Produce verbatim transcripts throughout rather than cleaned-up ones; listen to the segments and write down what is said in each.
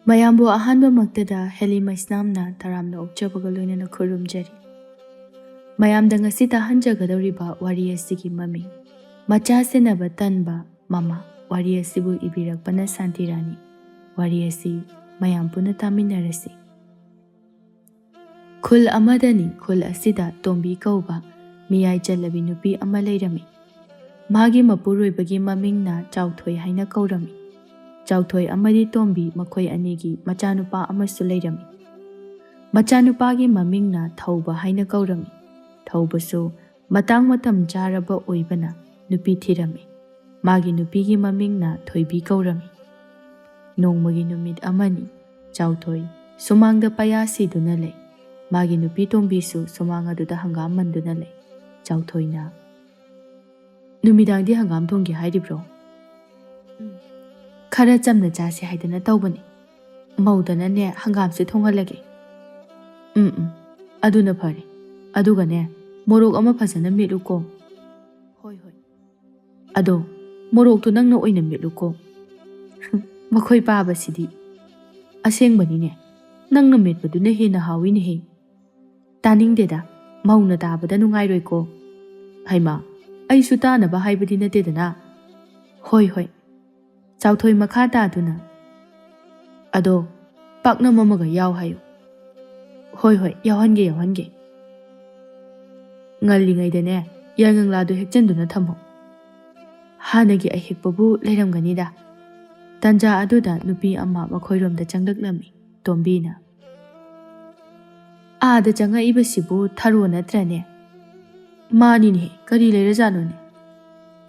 ꯃꯌꯥꯝꯕꯨ ꯑꯍꯥꯟꯕꯃꯛꯇꯗ ꯍꯦꯂꯤ ꯃꯩꯁꯅꯥꯝꯅ ꯇꯔꯥꯝꯅ ꯑꯣꯛꯆꯕꯒ ꯂꯣꯏꯅꯅ ꯈꯨꯔꯨꯝꯖꯔꯤ꯫ ꯃꯌꯥꯝꯗ ꯉꯁꯤ ꯇꯥꯍꯟꯖꯒꯗꯧꯔꯤꯕ ꯋꯥꯔꯤ ꯑꯁꯤꯒꯤ ꯃꯃꯤꯡ ꯃꯆꯥ ꯁꯦꯟꯅꯕ ꯇꯟꯕ ꯃꯃꯥ꯫ ꯋꯥꯔꯤ ꯑꯁꯤꯕꯨ ꯏꯕꯤꯔꯛꯄꯅ ꯁꯥꯟꯇꯤꯔꯥꯅꯤ꯫ ꯋꯥꯔꯤ ꯑꯁꯤ ꯃꯌꯥꯝ ꯄꯨꯟꯅ ꯇꯥꯃꯤꯟꯅꯔꯁꯤ꯫ ꯈꯨꯜ ꯑꯃꯗꯅꯤ꯫ ꯈꯨꯜ ꯑꯁꯤꯗ ꯇꯣꯝꯕꯤ ꯀꯧꯕ ꯃꯤꯌꯥꯏ ꯆꯜꯂꯕꯤ ꯅꯨꯄꯤ ꯑꯃ ꯂꯩꯔꯝꯃꯤ꯫ ꯃꯥꯒꯤ ꯃꯄꯨꯔꯣꯏꯕꯒꯤ ꯃꯃꯤꯡꯅ ꯆꯥꯎꯊꯣꯏ ꯍꯥꯏꯅ ꯀꯧꯔꯝꯃꯤ꯫ ꯆꯥꯎꯊꯣꯏ ꯑꯃꯗꯤ ꯇꯣꯝꯕꯤ ꯃꯈꯣꯏ ꯑꯅꯤꯒꯤ ꯃꯆꯥꯅꯨꯄꯥ ꯑꯃꯁꯨ ꯂꯩꯔꯝꯃꯤ꯫ ꯃꯆꯥꯅꯨꯄꯥꯒꯤ ꯃꯃꯤꯡꯅ ꯊꯧꯕ ꯍꯥꯏꯅ ꯀꯧꯔꯝꯃꯤ꯫ ꯊꯧꯕꯁꯨ ꯃꯇꯥꯡ ꯃꯇꯝ ꯆꯥꯔꯕ ꯑꯣꯏꯕꯅ ꯅꯨꯄꯤ ꯊꯤꯔꯝꯃꯤ꯫ ꯃꯥꯒꯤ ꯅꯨꯄꯤꯒꯤ ꯃꯃꯤꯡꯅ ꯊꯣꯏꯕꯤ ꯀꯧꯔꯝꯃꯤ꯫ ꯅꯣꯡꯃꯒꯤ ꯅꯨꯃꯤꯠ ꯑꯃꯅꯤ꯫ ꯆꯥꯎꯊꯣꯏ ꯁꯨꯃꯥꯡꯗ ꯄꯌꯥ ꯁꯤꯗꯨꯅ ꯂꯩ꯫ ꯃꯥꯒꯤ ꯅꯨꯄꯤ ꯇꯣꯝꯕꯤꯁꯨ ꯁꯨꯃꯥꯡ ꯑꯗꯨꯗ ꯍꯪꯒꯥꯝ ꯃꯟꯗꯨꯅ ꯂꯩ꯫ ꯆꯥꯎꯊꯣꯏꯅ, "ꯅꯨꯃꯤꯗꯥꯡꯗꯤ ꯍꯪꯒꯥꯝ ꯊꯣꯡꯒꯦ ꯍꯥꯏꯔꯤꯕ꯭ꯔꯣ?" "ꯎꯝ, ꯈꯔ ꯆꯝꯅ ꯆꯥꯁꯤ ꯍꯥꯏꯗꯅ ꯇꯧꯕꯅꯤ꯫ ꯃꯧꯗꯅꯅꯦ ꯍꯪꯒꯥꯝꯁꯦ ꯊꯣꯡꯍꯜꯂꯒꯦ꯫" "ꯎꯝ, ꯎꯝ, ꯑꯗꯨꯅ ꯐꯔꯦ꯫ ꯑꯗꯨꯒꯅꯦ, ꯃꯣꯔꯣꯛ ꯑꯃ ꯐꯖꯅ ꯃꯦꯠꯂꯨꯀꯣ꯫" "ꯍꯣꯏ, ꯍꯣꯏ꯫ ꯑꯗꯣ ꯃꯣꯔꯣꯛꯇꯣ ꯅꯪꯅ ꯑꯣꯏꯅ ꯃꯦꯠꯂꯨꯀꯣ꯫" "ꯃꯈꯣꯏ ꯄꯥꯕꯁꯤꯗꯤ꯫ ꯑꯁꯦꯡꯕꯅꯤꯅꯦ, ꯅꯪꯅ ꯃꯦꯠꯄꯗꯨꯅ ꯍꯦꯟꯅ ꯍꯥꯎꯏꯅꯦꯍꯦ꯫" "ꯇꯥꯅꯤꯡꯗꯦꯗ, ꯃꯧꯅ ꯇꯥꯕꯗ ꯅꯨꯡꯉꯥꯏꯔꯣꯏꯀꯣ꯫" "ꯍꯩꯃꯥ, ꯑꯩꯁꯨ ꯇꯥꯅꯕ ꯍꯥꯏꯕꯗꯤ ꯅꯠꯇꯦꯗꯅ꯫" "ꯍꯣꯏ, ꯍꯣꯏ꯫" ꯆꯥꯎꯊꯣꯏ ꯃꯈꯥ ꯇꯥꯗꯨꯅ, "ꯑꯗꯣ ꯄꯥꯛꯅꯝ ꯑꯃꯒ ꯌꯥꯎ ꯍꯥꯏꯌꯨ꯫" "ꯍꯣꯏ, ꯍꯣꯏ, ꯌꯥꯎꯍꯟꯒꯦ, ꯌꯥꯎꯍꯟꯒꯦ꯫" "ꯉꯜꯂꯤꯉꯩꯗꯅꯦ, ꯌꯥꯏꯉꯪꯂꯥꯗꯣ ꯍꯦꯛꯆꯟꯗꯨꯅ ꯊꯝꯃꯣ꯫ ꯍꯥꯟꯅꯒꯤ ꯑꯍꯦꯛꯄꯕꯨ ꯂꯩꯔꯝꯒꯅꯤꯗ꯫" ꯇꯟꯖꯥ ꯑꯗꯨꯗ ꯅꯨꯄꯤ ꯑꯃ ꯃꯈꯣꯏꯔꯣꯝꯗ ꯆꯪꯂꯛꯂꯝꯃꯤ꯫ ꯇꯣꯝꯕꯤꯅ, "ꯑꯥꯗ ꯆꯪꯉꯛꯏꯕꯁꯤꯕꯨ ꯊꯔꯣ ꯅꯠꯇ꯭ꯔꯅꯦ?" "ꯃꯥꯅꯤꯅꯦꯍꯦ, ꯀꯔꯤ ꯂꯩꯔꯖꯥꯠꯅꯣꯅꯦ?"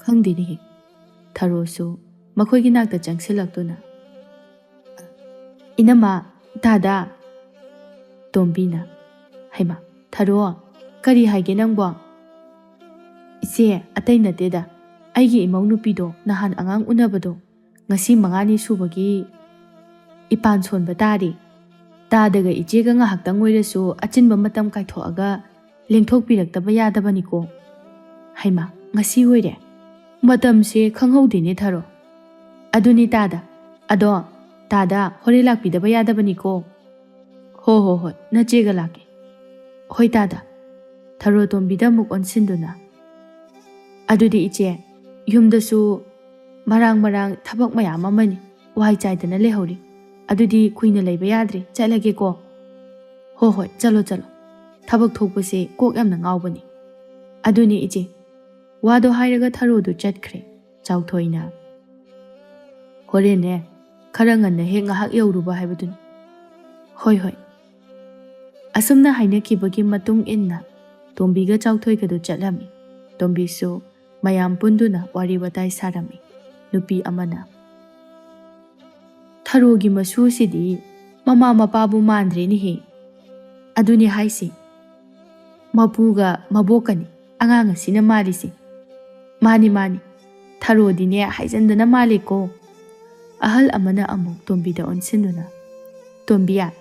"ꯈꯪꯗꯦꯅꯦꯍꯦ꯫" ꯊꯔꯣꯁꯨ ꯃꯈꯣꯏꯒꯤ ꯅꯥꯛꯇ ꯆꯪꯁꯤꯜꯂꯛꯇꯨꯅ, "ꯏꯅꯝꯃ, ꯗꯥꯗꯥ꯫" ꯇꯣꯝꯕꯤꯅ, "ꯍꯩꯃꯥ, ꯊꯔꯣ, ꯀꯔꯤ ꯍꯥꯏꯒꯦ ꯅꯪꯕꯣ?" "ꯏꯆꯦ, ꯑꯇꯩ ꯅꯠꯇꯦꯗ, ꯑꯩꯒꯤ ꯏꯃꯧ ꯅꯨꯄꯤꯗꯣ ꯅꯍꯥꯟ ꯑꯉꯥꯡ ꯎꯅꯕꯗꯣ, ꯉꯁꯤ ꯃꯉꯥꯅꯤ ꯁꯨꯕꯒꯤ ꯏꯄꯥꯟ ꯁꯣꯟꯕ ꯇꯥꯔꯤ꯫ ꯗꯥꯗꯥꯒ ꯏꯆꯦꯒ ꯉꯥꯏꯍꯥꯛꯇꯪ ꯑꯣꯏꯔꯁꯨ ꯑꯆꯤꯟꯕ ꯃꯇꯝ ꯀꯥꯏꯊꯣꯛꯑꯒ ꯂꯦꯡꯊꯣꯛꯄꯤꯔꯛꯇꯕ ꯌꯥꯗꯕꯅꯤꯀꯣ꯫" "ꯍꯩꯃꯥ, ꯉꯁꯤ ꯑꯣꯏꯔꯦ? ꯃꯇꯝꯁꯦ ꯈꯪꯍꯧꯗꯦꯅꯦ ꯊꯔꯣ꯫" "ꯑꯗꯨꯅꯤ ꯗꯥꯗꯥ, ꯑꯗꯣ ꯇꯥꯗ, ꯍꯣꯔꯦꯟ ꯂꯥꯛꯄꯤꯗꯕ ꯌꯥꯗꯕꯅꯤꯀꯣ꯫ "ꯍꯣ ꯍꯣ ꯍꯣꯏ, ꯅꯆꯦꯒ ꯂꯥꯛꯀꯦ꯫" "ꯍꯣꯏ ꯇꯥꯗ꯫" ꯊꯔꯣ ꯇꯣꯝꯕꯤꯗ ꯑꯃꯨꯛ ꯑꯣꯟꯁꯤꯟꯗꯨꯅ, "ꯑꯗꯨꯗꯤ ꯏꯆꯦ, ꯌꯨꯝꯗꯁꯨ ꯃꯔꯥꯡ ꯃꯔꯥꯡ ꯊꯕꯛ ꯃꯌꯥꯝ ꯑꯃꯅꯤ, ꯋꯥꯏ ꯆꯥꯏꯗꯅ ꯂꯩꯍꯧꯔꯤ꯫ ꯑꯗꯨꯗꯤ ꯀꯨꯏꯅ ꯂꯩꯕ ꯌꯥꯗ꯭ꯔꯦ, ꯆꯠꯂꯒꯦꯀꯣ꯫" "ꯍꯣ ꯍꯣꯏ, ꯆꯠꯂꯣ ꯆꯠꯂꯣ꯫ ꯊꯕꯛ ꯊꯣꯛꯄꯁꯦ ꯀꯣꯛ ꯌꯥꯝꯅ ꯉꯥꯎꯕꯅꯤ꯫" "ꯑꯗꯨꯅꯤ ꯏꯆꯦ꯫" ꯋꯥꯗꯣ ꯍꯥꯏꯔꯒ ꯊꯔꯣꯗꯨ ꯆꯠꯈ꯭ꯔꯦ꯫ ꯆꯥꯎꯊꯣꯏꯅ, "ꯍꯣꯔꯦꯟꯅꯦ ꯈꯔ ꯉꯟꯅ ꯍꯦꯛ ꯉꯥꯏꯍꯥꯛ ꯌꯧꯔꯨꯕ ꯍꯥꯏꯕꯗꯨꯅꯤ꯫" "ꯍꯣꯏ ꯍꯣꯏ꯫" ꯑꯁꯨꯝꯅ ꯍꯥꯏꯅꯈꯤꯕꯒꯤ ꯃꯇꯨꯡ ꯏꯟꯅ ꯇꯣꯝꯕꯤꯒ ꯆꯥꯎꯊꯣꯏꯒꯗꯨ ꯆꯠꯂꯝꯃꯤ꯫ ꯇꯣꯝꯕꯤꯁꯨ ꯃꯌꯥꯝ ꯄꯨꯟꯗꯨꯅ ꯋꯥꯔꯤ ꯋꯥꯇꯥꯏ ꯁꯥꯔꯝꯃꯤ꯫ ꯅꯨꯄꯤ ꯑꯃꯅ, "ꯊꯔꯣꯒꯤ ꯃꯁꯨꯁꯤꯗꯤ ꯃꯃꯥ ꯃꯄꯥꯕꯨ ꯃꯥꯟꯗ꯭ꯔꯦꯅꯦꯍꯦ꯫" "ꯑꯗꯨꯅꯦ ꯍꯥꯏꯁꯦ, ꯃꯄꯨꯒ ꯃꯕꯣꯛꯀꯅꯤ ꯑꯉꯥꯡ ꯑꯁꯤꯅ ꯃꯥꯜꯂꯤꯁꯦ꯫" "ꯃꯥꯅꯤ ꯃꯥꯅꯤ, ꯊꯔꯣꯗꯤꯅꯦ ꯍꯥꯏꯖꯟꯗꯅ ꯃꯥꯜꯂꯦꯀꯣ꯫" ꯑꯍꯜ ꯑꯃꯅ ꯑꯃꯨꯛ ꯇꯣꯝꯕꯤꯗ ꯑꯣꯟꯁꯤꯟꯗꯨꯅ, "ꯇꯣꯝꯕꯤꯌꯥ,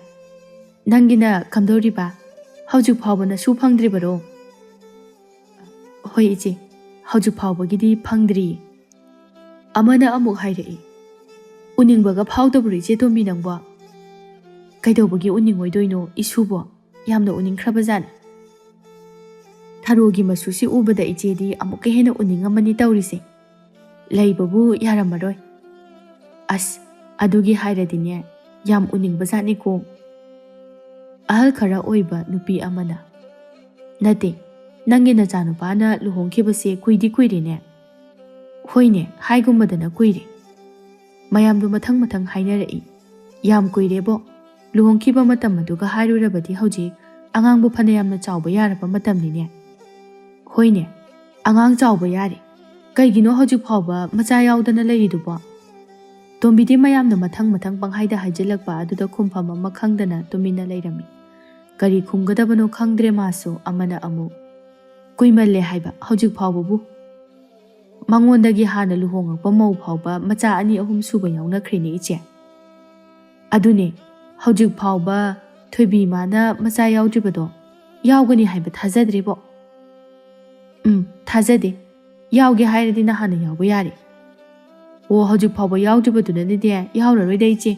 ꯅꯪꯒꯤꯅ ꯀꯝꯗꯧꯔꯤꯕ? ꯍꯧꯖꯤꯛ ꯐꯥꯎꯕ ꯅꯁꯨ ꯐꯪꯗ꯭ꯔꯤꯕꯔꯣ?" "ꯍꯣꯏ ꯏꯆꯦ, ꯍꯧꯖꯤꯛ ꯐꯥꯎꯕꯒꯤꯗꯤ ꯐꯪꯗ꯭ꯔꯤꯌꯦ꯫" ꯑꯃꯅ ꯑꯃꯨꯛ ꯍꯥꯏꯔꯛꯏ, "ꯎꯅꯤꯡꯕꯒ ꯐꯥꯎꯗꯕ꯭ꯔꯣ ꯏꯆꯦ ꯇꯣꯝꯕꯤ ꯅꯪꯕꯣ?" "ꯀꯩꯗꯧꯕꯒꯤ ꯎꯅꯤꯡꯉꯣꯏꯗꯣꯏꯅꯣ ꯏꯁꯨꯕꯣ? ꯌꯥꯝꯅ ꯎꯅꯤꯡꯈ꯭ꯔꯕꯖꯥꯠꯅꯤ꯫" "ꯊꯔꯣꯒꯤ ꯃꯁꯨꯁꯤ ꯎꯕꯗ ꯏꯆꯦꯗꯤ ꯑꯃꯨꯛꯀ ꯍꯦꯟꯅ ꯎꯅꯤꯡꯉꯝꯃꯅꯤ ꯇꯧꯔꯤꯁꯦ꯫ ꯂꯩꯕꯕꯨ ꯌꯥꯔꯝꯃꯔꯣꯏ꯫" "ꯑꯁ, ꯑꯗꯨꯒꯤ ꯍꯥꯏꯔꯗꯤꯅꯦ, ꯌꯥꯝ ꯎꯅꯤꯡꯕꯖꯥꯠꯅꯤꯀꯣ꯫" ꯑꯍꯜ ꯈꯔ ꯑꯣꯏꯕ ꯅꯨꯄꯤ ꯑꯃꯅ, "ꯅꯠꯇꯦ, ꯅꯪꯒꯤ ꯅꯆꯥꯅꯨꯄꯥꯅ ꯂꯨꯍꯣꯡꯈꯤꯕꯁꯦ ꯀꯨꯏꯗꯤ ꯀꯨꯏꯔꯦꯅꯦ꯫" "ꯍꯣꯏꯅꯦ, ꯍꯥꯏꯒꯨꯝꯕꯗꯅ ꯀꯨꯏꯔꯦ꯫" ꯃꯌꯥꯝꯗꯨ ꯃꯊꯪ ꯃꯊꯪ ꯍꯥꯏꯅꯔꯛꯏ꯫ "ꯌꯥꯝ ꯀꯨꯏꯔꯦꯕꯣ꯫ ꯂꯨꯍꯣꯡꯈꯤꯕ ꯃꯇꯝ ꯑꯗꯨꯒ ꯍꯥꯏꯔꯨꯔꯕꯗꯤ ꯍꯧꯖꯤꯛ ꯑꯉꯥꯡꯕꯨ ꯐꯅꯌꯥꯝꯅ ꯆꯥꯎꯕ ꯌꯥꯔꯕ ꯃꯇꯝꯅꯤꯅꯦ꯫" "ꯍꯣꯏꯅꯦ, ꯑꯉꯥꯡ ꯆꯥꯎꯕ ꯌꯥꯔꯦ꯫ ꯀꯩꯒꯤꯅꯣ ꯍꯧꯖꯤꯛ ꯐꯥꯎꯕ ꯃꯆꯥ ꯌꯥꯎꯗꯅ ꯂꯩꯔꯤꯗꯨꯕꯣ?" ꯇꯣꯝꯕꯤꯗꯤ ꯃꯌꯥꯝꯅ ꯃꯊꯪ ꯃꯊꯪ ꯄꯪꯍꯥꯏꯗ ꯍꯥꯏꯖꯤꯜꯂꯛꯄ ꯑꯗꯨꯗ ꯈꯨꯝꯐꯝ ꯑꯃ ꯈꯪꯗꯅ ꯇꯨꯃꯤꯟꯅ ꯂꯩꯔꯝꯃꯤ꯫ ꯀꯔꯤ ꯈꯨꯝꯒꯗꯕꯅꯣ ꯈꯪꯗ꯭ꯔꯦ ꯃꯥꯁꯨ꯫ ꯑꯃꯅ ꯑꯃꯨꯛ, "ꯀꯨꯏꯃꯜꯂꯦ ꯍꯥꯏꯕ ꯍꯧꯖꯤꯛ ꯐꯥꯎꯕꯕꯨ꯫ ꯃꯉꯣꯟꯗꯒꯤ ꯍꯥꯟꯅ ꯂꯨꯍꯣꯡꯉꯛꯄ ꯃꯧ ꯐꯥꯎꯕ ꯃꯆꯥ ꯑꯅꯤ ꯑꯍꯨꯝ ꯁꯨꯕ ꯌꯥꯎꯅꯈ꯭ꯔꯦꯅꯦ ꯏꯆꯦ꯫" "ꯑꯗꯨꯅꯦ, ꯍꯧꯖꯤꯛ ꯐꯥꯎꯕ ꯊꯣꯏꯕꯤ ꯏꯃꯥꯅ ꯃꯆꯥ ꯌꯥꯎꯗ꯭ꯔꯤꯕꯗꯣ ꯌꯥꯎꯒꯅꯤ ꯍꯥꯏꯕ ꯊꯥꯖꯗ꯭ꯔꯤꯕꯣ?" "ꯎꯝ, ꯊꯥꯖꯗꯦ꯫ ꯌꯥꯎꯒꯦ ꯍꯥꯏꯔꯗꯤ ꯅꯍꯥꯟꯅ ꯌꯥꯎꯕ ꯌꯥꯔꯦ꯫" ꯑꯣ, ꯍꯧꯖꯤꯛ ꯐꯥꯎꯕ ꯌꯥꯎꯗ꯭ꯔꯤꯕꯗꯨꯅꯅꯤꯅꯦ, ꯌꯥꯎꯔꯔꯣꯏꯗ ꯏꯆꯦ꯫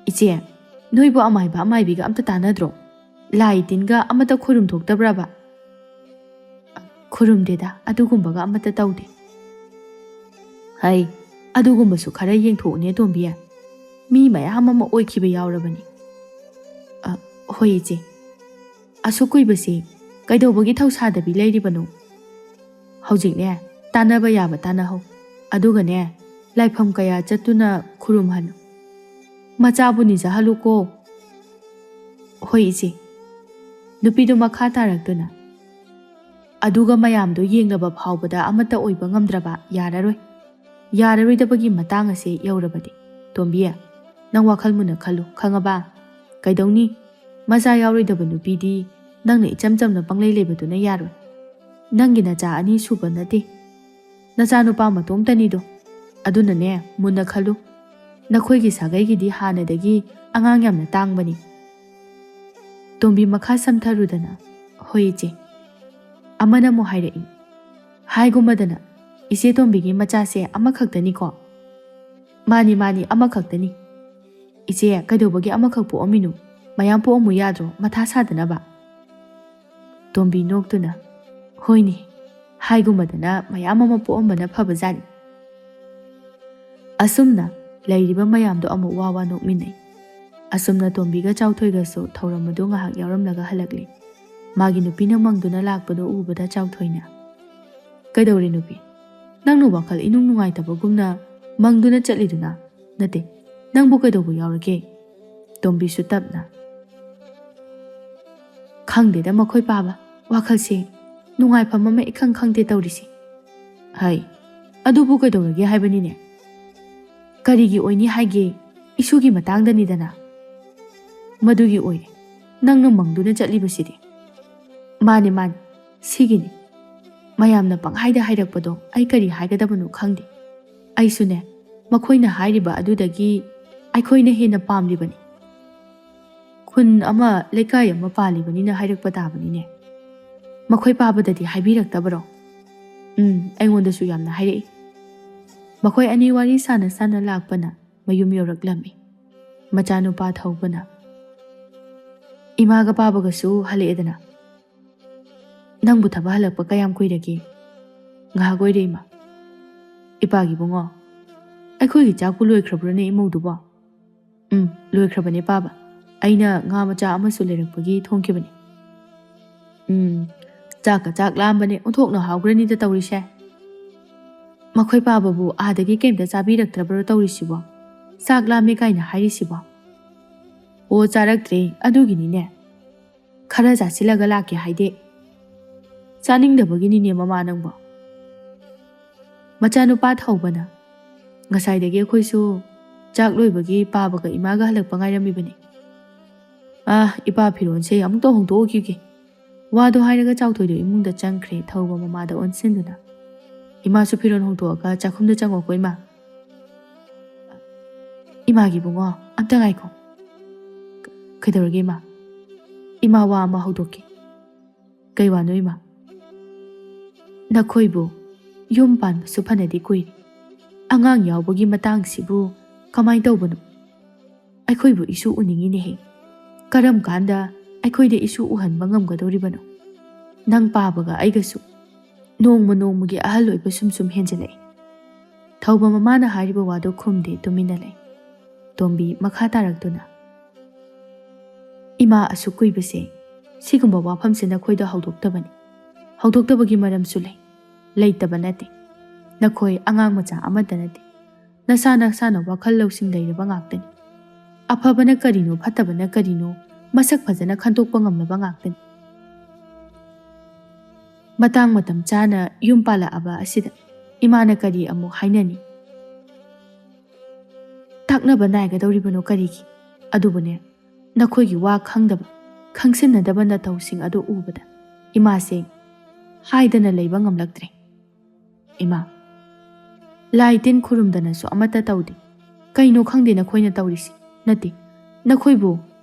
ꯏꯆꯦ, ꯅꯣꯏꯕꯨ ꯑꯃꯥꯏꯕ ꯑꯃꯥꯏꯕꯤꯒ ꯑꯝꯇ ꯇꯥꯟꯅꯗ꯭ꯔꯣ? ꯂꯥꯏ ꯇꯤꯟꯒ ꯑꯃꯠꯇ ꯈꯨꯔꯨꯝ ꯊꯣꯛꯇꯕ꯭ꯔꯕ? ꯈꯨꯔꯨꯝꯗꯦꯗ, ꯑꯗꯨꯒꯨꯝꯕꯒ ꯑꯃꯠꯇ ꯇꯧꯗꯦ꯫ ꯍꯩ, ꯑꯗꯨꯒꯨꯝꯕꯁꯨ ꯈꯔ ꯌꯦꯡꯊꯣꯛꯎꯅꯦ ꯇꯣꯝꯕꯤ꯫ ꯃꯤ ꯃꯌꯥꯝ ꯑꯃ ꯑꯣꯏꯈꯤꯕ ꯌꯥꯎꯔꯕꯅꯤ꯫ ꯑ, ꯍꯣꯏ ꯏꯆꯦ꯫ ꯑꯁꯨꯛ ꯀꯨꯏꯕꯁꯤ ꯀꯩꯗꯧꯕꯒꯤ ꯊꯧꯁꯥꯗꯕꯤ ꯂꯩꯔꯤꯕꯅꯣ? ꯍꯧꯖꯤꯛꯅꯦ, ꯇꯥꯟꯅꯕ ꯌꯥꯕ ꯇꯥꯟꯅꯍꯧ꯫ ꯑꯗꯨꯒꯅꯦ, ꯂꯥꯏꯐꯝ ꯀꯌꯥ ꯆꯠꯇꯨꯅ ꯈꯨꯔꯨꯝꯍꯜꯂꯨ꯫ ꯃꯆꯥꯕꯨ ꯅꯤꯖꯍꯜꯂꯨꯀꯣ꯫ ꯍꯣꯏ ꯏꯆꯦ꯫ ꯅꯨꯄꯤꯗꯨ ꯃꯈꯥ ꯇꯥꯔꯛꯇꯨꯅ, ꯑꯗꯨꯒ ꯃꯌꯥꯝꯗꯣ ꯌꯦꯡꯂꯕ ꯐꯥꯎꯕꯗ ꯑꯃꯠꯇ ꯑꯣꯏꯕ ꯉꯝꯗ꯭ꯔꯕ ꯌꯥꯔꯔꯣꯏ꯫ ꯌꯥꯔꯔꯣꯏꯗꯕꯒꯤ ꯃꯇꯥꯡ ꯑꯁꯦ ꯌꯧꯔꯕꯗꯤ, ꯇꯣꯝꯕꯤ, ꯅꯪ ꯋꯥꯈꯜ ꯃꯨꯟꯅ ꯈꯜꯂꯨ, ꯈꯪꯉꯕ? ꯀꯩꯗꯧꯅꯤ? ꯃꯆꯥ ꯌꯥꯎꯔꯣꯏꯗꯕ ꯅꯨꯄꯤꯗꯤ ꯅꯪꯅ ꯏꯆꯝ ꯆꯝꯅ ꯄꯪꯂꯩ ꯂꯩꯕꯗꯨꯅ ꯌꯥꯔꯣꯏ꯫ ꯅꯪꯒꯤ ꯅꯆꯥ ꯑꯅꯤ ꯁꯨꯕ ꯅꯠꯇꯦ, ꯅꯆꯥꯅꯨꯄꯥ ꯃꯇꯣꯝꯇꯅꯤꯗꯣ꯫ ꯑꯗꯨꯅꯅꯦ, ꯃꯨꯟꯅ ꯈꯜꯂꯨ꯫ ꯅꯈꯣꯏꯒꯤ ꯁꯥꯒꯩꯒꯤꯗꯤ ꯍꯥꯟꯅꯗꯒꯤ ꯑꯉꯥꯡ ꯌꯥꯝꯅ ꯇꯥꯡꯕꯅꯤ꯫ ꯇꯣꯝꯕꯤ ꯃꯈꯥ ꯁꯝꯊꯔꯨꯗꯅ, "ꯍꯣꯏ ꯏꯆꯦ꯫" ꯑꯃꯅ ꯑꯃꯨꯛ ꯍꯥꯏꯔꯛꯏ, ꯍꯥꯏꯒꯨꯝꯕꯗꯅ, "ꯏꯆꯦ ꯇꯣꯝꯕꯤꯒꯤ ꯃꯆꯥꯁꯦ ꯑꯃꯈꯛꯇꯅꯤꯀꯣ?" "ꯃꯥꯅꯤ, ꯃꯥꯅꯤ, ꯑꯃꯈꯛꯇꯅꯤ꯫" "ꯏꯆꯦ, ꯀꯩꯗꯧꯕꯒꯤ ꯑꯃꯈꯛ ꯄꯣꯛꯑꯝꯃꯤꯅꯣ? ꯃꯌꯥꯝ ꯄꯣꯛꯑꯝꯃꯨ ꯌꯥꯗ꯭ꯔꯣ, ꯃꯊꯥ ꯁꯥꯗꯅꯕ?" ꯇꯣꯝꯕꯤ ꯅꯣꯛꯇꯨꯅ, "ꯍꯣꯏꯅꯦ, ꯍꯥꯏꯒꯨꯝꯕꯗꯅ ꯃꯌꯥꯝ ꯑꯃ ꯄꯣꯛꯑꯝꯕꯅ ꯐꯕꯖꯥꯠꯅꯤ꯫" ꯑꯁꯨꯝꯅ ꯂꯩꯔꯤꯕ ꯃꯌꯥꯝꯗꯣ ꯑꯃꯨꯛ ꯋꯥ ꯋꯥ ꯅꯣꯛꯃꯤꯟꯅꯩ꯫ ꯑꯁꯨꯝꯅ ꯇꯣꯝꯕꯤꯒ ꯆꯥꯎꯊꯣꯏꯒꯁꯨ ꯊꯧꯔꯝ ꯑꯗꯨ ꯉꯥꯏꯍꯥꯛ ꯌꯥꯎꯔꯝꯂꯒ ꯍꯜꯂꯛꯂꯤ꯫ ꯃꯥꯒꯤ ꯅꯨꯄꯤꯅ ꯃꯪꯗꯨꯅ ꯂꯥꯛꯄꯗꯨ ꯎꯕꯗ ꯆꯥꯎꯊꯣꯏꯅ, "ꯀꯩꯗꯧꯔꯦ ꯅꯨꯄꯤ? ꯅꯪꯅ ꯋꯥꯈꯜ ꯏꯅꯨꯡ ꯅꯨꯡꯉꯥꯏꯇꯕꯒꯨꯝꯅ ꯃꯪꯗꯨꯅ ꯆꯠꯂꯤꯗꯨꯅ? ꯅꯠꯇꯦ, ꯅꯪꯕꯨ ꯀꯩꯗꯧꯕ ꯌꯥꯎꯔꯒꯦ?" ꯇꯣꯝꯕꯤꯁꯨ ꯇꯞꯅ, "ꯈꯪꯗꯦꯗ ꯃꯈꯣꯏ ꯄꯥꯕ, ꯋꯥꯈꯜꯁꯦ ꯅꯨꯡꯉꯥꯏꯐꯝ ꯑꯃ ꯏꯈꯪ ꯈꯪꯗꯦ ꯇꯧꯔꯤꯁꯦ꯫" "ꯍꯩ, ꯑꯗꯨꯕꯨ ꯀꯩꯗꯧꯔꯒꯦ ꯍꯥꯏꯕꯅꯤꯅꯦ? ꯀꯔꯤꯒꯤ ꯑꯣꯏꯅꯤ ꯍꯥꯏꯒꯦ? ꯏꯁꯨꯒꯤ ꯃꯇꯥꯡꯗꯅꯤꯗꯅ꯫" "ꯃꯗꯨꯒꯤ ꯑꯣꯏꯔꯦ ꯅꯪꯅ ꯃꯪꯗꯨꯅ ꯆꯠꯂꯤꯕꯁꯤꯗꯤ꯫" "ꯃꯥꯅꯦ, ꯃꯥꯅꯦ, ꯁꯤꯒꯤꯅꯤ꯫ ꯃꯌꯥꯝꯅ ꯄꯪꯍꯥꯏꯗ ꯍꯥꯏꯔꯛꯄꯗꯣ ꯑꯩ ꯀꯔꯤ ꯍꯥꯏꯒꯗꯕꯅꯣ ꯈꯪꯗꯦ꯫ ꯑꯩꯁꯨꯅꯦ, ꯃꯈꯣꯏꯅ ꯍꯥꯏꯔꯤꯕ ꯑꯗꯨꯗꯒꯤ ꯑꯩꯈꯣꯏꯅ ꯍꯦꯟꯅ ꯄꯥꯝꯂꯤꯕꯅꯤ꯫ ꯈꯨꯟ ꯑꯃ, ꯂꯩꯀꯥꯏ ꯑꯃ ꯄꯥꯜꯂꯤꯕꯅꯤꯅ ꯍꯥꯏꯔꯛꯄ ꯇꯥꯕꯅꯤꯅꯦ꯫ ꯃꯈꯣꯏ ꯄꯥꯕꯗꯗꯤ ꯍꯥꯏꯕꯤꯔꯛꯇꯕꯔꯣ?" "ꯎꯝ, ꯑꯩꯉꯣꯟꯗꯁꯨ ꯌꯥꯝꯅ ꯍꯥꯏꯔꯛꯏ꯫" ꯃꯈꯣꯏ ꯑꯅꯤ ꯋꯥꯔꯤ ꯁꯥꯟꯅ ꯁꯥꯟꯅ ꯂꯥꯛꯄꯅ ꯃꯌꯨꯝ ꯌꯧꯔꯛꯂꯝꯃꯤ꯫ ꯃꯆꯥꯅꯨꯄꯥ ꯊꯧꯕꯅ, "ꯏꯃꯥꯒ ꯄꯥꯕꯒꯁꯨ ꯍꯜꯂꯛꯑꯦꯗꯅ꯫ ꯅꯪꯕꯨ ꯊꯕꯛ ꯍꯜꯂꯛꯄ ꯀꯌꯥꯝ ꯀꯨꯏꯔꯒꯦ?" "ꯉꯥꯏꯍꯥꯛ ꯑꯣꯏꯔꯦ, ꯏꯃꯥ꯫" "ꯏꯄꯥꯒꯤ ꯏꯕꯨꯡꯉꯣ, ꯑꯩꯈꯣꯏꯒꯤ ꯆꯥꯛꯄꯨ ꯂꯣꯏꯈ꯭ꯔꯕ꯭ꯔꯣꯅꯦ ꯏꯃꯧꯗꯨꯕꯣ?" "ꯎꯝ, ꯂꯣꯏꯈ꯭ꯔꯕꯅꯦ ꯄꯥꯕ꯫ ꯑꯩꯅ ꯉꯥ ꯃꯆꯥ ꯑꯃꯁꯨ ꯂꯩꯔꯛꯄꯒꯤ ꯊꯣꯡꯈꯤꯕꯅꯦ꯫" "ꯎꯝ, ꯆꯥꯛꯀ ꯆꯥꯛ ꯂꯥꯝꯕꯅꯦ, ꯑꯣꯟꯊꯣꯛꯅ ꯍꯥꯎꯈ꯭ꯔꯅꯤꯗ ꯇꯧꯔꯤꯁꯦ꯫" "ꯃꯈꯣꯏ ꯄꯥꯕꯕꯨ ꯑꯥꯗꯒꯤ ꯀꯩꯝꯇ ꯆꯥꯕꯤꯔꯛꯇ꯭ꯔꯕ꯭ꯔꯣ ꯇꯧꯔꯤꯁꯤꯕꯣ? ꯆꯥꯛ ꯂꯥꯝꯃꯦ ꯀꯥꯏꯅ ꯍꯥꯏꯔꯤꯁꯤꯕꯣ?" "ꯑꯣ, ꯆꯥꯔꯛꯇ꯭ꯔꯦ, ꯑꯗꯨꯒꯤꯅꯤꯅꯦ꯫ ꯈꯔ ꯆꯥꯁꯤꯜꯂꯒ ꯂꯥꯛꯀꯦ ꯍꯥꯏꯗꯦ꯫ ꯆꯥꯅꯤꯡꯗꯕꯒꯤꯅꯤꯅꯦ ꯃꯃꯥ ꯅꯪꯕꯣ꯫" ꯃꯆꯥꯅꯨꯄꯥ ꯊꯧꯕꯅ, "ꯉꯁꯥꯏꯗꯒꯤ ꯑꯩꯈꯣꯏꯁꯨ ꯆꯥꯛ ꯂꯣꯏꯕꯒꯤ ꯄꯥꯕꯒ ꯏꯃꯥꯒ ꯍꯜꯂꯛꯄ ꯉꯥꯏꯔꯝꯃꯤꯕꯅꯤ꯫ ꯑꯥ, ꯏꯄꯥ ꯐꯤꯔꯣꯜꯁꯦ ꯑꯃꯨꯛꯇ ꯍꯣꯡꯗꯣꯛꯎꯈꯤꯒꯦ꯫" ꯋꯥꯗꯣ ꯍꯥꯏꯔꯒ ꯆꯥꯎꯊꯣꯏꯗꯣ ꯏꯃꯨꯡꯗ ꯆꯪꯈ꯭ꯔꯦ, ꯊꯧꯕ ꯃꯃꯥꯗ ꯑꯣꯟꯁꯤꯟꯗꯨꯅ꯫ "ꯏꯃꯥꯁꯨ ꯐꯤꯔꯣꯜ ꯍꯣꯡꯗꯣꯛꯑꯒ ꯆꯥꯛꯈꯨꯝꯗ ꯆꯪꯉꯣꯀꯣ, ꯏꯃꯥ꯫" "ꯏꯃꯥꯒꯤ ꯏꯕꯨꯡꯉꯣ, ꯑꯝꯇ ꯉꯥꯏꯈꯣ꯫" "ꯀꯩꯗꯧꯔꯒꯦ, ꯏꯃꯥ?" "ꯏꯃꯥ, ꯋꯥ ꯑꯃ ꯍꯧꯗꯣꯛꯀꯦ꯫" "ꯀꯩ ꯋꯥꯅꯣ, ꯏꯃꯥ?" "ꯅꯈꯣꯏꯕꯨ ꯌꯨꯝ ꯄꯥꯟꯕꯁꯨ ꯐꯅꯗꯤ ꯀꯨꯏꯔꯦ꯫ ꯑꯉꯥꯡ ꯌꯥꯎꯕꯒꯤ ꯃꯇꯥꯡꯁꯤꯕꯨ ꯀꯃꯥꯏꯅ ꯇꯧꯕꯅꯣ? ꯑꯩꯈꯣꯏꯕꯨ ꯏꯁꯨ ꯎꯅꯤꯡꯉꯤꯅꯦꯍꯦ꯫ ꯀꯔꯝ ꯀꯥꯟꯗ ꯑꯩꯈꯣꯏꯗ ꯏꯁꯨ ꯎꯍꯟꯕ ꯉꯝꯒꯗꯧꯔꯤꯕꯅꯣ? ꯅꯪ ꯄꯥꯕꯒ ꯑꯩꯒꯁꯨ ꯅꯣꯡꯃ ꯅꯣꯡꯃꯒꯤ ꯑꯍꯜ ꯑꯣꯏꯕ ꯁꯨꯝ ꯁꯨꯝ ꯍꯦꯟꯖꯤꯜꯂꯛꯑꯦ꯫" ꯊꯧꯕ ꯃꯃꯥꯅ ꯍꯥꯏꯔꯤꯕ ꯋꯥꯗꯨ ꯈꯨꯝꯗꯦ, ꯇꯨꯃꯤꯟꯅ ꯂꯩ꯫ ꯇꯣꯝꯕꯤ ꯃꯈꯥ ꯇꯥꯔꯛꯇꯨꯅ, "ꯏꯃꯥ, ꯑꯁꯨꯛ ꯀꯨꯏꯕꯁꯦ ꯁꯤꯒꯨꯝꯕ ꯋꯥꯐꯝꯁꯦ ꯅꯈꯣꯏꯗ ꯍꯧꯗꯣꯛꯇꯕꯅꯤ꯫ ꯍꯧꯗꯣꯛꯇꯕꯒꯤ ꯃꯔꯝꯁꯨ ꯂꯩ꯫ ꯂꯩꯇꯕ ꯅꯠꯇꯦ꯫ ꯅꯈꯣꯏ ꯑꯉꯥꯡ ꯃꯆꯥ ꯑꯃꯠꯇ ꯅꯠꯇꯦ꯫ ꯅꯁꯥ ꯅꯁꯥꯅ ꯋꯥꯈꯜ ꯂꯧꯁꯤꯡ ꯂꯩꯔꯕ ꯉꯥꯛꯇꯅꯤ꯫ ꯑꯐꯕꯅ ꯀꯔꯤꯅꯣ, ꯐꯠꯇꯕꯅ ꯀꯔꯤꯅꯣ ꯃꯁꯛ ꯐꯖꯅ ꯈꯟꯗꯣꯛꯄ ꯉꯝꯂꯕ ꯉꯥꯛꯇꯅꯤ꯫ ꯃꯇꯥꯡ ꯃꯇꯝ ꯆꯥꯅ ꯌꯨꯝ ꯄꯥꯜꯂꯛꯑꯕ ꯑꯁꯤꯗ ꯏꯃꯥꯅ ꯀꯔꯤ ꯑꯃꯨꯛ ꯍꯥꯏꯅꯅꯤ? ꯇꯥꯛꯅꯕ ꯅꯥꯏꯒꯗꯧꯔꯤꯕꯅꯣ ꯀꯔꯤꯒꯤ? ꯑꯗꯨꯕꯨꯅꯦ, ꯅꯈꯣꯏꯒꯤ ꯋꯥ ꯈꯪꯗꯕ, ꯈꯪꯁꯤꯟꯅꯗꯕ ꯅꯇꯧꯁꯤꯡ ꯑꯗꯨ ꯎꯕꯗ ꯏꯃꯥꯁꯦ ꯍꯥꯏꯗꯅ ꯂꯩꯕ ꯉꯝꯂꯛꯇ꯭ꯔꯦ꯫ ꯏꯃꯥ, ꯂꯥꯏ ꯇꯤꯟ ꯈꯨꯔꯨꯝꯗꯅꯁꯨ ꯑꯃꯠꯇ ꯇꯧꯗꯦ꯫ ꯀꯩꯅꯣ ꯈꯪꯗꯦ ꯅꯈꯣꯏꯅ ꯇꯧꯔꯤꯁꯤ꯫ ꯅꯠꯇꯦ, ꯅꯈꯣꯏꯕꯨ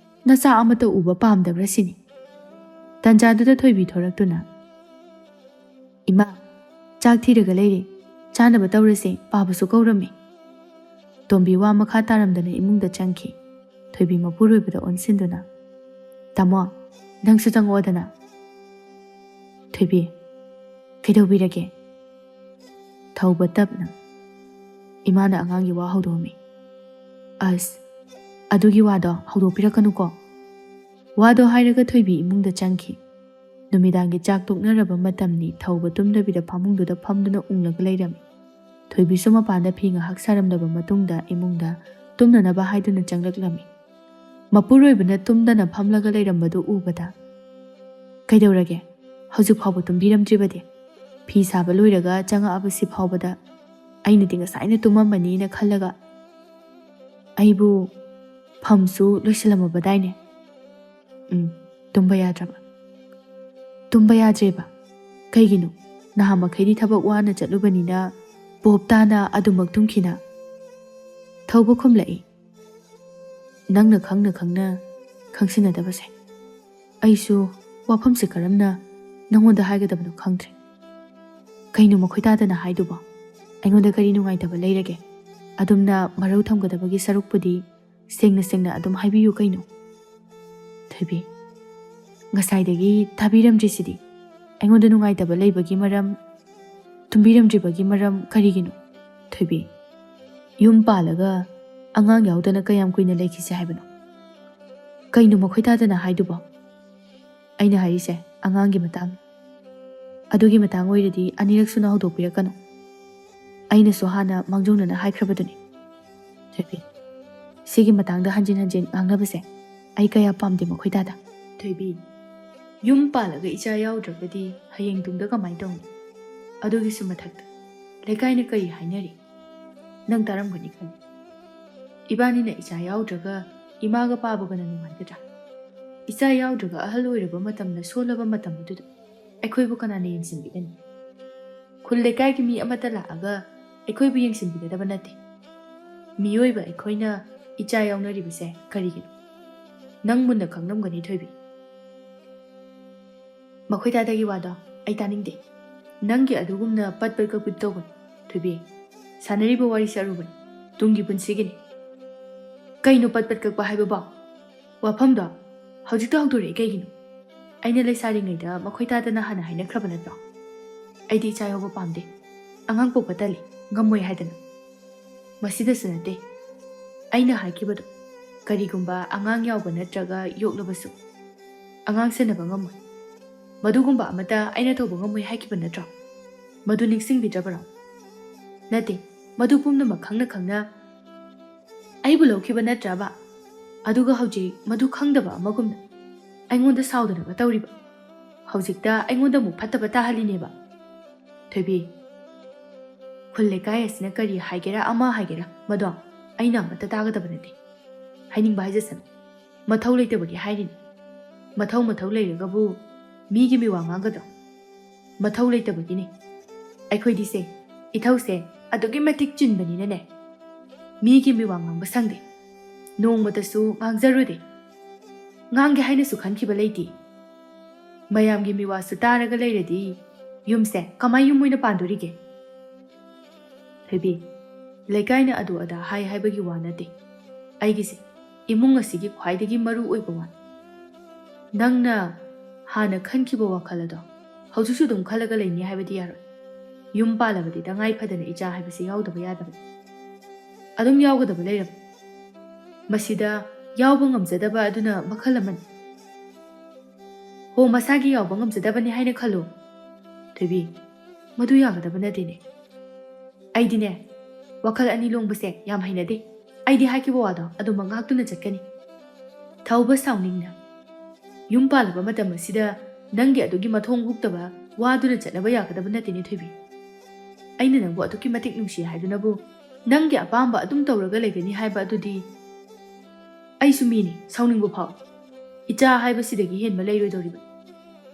ꯅꯆꯥ ꯑꯃꯠꯇ ꯎꯕ ꯄꯥꯝꯗꯕ꯭ꯔꯥ ꯁꯤꯅꯤ꯫" ꯇꯟꯖꯥꯗꯨꯗ ꯊꯣꯏꯕꯤ ꯊꯣꯔꯛꯇꯨꯅ, "ꯏꯃꯥ, ꯆꯥꯛ ꯊꯤꯔꯒ ꯂꯩꯔꯦ꯫ ꯆꯥꯅꯕ ꯇꯧꯔꯁꯦ, ꯄꯥꯕꯁꯨ ꯀꯧꯔꯝꯃꯤ꯫ ꯇꯣꯝꯕꯤ ꯋꯥ ꯃꯈꯥ ꯇꯥꯔꯝꯗꯅ ꯏꯃꯨꯡꯗ ꯆꯪꯈꯤ꯫ ꯊꯣꯏꯕꯤ ꯃꯄꯨꯔꯣꯏꯕꯗ ꯑꯣꯟꯁꯤꯟꯗꯨꯅ, "ꯇꯥꯃꯣ, ꯅꯪꯁꯨ ꯆꯪꯉꯛꯑꯣꯗꯅ꯫" "ꯊꯣꯏꯕꯤ, ꯀꯩꯗꯧꯕꯤꯔꯒꯦ?" ꯊꯧꯕ ꯇꯞꯅ꯫ ꯏꯃꯥꯅ ꯑꯉꯥꯡꯒꯤ ꯋꯥ ꯍꯧꯗꯣꯛꯑꯝꯃꯤ꯫ "ꯑꯁ, ꯑꯗꯨꯒꯤ ꯋꯥꯗꯣ ꯍꯧꯗꯣꯛꯄꯤꯔꯛꯀꯅꯨꯀꯣ꯫" ꯋꯥꯗꯣ ꯍꯥꯏꯔꯒ ꯊꯣꯏꯕꯤ ꯏꯃꯨꯡꯗ ꯆꯪꯈꯤ꯫ ꯅꯨꯃꯤꯗꯥꯡꯒꯤ ꯆꯥꯛ ꯇꯣꯛꯅꯔꯕ ꯃꯇꯝꯅꯤ꯫ ꯊꯧꯕ ꯇꯨꯝꯗꯕꯤꯗ ꯐꯃꯨꯡꯗꯨꯗ ꯐꯝꯗꯨꯅ ꯎꯪꯂꯒ ꯂꯩꯔꯝꯃꯤ꯫ ꯊꯣꯏꯕꯤꯁꯨ ꯃꯄꯥꯟꯗ ꯐꯤ ꯉꯥꯏꯍꯥꯛ ꯁꯥꯔꯝꯂꯕ ꯃꯇꯨꯡꯗ ꯏꯃꯨꯡꯗ ꯇꯨꯝꯅꯅꯕ ꯍꯥꯏꯗꯨꯅ ꯆꯪꯂꯛꯂꯝꯃꯤ꯫ ꯃꯄꯨꯔꯣꯏꯕꯅ ꯇꯨꯝꯗꯅ ꯐꯝꯂꯒ ꯂꯩꯔꯝꯕꯗꯨ ꯎꯕꯗ, "ꯀꯩꯗꯧꯔꯒꯦ? ꯍꯧꯖꯤꯛ ꯐꯥꯎꯕ ꯇꯨꯝꯕꯤꯔꯝꯗ꯭ꯔꯤꯕꯗꯤ? ꯐꯤ ꯁꯥꯕ ꯂꯣꯏꯔꯒ ꯆꯪꯉꯛꯑꯕꯁꯤ ꯐꯥꯎꯕꯗ ꯑꯩꯅꯗꯤ ꯉꯁꯥꯏꯅ ꯇꯨꯝꯃꯝꯃꯅꯤꯅ ꯈꯜꯂꯒ ꯑꯩꯕꯨ ꯐꯝꯁꯨ ꯂꯣꯏꯁꯤꯜꯂꯝꯃꯕꯗꯥꯏꯅꯦ?" "ꯎꯝ, ꯇꯨꯝꯕ ꯌꯥꯗ꯭ꯔꯕ?" "ꯇꯨꯝꯕ ꯌꯥꯗ꯭ꯔꯦꯕ꯫ ꯀꯩꯒꯤꯅꯣ? ꯅꯍꯥꯟ ꯃꯈꯩꯗꯤ ꯊꯕꯛ ꯋꯥꯅ ꯆꯠꯂꯨꯕꯅꯤꯅ ꯄꯣꯞ ꯇꯥꯅ ꯑꯗꯨꯃꯛ ꯇꯨꯝꯈꯤꯅ?" ꯊꯧꯕ ꯈꯨꯝꯂꯛꯏ꯫ "ꯅꯪꯅ ꯈꯪꯅ ꯈꯪꯅ ꯈꯪꯁꯤꯟꯅꯗꯕꯁꯦ꯫ ꯑꯩꯁꯨ ꯋꯥꯐꯝꯁꯦ ꯀꯔꯝꯅ ꯅꯪꯉꯣꯟꯗ ꯍꯥꯏꯒꯗꯕꯅꯣ ꯈꯪꯗ꯭ꯔꯦ꯫ ꯀꯩꯅꯣ ꯃꯈꯣꯏ ꯇꯥꯗꯅ ꯍꯥꯏꯗꯨꯕꯣ? ꯑꯩꯉꯣꯟꯗ ꯀꯔꯤ ꯅꯨꯡꯉꯥꯏꯇꯕ ꯂꯩꯔꯒꯦ? ꯑꯗꯨꯝꯅ ꯃꯔꯧ ꯊꯝꯒꯗꯕꯒꯤ ꯁꯔꯨꯛꯄꯨꯗꯤ ꯁꯦꯡꯅ ꯁꯦꯡꯅ ꯑꯗꯨꯝ ꯍꯥꯏꯕꯤꯌꯨ ꯀꯩꯅꯣ꯫" "ꯊꯣꯏꯕꯤ, ꯉꯁꯥꯏꯗꯒꯤ ꯇꯥꯕꯤꯔꯝꯗ꯭ꯔꯤꯁꯤꯗꯤ꯫ ꯑꯩꯉꯣꯟꯗ ꯅꯨꯡꯉꯥꯏꯇꯕ ꯂꯩꯕꯒꯤ ꯃꯔꯝ, ꯇꯨꯝꯕꯤꯔꯝꯗ꯭ꯔꯤꯕꯒꯤ ꯃꯔꯝ ꯀꯔꯤꯒꯤꯅꯣ? ꯊꯣꯏꯕꯤ, ꯌꯨꯝ ꯄꯥꯜꯂꯒ ꯑꯉꯥꯡ ꯌꯥꯎꯗꯅ ꯀꯌꯥꯝ ꯀꯨꯏꯅ ꯂꯩꯈꯤꯁꯦ ꯍꯥꯏꯕꯅꯣ? ꯀꯩꯅꯣ ꯃꯈꯣꯏ ꯇꯥꯗꯅ ꯍꯥꯏꯗꯨꯕꯣ?" "ꯑꯩꯅ ꯍꯥꯏꯔꯤꯁꯦ ꯑꯉꯥꯡꯒꯤ ꯃꯇꯥꯡ꯫ ꯑꯗꯨꯒꯤ ꯃꯇꯥꯡ ꯑꯣꯏꯔꯗꯤ ꯑꯅꯤꯔꯛ ꯁꯨꯅ ꯍꯧꯗꯣꯛꯄꯤꯔꯛꯀꯅꯨ꯫ ꯑꯩꯅꯁꯨ ꯍꯥꯟꯅ ꯃꯥꯡꯖꯧꯅꯅ ꯍꯥꯏꯈ꯭ꯔꯕꯗꯨꯅꯤ꯫" "ꯊꯣꯏꯕꯤ, ꯁꯤꯒꯤ ꯃꯇꯥꯡꯗ ꯍꯟꯖꯤꯟ ꯍꯟꯖꯤꯟ ꯉꯥꯡꯅꯕꯁꯦ ꯑꯩ ꯀꯌꯥ ꯄꯥꯝꯗꯦ ꯃꯈꯣꯏ ꯇꯥꯗ꯫" "ꯊꯣꯏꯕꯤ, ꯌꯨꯝ ꯄꯥꯜꯂꯒ ꯏꯆꯥ ꯌꯥꯎꯗ꯭ꯔꯒꯗꯤ ꯍꯌꯦꯡ ꯇꯨꯡꯗ ꯀꯃꯥꯏꯅ ꯇꯧꯅꯤ? ꯑꯗꯨꯒꯤꯁꯨ ꯃꯊꯛꯇ ꯂꯩꯀꯥꯏꯅ ꯀꯔꯤ ꯍꯥꯏꯅꯔꯤ? ꯅꯪ ꯇꯥꯔꯝꯒꯅꯤ ꯈꯜꯂꯤ꯫ ꯏꯕꯥꯅꯤꯅ ꯏꯆꯥ ꯌꯥꯎꯗ꯭ꯔꯒ ꯏꯃꯥꯒ ꯄꯥꯕꯒꯅ ꯅꯨꯡꯉꯥꯏꯒꯗ꯭ꯔꯥ? ꯏꯆꯥ ꯌꯥꯎꯗ꯭ꯔꯒ ꯑꯍꯜ ꯑꯣꯏꯔꯕ ꯃꯇꯝꯗ ꯁꯣꯜꯂꯕ ꯃꯇꯝ ꯑꯗꯨꯗ ꯑꯩꯈꯣꯏꯕꯨ ꯀꯅꯥꯅ ꯌꯦꯡꯁꯤꯟꯕꯤꯒꯅꯤ? ꯈꯨꯜ ꯂꯩꯀꯥꯏꯒꯤ ꯃꯤ ꯑꯃꯠꯇ ꯂꯥꯛꯑꯒ ꯑꯩꯈꯣꯏꯕꯨ ꯌꯦꯡꯁꯤꯟꯕꯤꯒꯗꯕ ꯅꯠꯇꯦ꯫ ꯃꯤꯑꯣꯏꯕ ꯑꯩꯈꯣꯏꯅ ꯏꯆꯥ ꯌꯥꯎꯅꯔꯤꯕꯁꯦ ꯀꯔꯤꯒꯤꯅꯣ? ꯅꯪ ꯃꯨꯟꯅ ꯈꯪꯂꯝꯒꯅꯤ ꯊꯣꯏꯕꯤ꯫" "ꯃꯈꯣꯏ ꯇꯥꯗꯒꯤ ꯋꯥꯗꯣ ꯑꯩ ꯇꯥꯅꯤꯡꯗꯦ꯫ ꯅꯪꯒꯤ ꯑꯗꯨꯒꯨꯝꯅ ꯄꯠ ꯄꯠ ꯀꯛꯄꯤꯠ ꯇꯧꯒꯅꯨ꯫ ꯊꯣꯏꯕꯤ, ꯁꯥꯟꯅꯔꯤꯕ ꯋꯥꯔꯤꯁꯦ ꯑꯔꯨꯕꯅꯤ, ꯇꯨꯡꯒꯤ ꯄꯨꯟꯁꯤꯒꯤꯅꯤ꯫ ꯀꯩꯅꯣ ꯄꯠ ꯄꯠ ꯀꯛꯄ ꯍꯥꯏꯕꯕꯣ? ꯋꯥꯐꯝꯗꯣ ꯍꯧꯖꯤꯛꯇ ꯍꯧꯗꯣꯔꯛꯑꯦ ꯀꯩꯒꯤꯅꯣ? ꯑꯩꯅ ꯂꯩꯁꯥꯔꯤꯉꯩꯗ ꯃꯈꯣꯏ ꯇꯥꯗꯅ ꯍꯥꯟꯅ ꯍꯥꯏꯅꯈ꯭ꯔꯕ ꯅꯠꯇ꯭ꯔꯣ? ꯑꯩꯗꯤ ꯏꯆꯥ ꯌꯥꯎꯕ ꯄꯥꯝꯗꯦ, ꯑꯉꯥꯡ ꯄꯣꯛꯄ ꯇꯜꯂꯤ, ꯉꯝꯃꯣꯏ ꯍꯥꯏꯗꯅ꯫ ꯃꯁꯤꯗꯁꯨ ꯅꯠꯇꯦ, ꯑꯩꯅ ꯍꯥꯏꯈꯤꯕꯗꯣ, ꯀꯔꯤꯒꯨꯝꯕ ꯑꯉꯥꯡ ꯌꯥꯎꯕ ꯅꯠꯇ꯭ꯔꯒ ꯌꯣꯛꯂꯕꯁꯨ ꯑꯉꯥꯡ ꯁꯦꯟꯅꯕ ꯉꯝꯃꯣꯏ, ꯃꯗꯨꯒꯨꯝꯕ ꯑꯃꯠꯇ ꯑꯩꯅ ꯇꯧꯕ ꯉꯝꯃꯣꯏ ꯍꯥꯏꯈꯤꯕ ꯅꯠꯇ꯭ꯔꯣ? ꯃꯗꯨ ꯅꯤꯡꯁꯤꯡꯕꯤꯗ꯭ꯔꯕꯔꯣ? ꯅꯠꯇꯦ, ꯃꯗꯨ ꯄꯨꯝꯅꯃꯛ ꯈꯪꯅ ꯈꯪꯅ ꯑꯩꯕꯨ ꯂꯧꯈꯤꯕ ꯅꯠꯇ꯭ꯔꯕ? ꯑꯗꯨꯒ ꯍꯧꯖꯤꯛ ꯃꯗꯨ ꯈꯪꯗꯕ ꯑꯃꯒꯨꯝꯅ ꯑꯩꯉꯣꯟꯗ ꯁꯥꯎꯗꯅꯕ ꯇꯧꯔꯤꯕ? ꯍꯧꯖꯤꯛꯇ ꯑꯩꯉꯣꯟꯗ ꯑꯃꯨꯛ ꯐꯠꯇꯕ ꯇꯥꯍꯜꯂꯤꯅꯦꯕ꯫ ꯊꯣꯏꯕꯤ, ꯈꯨꯜ ꯂꯩꯀꯥꯏ ꯑꯁꯤꯅ ꯀꯔꯤ ꯍꯥꯏꯒꯦꯔꯥ ꯑꯃ ꯍꯥꯏꯒꯦꯔꯥ, ꯃꯗꯣ ꯑꯩꯅ ꯑꯃꯠꯇ ꯇꯥꯒꯗꯕ ꯅꯠꯇꯦ, ꯍꯥꯏꯅꯤꯡꯕ ꯍꯥꯏꯖꯁꯅꯨ꯫ ꯃꯊꯧ ꯂꯩꯇꯕꯒꯤ ꯍꯥꯏꯔꯤꯅꯤ꯫ ꯃꯊꯧ ꯃꯊꯧ ꯂꯩꯔꯒꯕꯨ ꯃꯤꯒꯤ ꯃꯤꯋꯥ ꯉꯥꯡꯒꯗ꯭ꯔꯣ? ꯃꯊꯧ ꯂꯩꯇꯕꯒꯤꯅꯤ꯫ ꯑꯩꯈꯣꯏꯗꯤꯁꯦ, ꯏꯊꯧꯁꯦ ꯑꯗꯨꯛꯀꯤ ꯃꯇꯤꯛ ꯆꯤꯟꯕꯅꯤꯅꯅꯦ, ꯃꯤꯒꯤ ꯃꯤꯋꯥ ꯉꯥꯡꯕ ꯁꯪꯗꯦ, ꯅꯣꯡꯃꯇꯁꯨ ꯉꯥꯡꯖꯔꯨꯗꯦ꯫ ꯉꯥꯡꯒꯦ ꯍꯥꯏꯅꯁꯨ ꯈꯟꯈꯤꯕ ꯂꯩꯇꯦ꯫ ꯃꯌꯥꯝꯒꯤ ꯃꯤꯋꯥꯁꯨ ꯇꯥꯔꯒ ꯂꯩꯔꯗꯤ ꯌꯨꯝꯁꯦ ꯀꯃꯥꯏ ꯌꯨꯝ ꯑꯣꯏꯅ ꯄꯥꯟꯗꯣꯔꯤꯒꯦ? ꯊꯣꯏꯕꯤ, ꯂꯩꯀꯥꯏꯅ ꯑꯗꯨ ꯑꯗꯥ ꯍꯥꯏ ꯍꯥꯏꯕꯒꯤ ꯋꯥ ꯅꯠꯇꯦ꯫ ꯑꯩꯒꯤꯁꯦ ꯏꯃꯨꯡ ꯑꯁꯤꯒꯤ ꯈ꯭ꯋꯥꯏꯗꯒꯤ ꯃꯔꯨ ꯑꯣꯏꯕ ꯋꯥꯅꯤ꯫ ꯅꯪꯅ ꯍꯥꯟꯅ ꯈꯟꯈꯤꯕ ꯋꯥꯈꯜ ꯑꯗꯣ ꯍꯧꯖꯤꯛꯁꯨ ꯑꯗꯨꯝ ꯈꯜꯂꯒ ꯂꯩꯅꯤ ꯍꯥꯏꯕꯗꯤ ꯌꯥꯔꯣꯏ꯫ ꯌꯨꯝ ꯄꯥꯜꯂꯕꯗꯤ ꯇꯉꯥꯏ ꯐꯗꯅ ꯏꯆꯥ ꯍꯥꯏꯕꯁꯤ ꯌꯥꯎꯗꯕ ꯌꯥꯗꯕꯅꯤ꯫ ꯑꯗꯨꯝ ꯌꯥꯎꯒꯗꯕ ꯂꯩꯔꯕꯅꯤ꯫ ꯃꯁꯤꯗ ꯌꯥꯎꯕ ꯉꯝꯖꯗꯕ ꯑꯗꯨꯅ ꯃꯈꯜ ꯑꯃꯅꯤ꯫ ꯍꯣ, ꯃꯁꯥꯒꯤ ꯌꯥꯎꯕ ꯉꯝꯖꯗꯕꯅꯤ ꯍꯥꯏꯅ ꯈꯜꯂꯨ꯫ ꯊꯣꯏꯕꯤ, ꯃꯗꯨ ꯌꯥꯒꯗꯕ ꯅꯠꯇꯦꯅꯦ꯫ ꯑꯩꯗꯤꯅꯦ, ꯋꯥꯈꯜ ꯑꯅꯤ ꯂꯣꯡꯕꯁꯦ ꯌꯥꯝ ꯍꯩꯅꯗꯦ꯫ ꯑꯩꯗꯤ ꯍꯥꯏꯈꯤꯕ ꯋꯥꯗꯣ ꯑꯗꯨꯃꯛ ꯉꯥꯛꯇꯨꯅ ꯆꯠꯀꯅꯤ꯫ ꯊꯧꯕ ꯁꯥꯎꯅꯤꯡꯅ, ꯌꯨꯝ ꯄꯥꯜꯂꯕ ꯃꯇꯝ ꯑꯁꯤꯗ ꯅꯪꯒꯤ ꯑꯗꯨꯒꯤ ꯃꯊꯣꯡ ꯍꯨꯛꯇꯕ ꯋꯥꯗꯨꯅ ꯆꯠꯅꯕ ꯌꯥꯒꯗꯕ ꯅꯠꯇꯦꯅꯦ ꯊꯣꯏꯕꯤ꯫ ꯑꯩꯅ ꯅꯪꯕꯨ ꯑꯗꯨꯛꯀꯤ ꯃꯇꯤꯛ ꯅꯨꯡꯁꯤ ꯍꯥꯏꯗꯨꯅꯕꯨ ꯅꯪꯒꯤ ꯑꯄꯥꯝꯕ ꯑꯗꯨꯝ ꯇꯧꯔꯒ ꯂꯩꯒꯅꯤ ꯍꯥꯏꯕ ꯑꯗꯨꯗꯤ? ꯑꯩꯁꯨ ꯃꯤꯅꯤ, ꯁꯥꯎꯅꯤꯡꯕ ꯐꯥꯎ꯫ ꯏꯆꯥ ꯍꯥꯏꯕꯁꯤꯗꯒꯤ ꯍꯦꯟꯕ ꯂꯩꯔꯣꯏꯗꯧꯔꯤꯕ꯫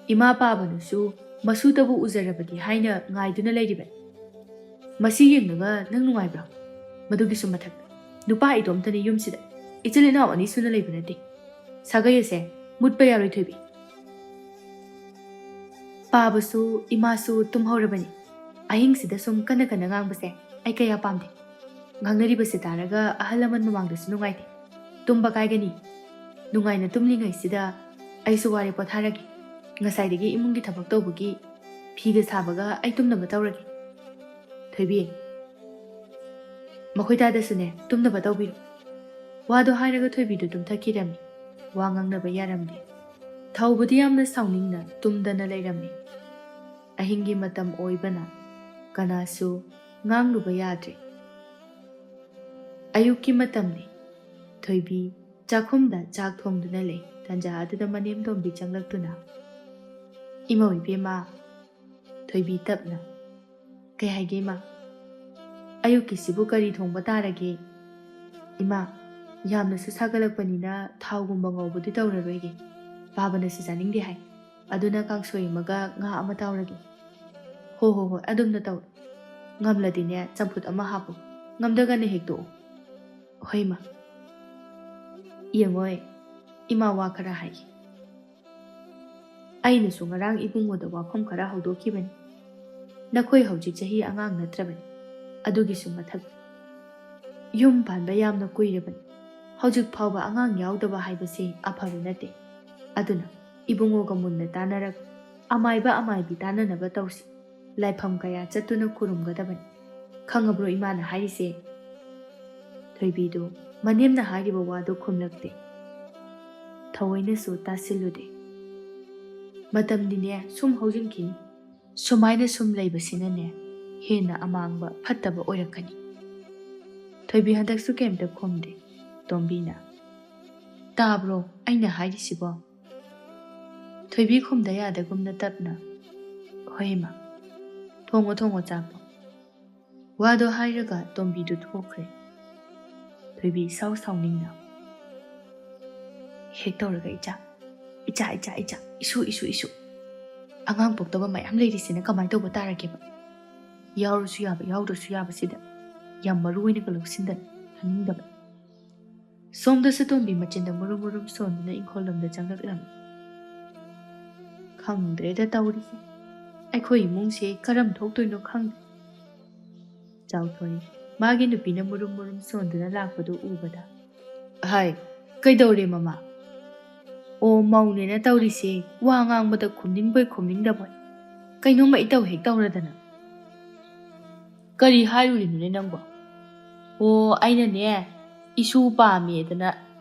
ꯏꯃꯥ ꯄꯥꯕꯅꯁꯨ ꯃꯁꯨꯇꯕꯨ ꯎꯖꯔꯕꯗꯤ ꯍꯥꯏꯅ ꯉꯥꯏꯗꯨꯅ ꯂꯩꯔꯤꯕꯅꯤ꯫ ꯃꯁꯤ ꯌꯦꯡꯂꯒ ꯅꯪ ꯅꯨꯡꯉꯥꯏꯕ꯭ꯔꯣ? ꯃꯗꯨꯒꯤꯁꯨ ꯃꯊꯛꯇ ꯅꯨꯄꯥ ꯏꯇꯣꯝꯇꯅꯤ ꯌꯨꯝꯁꯤꯗ꯫ ꯏꯆꯤꯜ ꯏꯅꯥꯎ ꯑꯅꯤ ꯁꯨꯅ ꯂꯩꯕ ꯅꯠꯇꯦ꯫ ꯁꯥꯒꯩ ꯑꯁꯦ ꯃꯨꯠꯄ ꯌꯥꯔꯣꯏ ꯊꯣꯏꯕꯤ꯫ ꯄꯥꯕꯁꯨ ꯏꯃꯥꯁꯨ ꯇꯨꯝꯍꯧꯔꯕꯅꯤ꯫ ꯑꯍꯤꯡꯁꯤꯗ ꯁꯨꯝ ꯀꯟꯅ ꯀꯟꯅ ꯉꯥꯡꯕꯁꯦ ꯑꯩ ꯀꯌꯥ ꯄꯥꯝꯗꯦ꯫ ꯉꯥꯡꯅꯔꯤꯕꯁꯦ ꯇꯥꯔꯒ ꯑꯍꯜ ꯂꯃꯟ ꯃꯃꯥꯡꯗꯁꯨ ꯅꯨꯡꯉꯥꯏꯇꯦ꯫ ꯇꯨꯝꯕ ꯀꯥꯏꯒꯅꯤ꯫ ꯅꯨꯡꯉꯥꯏꯅ ꯇꯨꯝꯂꯤꯉꯩꯁꯤꯗ ꯑꯩꯁꯨ ꯋꯥꯔꯦ, ꯄꯣꯊꯥꯔꯒꯦ꯫ ꯉꯁꯥꯏꯗꯒꯤ ꯏꯃꯨꯡꯒꯤ ꯊꯕꯛ ꯇꯧꯕꯒꯤ ꯐꯤꯒ ꯁꯥꯕꯒ ꯑꯩ ꯇꯨꯝꯅꯕ ꯇꯧꯔꯒꯦ꯫ ꯊꯣꯏꯕꯤ, ꯃꯈꯣꯏ ꯇꯥꯗꯁꯨꯅꯦ ꯇꯨꯝꯅꯕ ꯇꯧꯕꯤꯔꯣ꯫ ꯋꯥꯗꯣ ꯍꯥꯏꯔꯒ ꯊꯣꯏꯕꯤꯗꯨ ꯇꯨꯝꯊꯈꯤꯔꯝꯃꯤ꯫ ꯋꯥ ꯉꯥꯡꯅꯕ ꯌꯥꯔꯝꯗꯦ꯫ ꯊꯧꯕꯗꯤ ꯌꯥꯝꯅ ꯁꯥꯎꯅꯤꯡꯅ ꯇꯨꯝꯗꯅ ꯂꯩꯔꯝꯃꯤ꯫ ꯑꯍꯤꯡꯒꯤ ꯃꯇꯝ ꯑꯣꯏꯕꯅ ꯀꯅꯥꯁꯨ ꯉꯥꯡꯂꯨꯕ ꯌꯥꯗ꯭ꯔꯦ꯫ ꯑꯌꯨꯛꯀꯤ ꯃꯇꯝꯅꯤ꯫ ꯊꯣꯏꯕꯤ ꯆꯥꯛꯈꯨꯝꯗ ꯆꯥꯛ ꯊꯣꯡꯗꯨꯅ ꯂꯩ꯫ ꯇꯟꯖꯥ ꯑꯗꯨꯗ ꯃꯅꯦꯝ ꯇꯣꯝꯕꯤ ꯆꯪꯂꯛꯇꯨꯅ, "ꯏꯃꯧ ꯏꯕꯦꯝꯃ", ꯊꯣꯏꯕꯤ ꯇꯞꯅ, "ꯀꯩ ꯍꯥꯏꯒꯦ ꯏꯃꯥ? ꯑꯌꯨꯛꯀꯤꯁꯤꯕꯨ ꯀꯔꯤ ꯊꯣꯡꯕ ꯇꯥꯔꯒꯦ?" "ꯏꯃꯥ, ꯌꯥꯝꯅꯁꯨ ꯁꯥꯒꯠꯂꯛꯄꯅꯤꯅ ꯊꯥꯎꯒꯨꯝꯕ ꯉꯧꯕꯗꯤ ꯇꯧꯔꯔꯣꯏꯒꯦ꯫ ꯄꯥꯕꯅꯁꯨ ꯆꯥꯅꯤꯡꯗꯦ ꯍꯥꯏ꯫ ꯑꯗꯨꯅ ꯀꯥꯡꯁꯣꯏ ꯑꯃꯒ ꯉꯥ ꯑꯃ ꯇꯥꯎꯔꯒꯦ꯫" "ꯍꯣ ꯍꯣ ꯍꯣꯏ, ꯑꯗꯨꯝꯅ ꯇꯧꯔꯣ꯫ ꯉꯝꯂꯗꯤꯅꯦ ꯆꯝꯐꯨꯠ ꯑꯃ ꯍꯥꯞꯄꯣ꯫ ꯉꯝꯗ꯭ꯔꯒꯅ ꯍꯦꯛꯇꯣꯛꯑꯣ꯫" "ꯍꯣꯏ ꯏꯃꯥ꯫" "ꯌꯦꯡꯉꯣꯏ, ꯏꯃꯥ ꯋꯥ ꯈꯔ ꯍꯥꯏꯒꯦ꯫ ꯑꯩꯅꯁꯨ ꯉꯔꯥꯡ ꯏꯕꯨꯡꯉꯣꯗ ꯋꯥꯐꯝ ꯈꯔ ꯍꯧꯗꯣꯛꯈꯤꯕꯅꯤ꯫ ꯅꯈꯣꯏ ꯍꯧꯖꯤꯛ ꯆꯍꯤ ꯑꯉꯥꯡ ꯅꯠꯇ꯭ꯔꯕꯅꯤ꯫ ꯑꯗꯨꯒꯤꯁꯨ ꯃꯊꯛ, ꯌꯨꯝ ꯄꯥꯟꯕ ꯌꯥꯝꯅ ꯀꯨꯏꯔꯕꯅꯤ꯫ ꯍꯧꯖꯤꯛ ꯐꯥꯎꯕ ꯑꯉꯥꯡ ꯌꯥꯎꯗꯕ ꯍꯥꯏꯕꯁꯦ ꯑꯐꯕ ꯅꯠꯇꯦ꯫ ꯑꯗꯨꯅ ꯏꯕꯨꯡꯉꯣꯒ ꯃꯨꯟꯅ ꯇꯥꯟꯅꯔꯒ ꯑꯃꯥꯏꯕ ꯑꯃꯥꯏꯕꯤ ꯇꯥꯟꯅꯅꯕ ꯇꯧꯁꯤ꯫ ꯂꯥꯏꯐꯝ ꯀꯌꯥ ꯆꯠꯇꯨꯅ ꯈꯨꯔꯨꯝꯒꯗꯕꯅꯤ꯫ ꯈꯪꯉꯕ꯭ꯔꯣ ꯏꯃꯥꯅ ꯍꯥꯏꯔꯤꯁꯦ?" ꯊꯣꯏꯕꯤꯗꯨ ꯃꯅꯦꯝꯅ ꯍꯥꯏꯔꯤꯕ ꯋꯥꯗꯨ ꯈꯨꯝꯂꯛꯇꯦ꯫ ꯊꯑꯣꯏꯅꯁꯨ ꯇꯥꯁꯤꯜꯂꯨꯗꯦ꯫ ꯃꯇꯝꯗꯤꯅꯦ ꯁꯨꯝ ꯍꯧꯖꯤꯟꯈꯤꯅꯤ꯫ ꯁꯨꯃꯥꯏꯅ ꯁꯨꯝ ꯂꯩꯕꯁꯤꯅꯅꯦ ꯍꯦꯟꯅ ꯑꯃꯥꯡꯕ ꯐꯠꯇꯕ ꯑꯣꯏꯔꯛꯀꯅꯤ꯫ ꯊꯣꯏꯕꯤ ꯍꯟꯗꯛꯁꯨ ꯀꯩꯝꯇ ꯈꯨꯝꯗꯦ꯫ ꯇꯣꯝꯕꯤꯅ, "ꯇꯥꯕ꯭ꯔꯣ ꯑꯩꯅ ꯍꯥꯏꯔꯤꯁꯤꯕꯣ?" ꯊꯣꯏꯕꯤ ꯈꯨꯝꯗ ꯌꯥꯗꯒꯨꯝꯅ ꯇꯞꯅ, "ꯍꯣꯏ ꯏꯃꯥ, ꯊꯣꯡꯉꯣ ꯊꯣꯡꯉꯣ ꯆꯥꯛꯇꯣ꯫" ꯋꯥꯗꯣ ꯍꯥꯏꯔꯒ ꯇꯣꯝꯕꯤꯗꯨ ꯊꯣꯛꯈ꯭ꯔꯦ꯫ ꯊꯣꯏꯕꯤ ꯏꯁꯥꯎ ꯁꯥꯎꯅꯤꯡꯅ, "ꯍꯦꯛ ꯇꯧꯔꯒ ꯏꯆꯥ, ꯏꯆꯥ, ꯏꯆꯥ, ꯏꯆꯥ, ꯏꯁꯨ, ꯏꯁꯨ, ꯏꯁꯨ꯫ ꯑꯉꯥꯡ ꯄꯣꯛꯇꯕ ꯃꯌꯥꯝ ꯂꯩꯔꯤꯁꯤꯅ ꯀꯃꯥꯏꯅ ꯇꯧꯕ ꯇꯥꯔꯒꯦꯕ? ꯌꯥꯎꯔꯁꯨ ꯌꯥꯕ, ꯌꯥꯎꯗ꯭ꯔꯁꯨ ꯌꯥꯕꯁꯤꯗ ꯌꯥꯝ ꯃꯔꯨ ꯑꯣꯏꯅꯒ ꯂꯧꯁꯤꯟꯗꯅ ꯊꯥꯅꯤꯡꯗꯕ꯫" ꯁꯣꯝꯗꯁꯨ ꯇꯣꯝꯕꯤ ꯃꯆꯤꯟꯗ ꯃꯨꯔꯨꯝ ꯃꯨꯔꯨꯝ ꯁꯣꯟꯗꯨꯅ ꯏꯪꯈꯣꯜ ꯂꯣꯝꯗ ꯆꯪꯂꯛꯂꯝꯃꯤ꯫ ꯈꯪꯗ꯭ꯔꯦꯗ ꯇꯧꯔꯤꯁꯦ꯫ ꯑꯩꯈꯣꯏ ꯏꯃꯨꯡꯁꯦ ꯀꯔꯝ ꯊꯣꯛꯇꯣꯏꯅꯣ ꯈꯪꯗꯦ꯫ ꯆꯥꯎꯊꯣꯏ ꯃꯥꯒꯤ ꯅꯨꯄꯤꯅ ꯃꯨꯔꯨꯝ ꯃꯨꯔꯨꯝ ꯁꯣꯟꯗꯨꯅ ꯂꯥꯛꯄꯗꯨ ꯎꯕꯗ, "ꯍꯥꯏ, ꯀꯩꯗꯧꯔꯦ ꯃꯃꯥ? ꯑꯣ, ꯃꯧꯅꯦꯅ ꯇꯧꯔꯤꯁꯦ, ꯋꯥ ꯉꯥꯡꯕꯗ ꯈꯨꯝꯅꯤꯡꯕꯣꯏ ꯈꯨꯝꯅꯤꯡꯗꯕꯣꯏ, ꯀꯩꯅꯣꯝꯃ ꯏꯇꯧ ꯍꯦꯛ ꯇꯧꯔꯗꯅ꯫ ꯀꯔꯤ ꯍꯥꯏꯔꯨꯔꯤꯅꯣꯅꯦ ꯅꯪꯕꯣ? ꯑꯣ, ꯑꯩꯅꯅꯦ, ꯏꯁꯨ ꯄꯥꯝꯃꯦꯗꯅ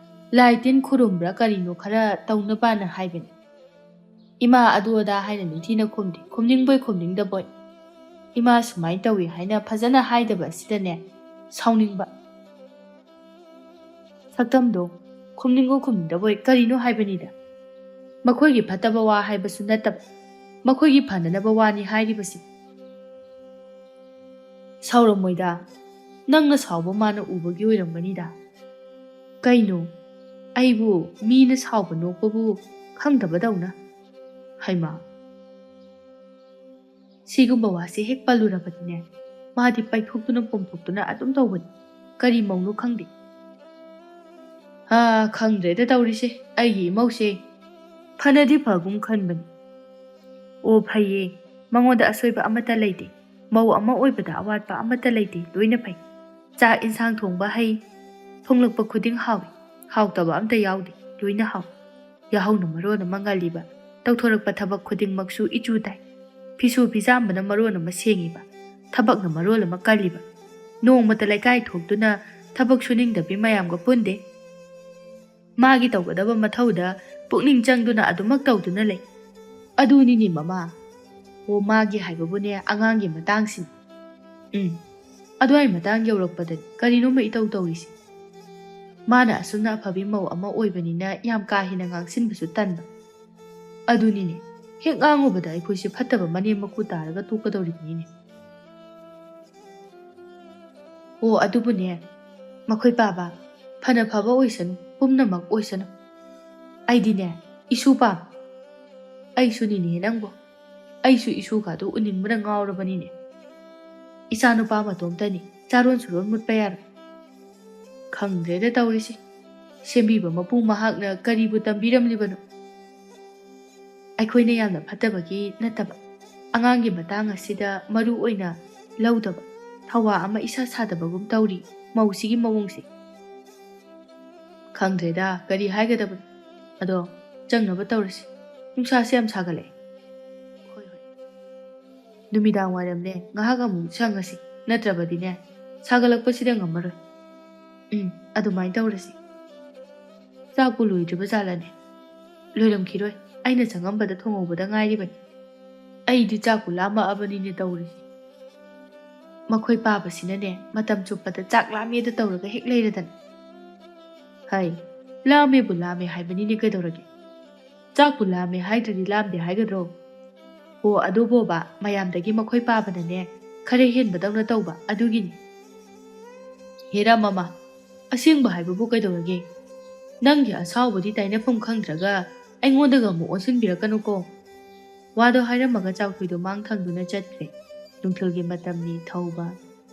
ꯂꯥꯏ ꯇꯤꯟ ꯈꯨꯔꯨꯝꯕ꯭ꯔꯥ ꯀꯔꯤꯅꯣ ꯈꯔ ꯇꯧꯅꯕꯅ ꯍꯥꯏꯕꯅꯦ꯫ ꯏꯃꯥ ꯑꯗꯨ ꯑꯗꯥ ꯍꯥꯏꯅ ꯅꯤꯡꯊꯤꯅ ꯈꯨꯝꯗꯦ, ꯈꯨꯝꯅꯤꯡꯕꯣꯏ ꯈꯨꯝꯅꯤꯡꯗꯕꯣꯏ꯫ ꯏꯃꯥ ꯁꯨꯃꯥꯏꯅ ꯇꯧꯏ ꯍꯥꯏꯅ ꯐꯖꯅ ꯍꯥꯏꯗꯕ ꯑꯁꯤꯗꯅꯦ ꯁꯥꯎꯅꯤꯡꯕ꯫ ꯁꯛꯇꯝꯗꯣ ꯈꯨꯝꯅꯤꯡꯕꯣꯏ ꯈꯨꯝꯅꯤꯡꯗꯕꯣꯏ ꯀꯔꯤꯅꯣ ꯍꯥꯏꯕꯅꯤꯗ꯫ ꯃꯈꯣꯏꯒꯤ ꯐꯠꯇꯕ ꯋꯥ ꯍꯥꯏꯕꯁꯨ ꯅꯠꯇꯕ, ꯃꯈꯣꯏꯒꯤ ꯐꯅꯅꯕ ꯋꯥꯅꯤ ꯍꯥꯏꯔꯤꯕꯁꯤ꯫ ꯁꯥꯎꯔꯝꯃꯣꯏꯗ, ꯅꯪꯅ ꯁꯥꯎꯕ ꯃꯥꯅ ꯎꯕꯒꯤ ꯑꯣꯏꯔꯝꯒꯅꯤꯗ꯫ ꯀꯩꯅꯣ, ꯑꯩꯕꯨ ꯃꯤꯅ ꯁꯥꯎꯕ ꯅꯣꯛꯄꯕꯨ ꯈꯪꯗꯕꯗꯧꯅ? ꯍꯩꯃꯥ, ꯁꯤꯒꯨꯝꯕ ꯋꯥꯁꯦ ꯍꯦꯛ ꯄꯜꯂꯨꯔꯕꯗꯤꯅꯦ, ꯃꯥꯗꯤ ꯄꯩꯊꯣꯛꯇꯨꯅ ꯄꯣꯝꯊꯣꯛꯇꯨꯅ ꯑꯗꯨꯝ ꯇꯧꯕꯅꯤ꯫ ꯀꯔꯤ ꯃꯧꯅꯣ ꯈꯪꯗꯦ꯫ ꯍꯥ, ꯈꯪꯗ꯭ꯔꯦꯗ ꯇꯧꯔꯤꯁꯦ, ꯑꯩꯒꯤ ꯏꯃꯧꯁꯦ꯫ ꯐꯅꯗꯤ ꯐꯒꯨꯝ ꯈꯟꯕꯅꯤ꯫ ꯑꯣ, ꯐꯩꯌꯦ, ꯃꯉꯣꯟꯗ ꯑꯁꯣꯏꯕ ꯑꯃꯠꯇ ꯂꯩꯇꯦ꯫ ꯃꯧ ꯑꯃ ꯑꯣꯏꯕꯗ ꯑꯋꯥꯠꯄ ꯑꯃꯠꯇ ꯂꯩꯇꯦ, ꯂꯣꯏꯅ ꯐꯩ꯫ ꯆꯥꯛ ꯏꯟꯁꯥꯡ ꯊꯣꯡꯕ ꯍꯩ, ꯊꯣꯡꯂꯛꯄ ꯈꯨꯗꯤꯡ ꯍꯥꯎꯏ, ꯍꯥꯎꯇꯕ ꯑꯝꯇ ꯌꯥꯎꯗꯦ, ꯂꯣꯏꯅ ꯍꯥꯎꯏ꯫ ꯌꯥꯍꯧꯅ ꯃꯔꯣꯟ ꯑꯃ ꯉꯜꯂꯤꯕ, ꯇꯧꯊꯣꯔꯛꯄ ꯊꯕꯛ ꯈꯨꯗꯤꯡꯃꯛꯁꯨ ꯏꯆꯨ ꯇꯥꯏ꯫ ꯐꯤꯁꯨ ꯐꯤꯖꯥꯝꯕꯅ ꯃꯔꯣꯟ ꯑꯃ ꯁꯦꯡꯉꯤꯕ, ꯊꯕꯛꯅ ꯃꯔꯣꯜ ꯑꯃ ꯀꯜꯂꯤꯕ꯫ ꯅꯣꯡꯃꯇ ꯂꯩꯀꯥꯏ ꯊꯣꯛꯇꯨꯅ ꯊꯕꯛ ꯁꯨꯅꯤꯡꯗꯕꯤ ꯃꯌꯥꯝꯒ ꯄꯨꯟꯗꯦ꯫ ꯃꯥꯒꯤ ꯇꯧꯒꯗꯕ ꯃꯊꯧꯗ ꯄꯨꯛꯅꯤꯡ ꯆꯪꯗꯨꯅ ꯑꯗꯨꯃꯛ ꯇꯧꯗꯨꯅ ꯂꯩ꯫ ꯑꯗꯨꯅꯤꯅꯦ ꯃꯃꯥ꯫ ꯑꯣ, ꯃꯥꯒꯤ ꯍꯥꯏꯕꯕꯨꯅꯦ, ꯑꯉꯥꯡꯒꯤ ꯃꯇꯥꯡꯁꯤꯅꯤ꯫ ꯎꯝ, ꯑꯗꯨꯋꯥꯏ ꯃꯇꯥꯡ ꯌꯧꯔꯛꯄꯗꯗꯤ ꯀꯔꯤꯅꯣꯝꯃ ꯏꯇꯧ ꯇꯧꯔꯤꯁꯦ꯫ ꯃꯥꯅ ꯑꯁꯨꯝꯅ ꯑꯐꯕꯤ ꯃꯧ ꯑꯃ ꯑꯣꯏꯕꯅꯤꯅ ꯌꯥꯝ ꯀꯥ ꯍꯦꯟꯅ ꯉꯥꯡꯁꯤꯟꯕꯁꯨ ꯇꯟꯕ꯫ ꯑꯗꯨꯅꯤꯅꯦ, ꯍꯦꯛ ꯉꯥꯡꯉꯨꯕꯗ ꯑꯩꯈꯣꯏꯁꯦ ꯐꯠꯇꯕ ꯃꯅꯦꯝ ꯃꯀꯨ ꯇꯥꯔꯒ ꯇꯣꯛꯀꯗꯧꯔꯤꯕꯅꯤꯅꯦ꯫ ꯑꯣ, ꯑꯗꯨꯕꯨꯅꯦ, ꯃꯈꯣꯏ ꯄꯥꯕ, ꯐꯅ ꯐꯕ ꯑꯣꯏꯁꯅꯨ, ꯄꯨꯝꯅꯃꯛ ꯑꯣꯏꯁꯅꯨ꯫ ꯑꯩꯗꯤꯅꯦ, ꯏꯁꯨ ꯄꯥꯝꯃꯤ꯫ ꯑꯩꯁꯨꯅꯤꯅꯦ ꯅꯪꯕꯣ꯫ ꯑꯩꯁꯨ ꯏꯁꯨꯒꯗꯣ ꯎꯅꯤꯡꯕꯅ ꯉꯥꯎꯔꯕꯅꯤꯅꯦ꯫ ꯏꯆꯥꯅꯨꯄꯥ ꯃꯇꯣꯝꯇꯅꯤ, ꯆꯥꯔꯣꯟ ꯁꯨꯔꯣꯟ ꯃꯨꯠꯄ ꯌꯥꯔꯣꯏ꯫ ꯈꯪꯗ꯭ꯔꯦꯗ ꯇꯧꯔꯤꯁꯤ꯫ ꯁꯦꯝꯕꯤꯕ ꯃꯄꯨ ꯃꯍꯥꯛꯅ ꯀꯔꯤꯕꯨ ꯇꯝꯕꯤꯔꯝꯂꯤꯕꯅꯣ? ꯑꯩꯈꯣꯏꯅ ꯌꯥꯝꯅ ꯐꯠꯇꯕꯒꯤ ꯅꯠꯇꯕ, ꯑꯉꯥꯡꯒꯤ ꯃꯇꯥꯡ ꯑꯁꯤꯗ ꯃꯔꯨ ꯑꯣꯏꯅ ꯂꯧꯗꯕ, ꯊꯧꯋꯥ ꯑꯃ ꯏꯁꯥ ꯁꯥꯗꯕꯒꯨꯝ ꯇꯧꯔꯤ ꯃꯧꯁꯤꯒꯤ ꯃꯑꯣꯡꯁꯦ꯫ ꯈꯪꯗ꯭ꯔꯦꯗ, ꯀꯔꯤ ꯍꯥꯏꯒꯗꯕꯅꯣ꯫ ꯑꯗꯣ, ꯆꯪꯅꯕ ꯇꯧꯔꯁꯤ꯫ ꯅꯨꯡꯁꯥꯁꯦ ꯌꯥꯝ ꯁꯥꯒꯠꯂꯛꯑꯦ꯫ ꯍꯣꯏ, ꯍꯣꯏ꯫ ꯅꯨꯃꯤꯗꯥꯡ ꯋꯥꯏꯔꯝꯅꯦ, ꯉꯥꯏꯍꯥꯛ ꯑꯃꯨꯛ ꯁꯪꯉꯁꯤ꯫ ꯅꯠꯇ꯭ꯔꯕꯗꯤꯅꯦ, ꯁꯥꯒꯠꯂꯛꯄꯁꯤꯗ ꯉꯝꯃꯔꯣꯏ꯫ ꯎꯝ, ꯑꯗꯨꯃꯥꯏꯅ ꯇꯧꯔꯁꯤ꯫ ꯆꯥꯛꯄꯨ ꯂꯣꯏꯗ꯭ꯔꯤꯕ ꯖꯥꯠꯂꯅꯦ? ꯂꯣꯏꯔꯝꯈꯤꯔꯣꯏ꯫ ꯑꯩꯅ ꯆꯪꯉꯝꯕꯗ ꯊꯣꯡꯍꯧꯕꯗ ꯉꯥꯏꯔꯤꯕꯅꯤ꯫ ꯑꯩꯗꯤ ꯆꯥꯛꯄꯨ ꯂꯥꯝꯃꯛꯑꯕꯅꯤꯅꯦ ꯇꯧꯔꯤꯁꯦ꯫ ꯃꯈꯣꯏ ꯄꯥꯕꯁꯤꯅꯅꯦ, ꯃꯇꯝ ꯆꯨꯞꯄꯗ ꯆꯥꯛ ꯂꯥꯝꯃꯦꯗ ꯇꯧꯔꯒ ꯍꯦꯛ ꯂꯩꯔꯗꯅ꯫ ꯍꯩ, ꯂꯥꯝꯃꯦꯕꯨ ꯂꯥꯝꯃꯦ ꯍꯥꯏꯕꯅꯤꯅꯦ, ꯀꯩꯗꯧꯔꯒꯦ? ꯆꯥꯛꯄꯨ ꯂꯥꯝꯃꯦ ꯍꯥꯏꯗ꯭ꯔꯗꯤ ꯂꯥꯝꯗꯦ ꯍꯥꯏꯒꯗ꯭ꯔꯣ? ꯑꯣ, ꯑꯗꯨꯕꯣꯕ, ꯃꯌꯥꯝꯗꯒꯤ ꯃꯈꯣꯏ ꯄꯥꯕꯅꯅꯦ, ꯈꯔ ꯍꯦꯟꯕꯗꯧꯅ ꯇꯧꯕ ꯑꯗꯨꯒꯤꯅꯤ꯫ ꯍꯦꯔꯥ ꯃꯃꯥ, ꯑꯁꯦꯡꯕ ꯍꯥꯏꯕꯕꯨ ꯀꯩꯗꯧꯔꯒꯦ? ꯅꯪꯒꯤ ꯑꯁꯥꯎꯕꯗꯤ ꯇꯥꯏꯅꯐꯝ ꯈꯪꯗ꯭ꯔꯒ ꯑꯩꯉꯣꯟꯗꯒ ꯑꯃꯨꯛ ꯑꯣꯟꯁꯤꯟꯕꯤꯔꯛꯀꯅꯨꯀꯣ꯫ ꯋꯥꯗꯣ ꯍꯥꯏꯔꯝꯃꯒ ꯆꯥꯎꯊꯣꯏꯗꯣ ꯃꯥꯡ ꯊꯪꯗꯨꯅ ꯆꯠꯈ꯭ꯔꯦ꯫ ꯅꯨꯡꯊꯤꯜꯒꯤ ꯃꯇꯝꯅꯤ ꯊꯧꯕ꯫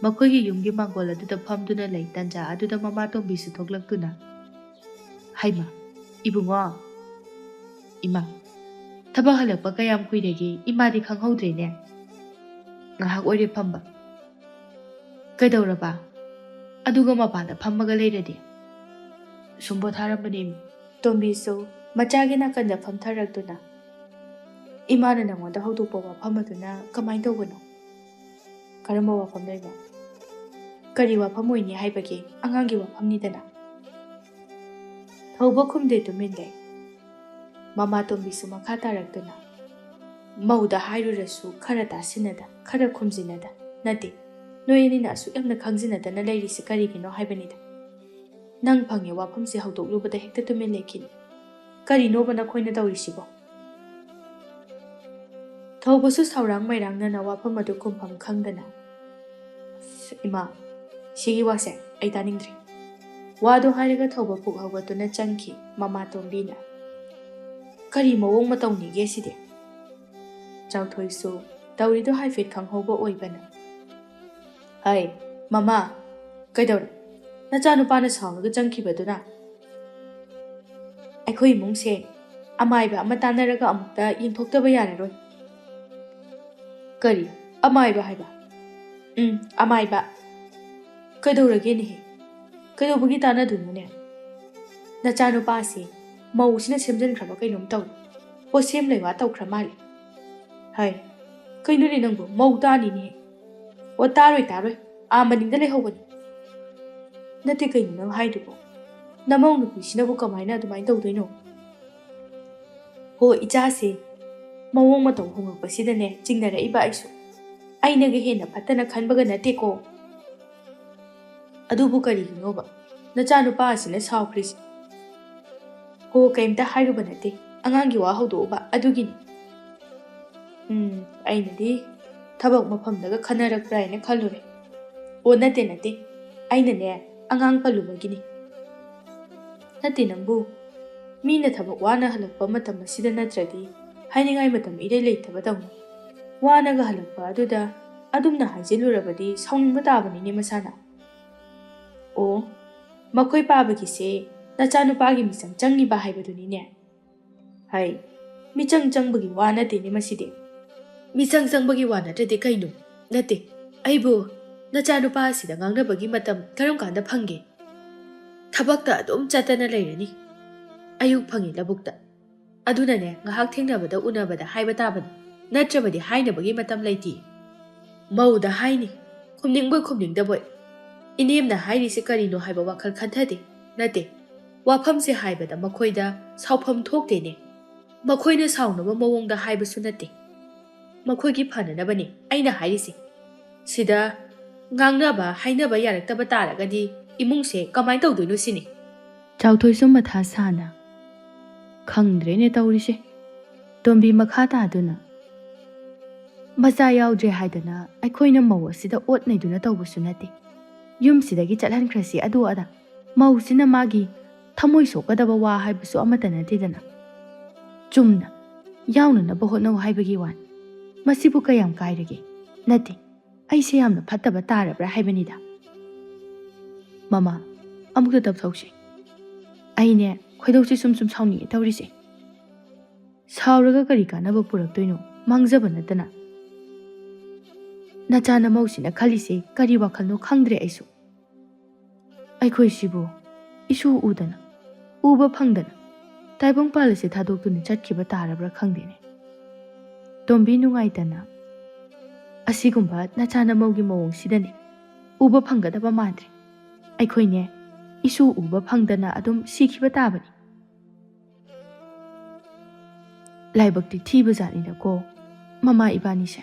ꯃꯈꯣꯏꯒꯤ ꯌꯨꯝꯒꯤ ꯃꯥꯡꯒꯣꯜ ꯑꯗꯨꯗ ꯐꯝꯗꯨꯅ ꯂꯩ꯫ ꯇꯟꯖꯥ ꯑꯗꯨꯗ ꯃꯃꯥ ꯇꯣꯝꯕꯤꯁꯨ ꯊꯣꯛꯂꯛꯇꯨꯅ, "ꯍꯩꯃꯥ, ꯏꯕꯨꯡꯉꯣ!" "ꯏꯃꯥ, ꯊꯕꯛ ꯍꯜꯂꯛꯄ ꯀꯌꯥꯝ ꯀꯨꯏꯔꯒꯦ? ꯏꯃꯥꯗꯤ ꯈꯪꯍꯧꯗ꯭ꯔꯦꯅꯦ꯫ ꯉꯥꯏꯍꯥꯛ ꯑꯣꯏꯔꯦ ꯐꯝꯕ꯫ ꯀꯩꯗꯧꯔꯕ? ꯑꯗꯨꯒ ꯃꯄꯥꯟꯗ ꯐꯝꯃꯒ ꯂꯩꯔꯗꯤ?" "ꯁꯨꯝ ꯄꯣꯊꯥꯔꯝꯕꯅꯦ, ꯏꯃꯥ꯫" ꯇꯣꯝꯕꯤꯁꯨ ꯃꯆꯥꯒꯤ ꯅꯥꯀꯟꯗ ꯐꯝꯊꯔꯛꯇꯨꯅ, "ꯏꯃꯥꯅ ꯅꯪꯉꯣꯟꯗ ꯍꯧꯗꯣꯛꯄ ꯋꯥꯐꯝ ꯑꯗꯨꯅ ꯀꯃꯥꯏꯅ ꯇꯧꯕꯅꯣ?" "ꯀꯔꯝꯕ ꯋꯥꯐꯝꯅꯣ, ꯏꯃꯥ?" "ꯀꯔꯤ ꯋꯥꯐꯝ ꯑꯣꯏꯅꯤ ꯍꯥꯏꯕꯒꯦ? ꯑꯉꯥꯡꯒꯤ ꯋꯥꯐꯝꯅꯤꯗꯅ꯫" ꯊꯧꯕ ꯈꯨꯝꯗꯦ, ꯇꯨꯃꯤꯟ ꯂꯩ꯫ ꯃꯃꯥ ꯇꯣꯝꯕꯤꯁꯨ ꯃꯈꯥ ꯇꯥꯔꯛꯇꯨꯅ, "ꯃꯧꯗ ꯍꯥꯏꯔꯨꯔꯁꯨ ꯈꯔ ꯇꯥꯁꯤꯟꯅꯗ, ꯈꯔ ꯈꯨꯝꯖꯤꯟꯅꯗ꯫ ꯅꯠꯇꯦ, ꯅꯣꯏ ꯑꯅꯤꯅ ꯑꯁꯨꯛ ꯌꯥꯝꯅ ꯈꯪꯖꯤꯟꯅꯗꯅ ꯂꯩꯔꯤꯁꯤ ꯀꯔꯤꯒꯤꯅꯣ ꯍꯥꯏꯕꯅꯤꯗ꯫ ꯅꯪ ꯐꯪꯉꯦ ꯋꯥꯐꯝꯁꯦ ꯍꯧꯗꯣꯛꯂꯨꯕꯗ ꯍꯦꯛꯇ ꯇꯨꯃꯤꯟ ꯂꯩꯈꯤꯅꯤ꯫ ꯀꯔꯤꯅꯣꯕ ꯅꯈꯣꯏꯅ ꯇꯧꯔꯤꯁꯤꯕꯣ?" ꯊꯧꯕꯁꯨ ꯁꯥꯎꯔꯥꯡ ꯃꯩꯔꯥꯡꯅꯅ ꯋꯥꯐꯝ ꯑꯗꯨ ꯈꯨꯝꯐꯝ ꯈꯪꯗꯅ, "ꯑꯁ, ꯏꯃꯥ, ꯁꯤꯒꯤ ꯋꯥꯁꯦ ꯑꯩ ꯇꯥꯅꯤꯡꯗ꯭ꯔꯦ꯫" ꯋꯥꯗꯨ ꯍꯥꯏꯔꯒ ꯊꯧꯕ ꯄꯨꯛ ꯍꯧꯒꯠꯇꯨꯅ ꯆꯪꯈꯤ꯫ ꯃꯃꯥ ꯇꯣꯝꯕꯤꯅ, "ꯀꯔꯤ ꯃꯑꯣꯡ ꯃꯇꯧꯅꯤꯒꯦ ꯁꯤꯗꯤ?" ꯆꯥꯎꯊꯣꯏꯁꯨ ꯇꯧꯔꯤꯗꯨ ꯍꯥꯏꯐꯦꯠ ꯈꯪꯍꯧꯕ ꯑꯣꯏꯕꯅ, "ꯍꯩ, ꯃꯃꯥ, ꯀꯩꯗꯧꯔꯦ? ꯅꯆꯥꯅꯨꯄꯥꯅ ꯁꯥꯎꯔꯒ ꯆꯪꯈꯤꯕꯗꯨꯅ?" "ꯑꯩꯈꯣꯏ ꯏꯃꯨꯡꯁꯦ ꯑꯃꯥꯏꯕ ꯑꯃ ꯇꯥꯟꯅꯔꯒ ꯑꯃꯨꯛꯇ ꯌꯦꯡꯊꯣꯛꯇꯕ ꯌꯥꯔꯔꯣꯏ꯫" ꯀꯔꯤ? ꯑꯃꯥꯏꯕ ꯍꯥꯏꯕ? ꯎꯝ, ꯑꯃꯥꯏꯕ꯫ ꯀꯩꯗꯧꯔꯒꯦꯅꯦꯍꯦ? ꯀꯩꯗꯧꯕꯒꯤ ꯇꯥꯟꯅꯗꯣꯏꯅꯣꯅꯦ? ꯅꯆꯥꯅꯨꯄꯥꯁꯦ ꯃꯧꯁꯤꯅ ꯁꯦꯝꯖꯤꯟꯈ꯭ꯔꯕ ꯀꯩꯅꯣꯝ ꯇꯧꯔꯦ꯫ ꯄꯣꯠꯁꯦꯝ ꯂꯩꯋꯥ ꯇꯧꯈ꯭ꯔ ꯃꯥꯜꯂꯦ꯫ ꯍꯥꯏ, ꯀꯩꯅꯣꯅꯦ ꯅꯪꯕꯨ? ꯃꯧ ꯇꯥꯅꯤꯅꯦꯍꯦ꯫ ꯑꯣ, ꯇꯥꯔꯣꯏ, ꯇꯥꯔꯣꯏ꯫ ꯑꯥ ꯃꯅꯤꯡꯗ ꯂꯩꯍꯧꯕꯅꯤ꯫ ꯅꯠꯇꯦ, ꯀꯩꯅꯣ ꯅꯪ ꯍꯥꯏꯗꯨꯕꯣ? ꯅꯃꯧ ꯅꯨꯄꯤꯁꯤꯅꯕꯨ ꯀꯃꯥꯏꯅ ꯑꯗꯨꯃꯥꯏꯅ ꯇꯧꯗꯣꯏꯅꯣ? ꯍꯣ, ꯏꯆꯥꯁꯦ ꯃꯑꯣꯡ ꯃꯇꯧ ꯍꯣꯡꯉꯛꯄꯁꯤꯗꯅꯦ ꯆꯤꯡꯅꯔꯛꯏꯕ ꯑꯩꯁꯨ꯫ ꯑꯩꯅꯒ ꯍꯦꯟꯅ ꯐꯠꯇꯅ ꯈꯟꯕꯒ ꯅꯠꯇꯦꯀꯣ꯫ ꯑꯗꯨꯕꯨ ꯀꯔꯤꯒꯤꯅꯣꯕ ꯅꯆꯥꯅꯨꯄꯥ ꯑꯁꯤꯅ ꯁꯥꯎꯈ꯭ꯔꯤꯁꯦ? ꯍꯣ, ꯀꯩꯝꯇ ꯍꯥꯏꯔꯨꯕ ꯅꯠꯇꯦ, ꯑꯉꯥꯡꯒꯤ ꯋꯥ ꯍꯧꯗꯣꯛꯎꯕ ꯑꯗꯨꯒꯤꯅꯤ꯫ ꯎꯝ, ꯑꯩꯅꯗꯤ ꯊꯕꯛ ꯃꯐꯝꯗꯒ ꯈꯟꯅꯔꯛꯄ꯭ꯔꯥ ꯍꯥꯏꯅ ꯈꯜꯂꯨꯔꯦ꯫ ꯑꯣ, ꯅꯠꯇꯦ, ꯅꯠꯇꯦ, ꯑꯩꯅꯅꯦ ꯑꯉꯥꯡ ꯄꯜꯂꯨꯕꯒꯤꯅꯤ꯫ ꯅꯠꯇꯦ ꯅꯪꯕꯨ, ꯃꯤꯅ ꯊꯕꯛ ꯋꯥꯅ ꯍꯜꯂꯛꯄ ꯃꯇꯝ ꯑꯁꯤꯗ ꯅꯠꯇ꯭ꯔꯗꯤ ꯍꯥꯏꯅꯤꯡꯉꯥꯏ ꯃꯇꯝ ꯏꯔꯩ ꯂꯩꯇꯕꯗꯧꯅ ꯋꯥꯅꯒ ꯍꯜꯂꯛꯄ ꯑꯗꯨꯗ ꯑꯗꯨꯝꯅ ꯍꯥꯏꯖꯤꯜꯂꯨꯔꯕꯗꯤ ꯁꯥꯎꯅꯤꯡꯕ ꯇꯥꯕꯅꯤꯅꯦ ꯃꯁꯥꯅ꯫ ꯑꯣ, ꯃꯈꯣꯏ ꯄꯥꯕꯒꯤꯁꯦ ꯅꯆꯥꯅꯨꯄꯥꯒꯤ ꯃꯤꯆꯪ ꯆꯪꯉꯤꯕ ꯍꯥꯏꯕꯗꯨꯅꯤꯅꯦ꯫ ꯍꯥꯏ, ꯃꯤꯆꯪ ꯆꯪꯕꯒꯤ ꯋꯥ ꯅꯠꯇꯦꯅꯦ ꯃꯁꯤꯗꯤ꯫ ꯃꯤꯆꯪ ꯆꯪꯕꯒꯤ ꯋꯥ ꯅꯠꯇ꯭ꯔꯗꯤ ꯀꯩꯅꯣ? ꯅꯠꯇꯦ, ꯑꯩꯕꯨ ꯅꯆꯥꯅꯨꯄꯥ ꯑꯁꯤꯗ ꯉꯥꯡꯅꯕꯒꯤ ꯃꯇꯝ ꯀꯔꯝ ꯀꯥꯟꯗ ꯐꯪꯒꯦ? ꯊꯕꯛꯇ ꯑꯗꯨꯝ ꯆꯠꯇꯅ ꯂꯩꯔꯅꯤ꯫ ꯑꯌꯨꯛ ꯐꯪꯉꯤ ꯂꯧꯕꯨꯛꯇ꯫ ꯑꯗꯨꯅꯅꯦ, ꯉꯥꯏꯍꯥꯛ ꯊꯦꯡꯅꯕꯗ ꯎꯅꯕꯗ ꯍꯥꯏꯕ ꯇꯥꯕꯅꯤ, ꯅꯠꯇ꯭ꯔꯕꯗꯤ ꯍꯥꯏꯅꯕꯒꯤ ꯃꯇꯝ ꯂꯩꯇꯦ꯫ ꯃꯧꯗ ꯍꯥꯏꯅꯤ, ꯈꯨꯝꯅꯤꯡꯕꯣꯏ ꯈꯨꯝꯅꯤꯡꯗꯕꯣꯏ꯫ ꯏꯅꯦꯝꯅ ꯍꯥꯏꯔꯤꯁꯦ ꯀꯔꯤꯅꯣ ꯍꯥꯏꯕ ꯋꯥꯈꯜ ꯈꯟꯊꯗꯦ꯫ ꯅꯠꯇꯦ, ꯋꯥꯐꯝꯁꯦ ꯍꯥꯏꯕꯗ ꯃꯈꯣꯏꯗ ꯁꯥꯎꯐꯝ ꯊꯣꯛꯇꯦꯅꯦ꯫ ꯃꯈꯣꯏꯅ ꯁꯥꯎꯅꯕ ꯃꯑꯣꯡꯗ ꯍꯥꯏꯕꯁꯨ ꯅꯠꯇꯦ꯫ ꯃꯈꯣꯏꯒꯤ ꯐꯅꯅꯕꯅꯤ ꯑꯩꯅ ꯍꯥꯏꯔꯤꯁꯦ꯫ ꯁꯤꯗ ꯉꯥꯡꯅꯕ ꯍꯥꯏꯅꯕ ꯌꯥꯔꯛꯇꯕ ꯇꯥꯔꯒꯗꯤ ꯏꯃꯨꯡꯁꯦ ꯀꯃꯥꯏꯅ ꯇꯧꯗꯣꯏꯅꯣ ꯁꯤꯅꯤ꯫ ꯆꯥꯎꯊꯣꯏꯁꯨ ꯃꯊꯥ ꯁꯥꯅ, "ꯈꯪꯗ꯭ꯔꯦꯅꯦ ꯇꯧꯔꯤꯁꯦ꯫ ꯇꯣꯝꯕꯤ ꯃꯈꯥ ꯇꯥꯗꯨꯅ, ꯃꯆꯥ ꯌꯥꯎꯗ꯭ꯔꯦ ꯍꯥꯏꯗꯅ ꯑꯩꯈꯣꯏꯅ ꯃꯧ ꯑꯁꯤꯗ ꯑꯣꯠ ꯅꯩꯗꯨꯅ ꯇꯧꯕꯁꯨ ꯅꯠꯇꯦ꯫ ꯌꯨꯝꯁꯤꯗꯒꯤ ꯆꯠꯍꯟꯈ꯭ꯔꯁꯤ ꯑꯗꯨ ꯑꯗꯥ꯫ ꯃꯧꯁꯤꯅ ꯃꯥꯒꯤ ꯊꯃꯣꯏ ꯁꯣꯛꯀꯗꯕ ꯋꯥ ꯍꯥꯏꯕꯁꯨ ꯑꯃꯠꯇ ꯅꯠꯇꯦꯗꯅ꯫ ꯆꯨꯝꯅ ꯌꯥꯎꯅꯅꯕ ꯍꯣꯠꯅꯧ ꯍꯥꯏꯕꯒꯤ ꯋꯥꯅꯤ꯫ ꯃꯁꯤꯕꯨ ꯀꯌꯥꯝ ꯀꯥꯏꯔꯒꯦ? ꯅꯠꯇꯦ, ꯑꯩꯁꯦ ꯌꯥꯝꯅ ꯐꯠꯇꯕ ꯇꯥꯔꯕ꯭ꯔꯥ ꯍꯥꯏꯕꯅꯤꯗ꯫ ꯃꯃꯥ, ꯑꯃꯨꯛꯇ ꯇꯞꯊꯧꯁꯤ꯫ ꯑꯩꯅꯦ ꯈꯣꯏꯗꯧꯁꯦ ꯁꯨꯝ ꯁꯨꯝ ꯁꯥꯎꯅꯤꯡꯉꯦ ꯇꯧꯔꯤꯁꯦ꯫ ꯁꯥꯎꯔꯒ ꯀꯔꯤ ꯀꯥꯟꯅꯕ ꯄꯨꯔꯛꯇꯣꯏꯅꯣ? ꯃꯥꯡꯖꯕ ꯅꯠꯇꯅ꯫ ꯅꯆꯥ ꯅꯃꯧꯁꯤꯅ ꯈꯜꯂꯤꯁꯦ ꯀꯔꯤ ꯋꯥꯈꯜꯅꯣ ꯈꯪꯗ꯭ꯔꯦ ꯑꯩꯁꯨ꯫ ꯑꯩꯈꯣꯏꯁꯤꯕꯨ ꯏꯁꯨ ꯎꯗꯅ, ꯎꯕ ꯐꯪꯗꯅ, ꯇꯥꯏꯕꯪꯄꯥꯜ ꯑꯁꯤ ꯊꯥꯗꯣꯛꯇꯨꯅ ꯆꯠꯈꯤꯕ ꯇꯥꯔꯕ꯭ꯔꯥ ꯈꯪꯗꯦꯅꯦ꯫ ꯇꯣꯝꯕꯤ ꯅꯨꯡꯉꯥꯏꯇꯅ, "ꯑꯁꯤꯒꯨꯝꯕ ꯅꯆꯥ ꯅꯃꯧꯒꯤ ꯃꯑꯣꯡꯁꯤꯗꯅꯦ ꯎꯕ ꯐꯪꯒꯗꯕ ꯃꯥꯟꯗ꯭ꯔꯦ꯫ ꯑꯩꯈꯣꯏꯅꯦ ꯏꯁꯨ ꯎꯕ ꯐꯪꯗꯅ ꯑꯗꯨꯝ ꯁꯤꯈꯤꯕ ꯇꯥꯕꯅꯤ꯫ ꯂꯥꯏꯕꯛꯇꯤ ꯊꯤꯕ ꯖꯥꯠꯅꯤꯗꯀꯣ ꯃꯃꯥ ꯏꯕꯥꯅꯤꯁꯦ꯫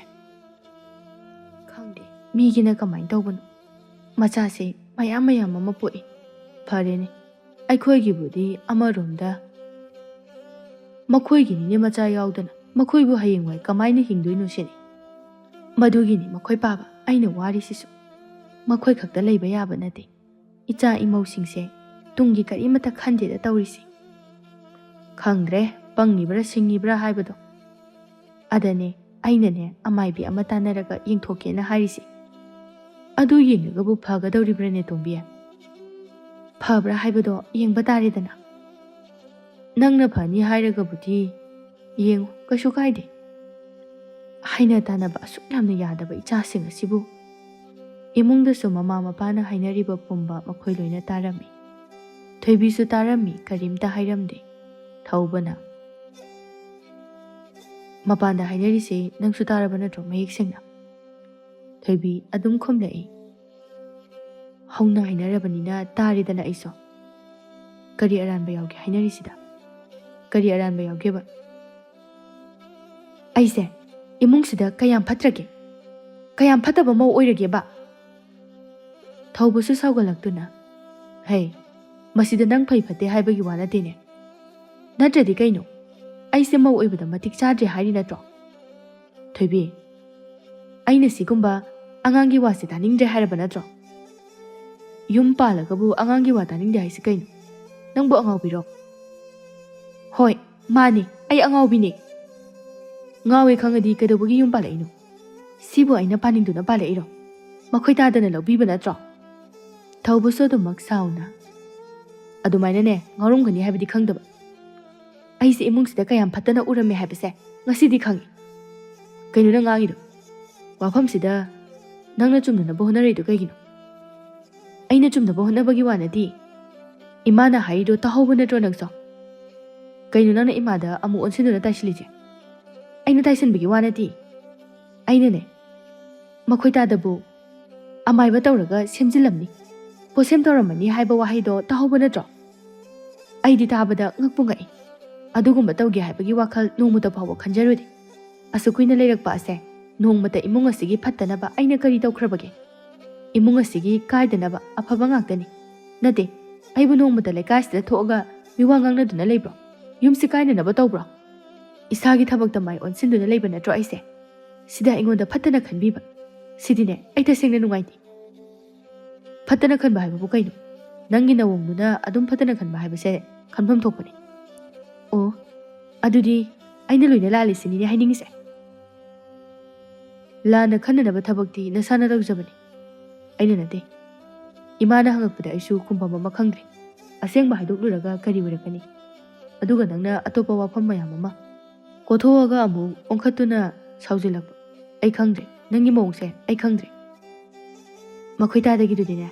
ꯈꯪꯗꯦ ꯃꯤꯒꯤꯅ ꯀꯃꯥꯏꯅ ꯇꯧꯕꯅꯣ, ꯃꯆꯥꯁꯦ ꯃꯌꯥꯝ ꯃꯌꯥꯝ ꯑꯃ ꯄꯣꯛꯏ꯫ ꯐꯔꯦꯅꯦ, ꯑꯩꯈꯣꯏꯒꯤꯕꯨꯗꯤ ꯑꯃꯔꯣꯝꯗ ꯃꯈꯣꯏꯒꯤꯅꯤꯅꯦ ꯃꯆꯥ ꯌꯥꯎꯗꯅ, ꯃꯈꯣꯏꯕꯨ ꯍꯌꯦꯡꯋꯥꯏ ꯀꯃꯥꯏꯅ ꯍꯤꯡꯗꯣꯏꯅꯣ ꯁꯤꯅꯤ꯫ ꯃꯗꯨꯒꯤꯅꯤ ꯃꯈꯣꯏ ꯄꯥꯕ ꯑꯩꯅ ꯋꯥꯔꯤꯁꯤꯁꯨ꯫ ꯃꯈꯣꯏ ꯈꯛꯇ ꯂꯩꯕ ꯌꯥꯕ ꯅꯠꯇꯦ꯫ ꯏꯆꯥ ꯏꯃꯧꯁꯤꯡꯁꯦ ꯇꯨꯡꯒꯤ ꯀꯔꯤꯃꯠꯇ ꯈꯟꯗꯦꯗ ꯇꯧꯔꯤꯁꯦ꯫ ꯈꯪꯗ꯭ꯔꯦ, ꯄꯪꯉꯤꯕ꯭ꯔꯥ ꯁꯤꯡꯉꯤꯕ꯭ꯔꯥ ꯍꯥꯏꯕꯗꯣ꯫ ꯑꯗꯅꯦ ꯑꯩꯅꯅꯦ ꯑꯃꯥꯏꯕꯤ ꯑꯃ ꯇꯥꯟꯅꯔꯒ ꯌꯦꯡꯊꯣꯛꯀꯦꯅ ꯍꯥꯏꯔꯤꯁꯦ꯫ ꯑꯗꯨ ꯌꯦꯡꯉꯒꯕꯨ ꯐꯒꯗꯧꯔꯤꯕ꯭ꯔꯥꯅꯦ ꯇꯣꯝꯕꯤ? ꯐꯕ꯭ꯔꯥ ꯍꯥꯏꯕꯗꯣ ꯌꯦꯡꯕ ꯇꯥꯔꯦꯗꯅ꯫ ꯅꯪꯅ ꯐꯅꯤ ꯍꯥꯏꯔꯒꯕꯨꯗꯤ ꯌꯦꯡꯉꯨ, ꯀꯩꯁꯨ ꯀꯥꯏꯗꯦ꯫ ꯍꯩꯅ ꯇꯥꯅꯕ ꯑꯁꯨꯛ ꯌꯥꯝꯅ ꯌꯥꯗꯕ ꯏꯆꯥꯁꯤꯡ ꯑꯁꯤꯕꯨ꯫ ꯏꯃꯨꯡꯗꯁꯨ ꯃꯃꯥ ꯃꯄꯥꯅ ꯍꯥꯏꯅꯔꯤꯕ ꯄꯨꯝꯕ ꯃꯈꯣꯏ ꯂꯣꯏꯅ ꯇꯥꯔꯝꯃꯤ꯫ ꯊꯣꯏꯕꯤꯁꯨ ꯇꯥꯔꯝꯃꯤ, ꯀꯔꯤꯝꯇ ꯍꯥꯏꯔꯝꯗꯦ꯫ ꯊꯧꯕꯅ, "ꯃꯄꯥꯟꯗ ꯍꯥꯏꯅꯔꯤꯁꯦ ꯅꯪꯁꯨ ꯇꯥꯔꯕ ꯅꯠꯇ꯭ꯔꯣ ꯃꯌꯦꯛ ꯁꯦꯡꯅ?" ꯊꯣꯏꯕꯤ ꯑꯗꯨꯝ ꯈꯨꯝꯂꯛꯏ꯫ "ꯍꯧꯅ ꯍꯥꯏꯅꯔꯕꯅꯤꯅ ꯇꯥꯔꯦꯗꯅ ꯑꯩꯁꯨ꯫ ꯀꯔꯤ ꯑꯔꯥꯟꯕ ꯌꯥꯎꯒꯦ ꯍꯥꯏꯅꯔꯤꯁꯤꯗ? ꯀꯔꯤ ꯑꯔꯥꯟꯕ ꯌꯥꯎꯒꯦꯕ? ꯑꯩꯁꯦ ꯏꯃꯨꯡꯁꯤꯗ ꯀꯌꯥꯝ ꯐꯠꯇ꯭ꯔꯒꯦ? ꯀꯌꯥꯝ ꯐꯠꯇꯕ ꯃꯧ ꯑꯣꯏꯔꯒꯦꯕ?" ꯊꯧꯕꯁꯨ ꯁꯥꯎꯒꯠꯂꯛꯇꯨꯅ, "ꯍꯩ, ꯃꯁꯤꯗ ꯅꯪ ꯐꯩ ꯐꯠꯇꯦ ꯍꯥꯏꯕꯒꯤ ꯋꯥ ꯅꯠꯇꯦꯅꯦ꯫ ꯅꯠꯇ꯭ꯔꯗꯤ ꯀꯩꯅꯣ? ꯑꯩꯁꯦ ꯃꯧ ꯑꯣꯏꯕꯗ ꯃꯇꯤꯛ ꯆꯥꯗ꯭ꯔꯦ ꯍꯥꯏꯔꯤ ꯅꯠꯇ꯭ꯔꯣ? ꯊꯣꯏꯕꯤ, ꯑꯩꯅ ꯁꯤꯒꯨꯝꯕ ꯑꯉꯥꯡꯒꯤ ꯋꯥꯁꯦ ꯇꯥꯅꯤꯡꯗ꯭ꯔꯦ ꯍꯥꯏꯔꯕ ꯅꯠꯇ꯭ꯔꯣ? ꯌꯨꯝ ꯄꯥꯜꯂꯒꯕꯨ ꯑꯉꯥꯡꯒꯤ ꯋꯥ ꯇꯥꯅꯤꯡꯗꯦ ꯍꯥꯏꯁꯤ ꯀꯩꯅꯣ? ꯅꯪꯕꯨ ꯑꯉꯥꯎꯕꯤꯔꯣ?" "ꯍꯣꯏ, ꯃꯥꯅꯤ, ꯑꯩ ꯑꯉꯥꯎꯕꯤꯅꯦ꯫ ꯉꯥꯎꯋꯦ ꯈꯪꯉꯗꯤ ꯀꯩꯗꯧꯕꯒꯤ ꯌꯨꯝ ꯄꯥꯜꯂꯛꯏꯅꯣ? ꯁꯤꯕꯨ ꯑꯩꯅ ꯄꯥꯅꯤꯡꯗꯨꯅ ꯄꯥꯜꯂꯛꯏꯔꯣ? ꯃꯈꯣꯏ ꯇꯥꯗꯅ ꯂꯧꯕꯤꯕ ꯅꯠꯇ꯭ꯔꯣ?" ꯊꯧꯕꯁꯨ ꯑꯗꯨꯃꯛ ꯁꯥꯎꯅ, "ꯑꯗꯨꯃꯥꯏꯅꯅꯦ ꯉꯥꯎꯔꯝꯒꯅꯤ ꯍꯥꯏꯕꯗꯤ ꯈꯪꯗꯕ꯫ ꯑꯩꯁꯦ ꯏꯃꯨꯡꯁꯤꯗ ꯀꯌꯥꯝ ꯐꯠꯇꯅ ꯎꯔꯝꯃꯦ ꯍꯥꯏꯕꯁꯦ ꯉꯁꯤꯗꯤ ꯈꯪꯉꯤ꯫ ꯀꯩꯅꯣ ꯅꯪ ꯉꯥꯡꯉꯤꯗꯣ? ꯋꯥꯐꯝꯁꯤꯗ ꯅꯪꯅ ꯆꯨꯝꯅꯅꯕ ꯍꯣꯠꯅꯔꯤꯗꯨ ꯀꯩꯒꯤꯅꯣ? ꯑꯩꯅ ꯆꯨꯝꯅꯕ ꯍꯣꯠꯅꯕꯒꯤ ꯋꯥ ꯅꯠꯇꯦ꯫ ꯏꯃꯥꯅ ꯍꯥꯏꯔꯤꯗꯣ ꯇꯥꯍꯧꯕ ꯅꯠꯇ꯭ꯔꯣ ꯅꯪꯁꯨ? ꯀꯩꯅꯣ ꯅꯪꯅ ꯏꯃꯥꯗ ꯑꯃꯨꯛ ꯑꯣꯟꯁꯤꯟꯗꯨꯅ ꯇꯥꯏꯁꯤꯜꯂꯤꯁꯦ? ꯑꯩꯅ ꯇꯥꯏꯁꯤꯟꯕꯒꯤ ꯋꯥ ꯅꯠꯇꯦ꯫ ꯑꯩꯅꯅꯦ, ꯃꯈꯣꯏ ꯇꯥꯗꯕꯨ ꯑꯃꯥꯏꯕ ꯇꯧꯔꯒ ꯁꯦꯝꯖꯤꯜꯂꯝꯅꯤ, ꯄꯣꯠꯁꯦꯝ ꯇꯧꯔꯝꯃꯅꯤ ꯍꯥꯏꯕ ꯋꯥꯍꯩꯗꯣ ꯇꯥꯍꯧꯕ ꯅꯠꯇ꯭ꯔꯣ? ꯑꯩꯗꯤ ꯇꯥꯕꯗ ꯉꯛꯄꯨ ꯉꯛꯏ꯫ ꯑꯗꯨꯒꯨꯝꯕ ꯇꯧꯒꯦ ꯍꯥꯏꯕꯒꯤ ꯋꯥꯈꯜ ꯅꯣꯡꯃꯇ ꯐꯥꯎꯕ ꯈꯟꯖꯔꯨꯗꯦ꯫ ꯑꯁꯨꯛ ꯀꯨꯏꯅ ꯂꯩꯔꯛꯄ ꯑꯁꯦ ꯅꯣꯡꯃꯇ ꯏꯃꯨꯡ ꯑꯁꯤꯒꯤ ꯐꯠꯇꯅꯕ ꯑꯩꯅ ꯀꯔꯤ ꯇꯧꯈ꯭ꯔꯕꯒꯦ? ꯏꯃꯨꯡ ꯑꯁꯤꯒꯤ ꯀꯥꯏꯗꯅꯕ ꯑꯐꯕ ꯉꯥꯛꯇꯅꯤ꯫ ꯅꯠꯇꯦ, ꯑꯩꯕꯨ ꯅꯣꯡꯃꯇ ꯂꯩꯀꯥꯏꯁꯤꯗ ꯊꯣꯛꯑꯒ ꯃꯤꯋꯥ ꯉꯥꯡꯅꯗꯨꯅ ꯂꯩꯕ꯭ꯔꯣ? ꯌꯨꯝꯁꯤ ꯀꯥꯏꯅꯅꯕ ꯇꯧꯕ꯭ꯔꯣ? ꯏꯁꯥꯒꯤ ꯊꯕꯛꯇ ꯃꯥꯏ ꯑꯣꯟꯁꯤꯟꯗꯨꯅ ꯂꯩꯕ ꯅꯠꯇ꯭ꯔꯣ ꯑꯩꯁꯦ? ꯁꯤꯗ ꯑꯩꯉꯣꯟꯗ ꯐꯠꯇꯅ ꯈꯟꯕꯤꯕ꯫ ꯁꯤꯗꯤꯅꯦ, ꯑꯩ ꯇꯁꯦꯡꯅ ꯅꯨꯡꯉꯥꯏꯇꯦ꯫ ꯐꯠꯇꯅ ꯈꯟꯕ ꯍꯥꯏꯕꯕꯨ ꯀꯩꯅꯣ? ꯅꯪꯒꯤ ꯅꯋꯣꯡꯗꯨꯅ ꯑꯗꯨꯝ ꯐꯠꯇꯅ ꯈꯟꯕ ꯍꯥꯏꯕꯁꯦ ꯈꯟꯐꯝ ꯊꯣꯛꯄꯅꯤ꯫ ꯑꯣ, ꯑꯗꯨꯗꯤ ꯑꯩꯅ ꯂꯣꯏꯅ ꯂꯥꯜꯂꯤꯁꯤꯅꯤꯅꯦ ꯍꯥꯏꯅꯤꯡꯉꯤꯁꯦ? ꯂꯥꯟꯅ ꯈꯟꯅꯅꯕ ꯊꯕꯛꯇꯤ ꯅꯁꯥꯅ ꯇꯧꯖꯕꯅꯤ, ꯑꯩꯅ ꯅꯠꯇꯦ꯫ ꯏꯃꯥꯅ ꯍꯪꯉꯛꯄꯗ ꯑꯩꯁꯨ ꯈꯨꯝꯐꯝ ꯑꯃ ꯈꯪꯗ꯭ꯔꯦ꯫ ꯑꯁꯦꯡꯕ ꯍꯥꯏꯗꯣꯛꯂꯨꯔꯒ ꯀꯔꯤ ꯑꯣꯏꯔꯛꯀꯅꯤ? ꯑꯗꯨꯒ ꯅꯪꯅ ꯑꯇꯣꯞꯄ ꯋꯥꯐꯝ ꯃꯌꯥꯝ ꯑꯃ ꯀꯣꯊꯣꯛꯑꯒ ꯑꯃꯨꯛ ꯑꯣꯟꯈꯠꯇꯨꯅ ꯁꯥꯎꯖꯤꯜꯂꯛꯄ꯫ ꯑꯩ ꯈꯪꯗ꯭ꯔꯦ, ꯅꯪꯒꯤ ꯃꯑꯣꯡꯁꯦ ꯑꯩ ꯈꯪꯗ꯭ꯔꯦ꯫ ꯃꯈꯣꯏ ꯇꯥꯗꯒꯤꯗꯨꯗꯤꯅꯦ,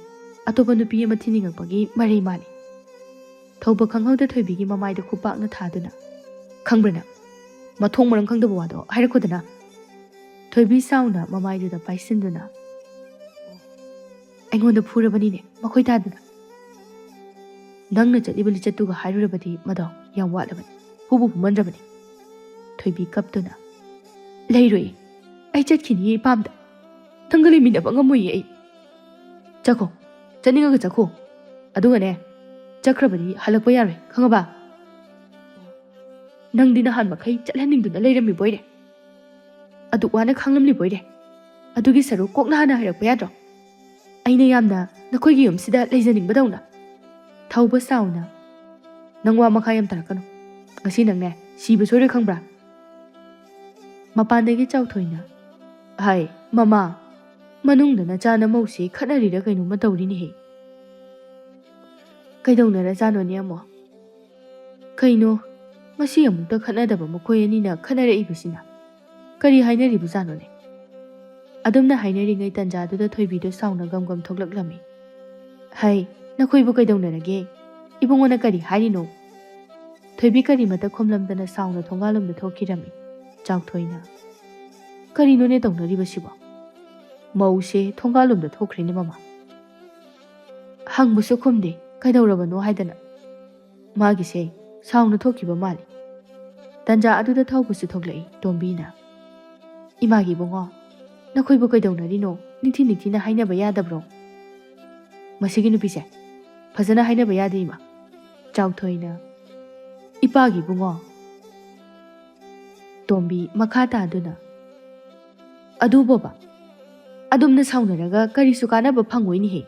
ꯑꯇꯣꯞꯄ ꯅꯨꯄꯤ ꯑꯃ ꯊꯤꯅꯤꯡꯉꯛꯄꯒꯤ ꯃꯔꯩ ꯃꯥꯜꯂꯤ꯫ ꯊꯧꯕ ꯈꯪꯍꯧꯗ ꯊꯣꯏꯕꯤꯒꯤ ꯃꯃꯥꯏꯗ ꯈꯨꯄꯥꯛꯅ ꯊꯥꯗꯨꯅ, "ꯈꯪꯕ꯭ꯔꯥ ꯅꯪ? ꯃꯊꯣꯡ ꯃꯔꯝ ꯈꯪꯗꯕ ꯋꯥꯗꯣ ꯍꯥꯏꯔꯛꯀꯗꯅ!" ꯊꯣꯏꯕꯤ ꯁꯥꯎꯅ ꯃꯃꯥꯏꯗꯨꯗ ꯄꯥꯏꯁꯤꯟꯗꯨꯅ, "ꯑꯩꯉꯣꯟꯗ ꯐꯨꯔꯕꯅꯤꯅꯦ ꯃꯈꯣꯏ ꯇꯥꯗꯅ꯫ ꯅꯪꯅ ꯆꯠꯂꯤꯕ ꯂꯤꯆꯠꯇꯨꯒ ꯍꯥꯏꯔꯨꯔꯕꯗꯤ ꯃꯗꯣ ꯌꯥꯝ ꯋꯥꯠꯂꯕꯅꯤ, ꯐꯨꯕꯨ ꯐꯨꯃꯟꯗ꯭ꯔꯕꯅꯤ꯫" ꯊꯣꯏꯕꯤ ꯀꯞꯇꯨꯅ, "ꯂꯩꯔꯣꯏ, ꯑꯩ ꯆꯠꯈꯤꯅꯤꯌꯦ ꯏꯄꯥꯝꯗ꯫ ꯅꯪꯒ ꯂꯩꯃꯤꯟꯅꯕ ꯉꯝꯃꯣꯏꯌꯦ ꯑꯩ꯫ ꯆꯠꯈꯣ, ꯆꯠꯅꯤꯡꯉꯒ ꯆꯠꯈꯣ꯫ ꯑꯗꯨꯒꯅꯦ, ꯆꯠꯈ꯭ꯔꯕꯗꯤ ꯍꯜꯂꯛꯄ ꯌꯥꯔꯣꯏ, ꯈꯪꯉꯕ? ꯅꯪꯗꯤ ꯅꯍꯥꯟ ꯃꯈꯩ ꯆꯠꯍꯟꯅꯤꯡꯗꯨꯅ ꯂꯩꯔꯝꯃꯤꯕꯣꯏꯔꯦ꯫ ꯑꯗꯨꯛ ꯋꯥꯅ ꯈꯥꯡꯂꯝꯂꯤꯕꯣꯏꯔꯦ꯫ ꯑꯗꯨꯒꯤ ꯁꯔꯨꯛ ꯀꯣꯛꯅ ꯍꯥꯟꯅ ꯍꯥꯏꯔꯛꯄ ꯌꯥꯗ꯭ꯔꯣ? ꯑꯩꯅ ꯌꯥꯝꯅ ꯅꯈꯣꯏꯒꯤ ꯌꯨꯝꯁꯤꯗ ꯂꯩꯖꯅꯤꯡꯕꯗꯧꯅ꯫" ꯊꯧꯕ ꯁꯥꯎꯅ, "ꯅꯪ ꯋꯥ ꯃꯈꯥ ꯌꯥꯝ ꯇꯥꯔꯛꯀꯅꯨ꯫ ꯉꯁꯤ ꯅꯪꯅꯦ ꯁꯤꯕ ꯁꯣꯏꯔꯣꯏ, ꯈꯪꯕ꯭ꯔꯥ?" ꯃꯄꯥꯟꯗꯒꯤ ꯆꯥꯎꯊꯣꯏꯅ, "ꯍꯥꯏ, ꯃꯃꯥ, ꯃꯅꯨꯡꯗ ꯅꯆꯥ ꯅꯃꯧꯁꯤ ꯈꯠꯅꯔꯤꯔ ꯀꯩꯅꯣꯝꯃ ꯇꯧꯔꯤꯅꯦꯍꯦ꯫ ꯀꯩꯗꯧꯅꯔꯖꯥꯠꯅꯣꯅꯦ ꯑꯃꯨꯛ? ꯀꯩꯅꯣ, ꯉꯁꯤ ꯑꯃꯨꯛꯇ ꯈꯠꯅꯗꯕ ꯃꯈꯣꯏ ꯑꯅꯤꯅ ꯈꯠꯅꯔꯛꯏꯕꯁꯤꯅ? ꯀꯔꯤ ꯍꯥꯏꯅꯔꯤꯕꯖꯥꯠꯅꯣꯅꯦ?" ꯑꯗꯨꯝꯅ ꯍꯥꯏꯅꯔꯤꯉꯩ ꯇꯟꯖꯥꯗꯨꯗ ꯊꯣꯏꯕꯤꯗꯣ ꯁꯥꯎꯅ ꯒꯝ ꯒꯝ ꯊꯣꯛꯂꯛꯂꯝꯃꯤ꯫ "ꯍꯩ, ꯅꯈꯣꯏꯕꯨ ꯀꯩꯗꯧꯅꯔꯒꯦ? ꯏꯕꯨꯡꯉꯣꯅ ꯀꯔꯤ ꯍꯥꯏꯔꯤꯅꯣ?" ꯊꯣꯏꯕꯤ ꯀꯔꯤꯃꯇ ꯈꯨꯝꯂꯝꯗꯅ ꯁꯥꯎꯅ ꯊꯣꯡꯒꯥꯜꯂꯣꯝꯗ ꯊꯣꯛꯈꯤꯔꯝꯃꯤ꯫ ꯆꯥꯎꯊꯣꯏꯅ, "ꯀꯔꯤꯅꯣꯅꯦ ꯇꯧꯅꯔꯤꯕꯁꯤꯕꯣ? ꯃꯧꯁꯦ ꯊꯣꯡꯒꯥꯜꯂꯣꯝꯗ ꯊꯣꯛꯈ꯭ꯔꯦꯅꯦ ꯃꯃꯥ꯫ ꯍꯪꯕꯁꯨ ꯈꯨꯝꯗꯦ, ꯀꯩꯗꯧꯔꯕꯅꯣ ꯍꯥꯏꯗꯅ꯫ ꯃꯥꯒꯤꯁꯦ ꯁꯥꯎꯅ ꯊꯣꯛꯈꯤꯕ ꯃꯥꯜꯂꯤ꯫" ꯇꯟꯖꯥ ꯑꯗꯨꯗ ꯊꯧꯕꯁꯨ ꯊꯣꯛꯂꯛꯏ ꯇꯣꯝꯕꯤꯅ꯫ "ꯏꯃꯥꯒꯤ ꯏꯕꯨꯡꯉꯣ, ꯅꯈꯣꯏꯕꯨ ꯀꯩꯗꯧꯅꯔꯤꯅꯣ? ꯅꯤꯡꯊꯤ ꯅꯤꯡꯊꯤꯅ ꯍꯥꯏꯅꯕ ꯌꯥꯗꯕ꯭ꯔꯣ? ꯃꯁꯤꯒꯤ ꯅꯨꯄꯤꯁꯦ ꯐꯖꯅ ꯍꯥꯏꯅꯕ ꯌꯥꯗꯦ ꯏꯃꯥ꯫" ꯆꯥꯎꯊꯣꯏꯅ, "ꯏꯄꯥꯒꯤ ꯏꯕꯨꯡꯉꯣ꯫" ꯇꯣꯝꯕꯤ ꯃꯈꯥ ꯇꯥꯗꯨꯅ, "ꯑꯗꯨꯕꯣꯕ, ꯑꯗꯨꯝꯅ ꯁꯥꯎꯅꯔꯒ ꯀꯔꯤꯁꯨ ꯀꯥꯟꯅꯕ ꯐꯪꯉꯣꯏꯅꯦꯍꯦ꯫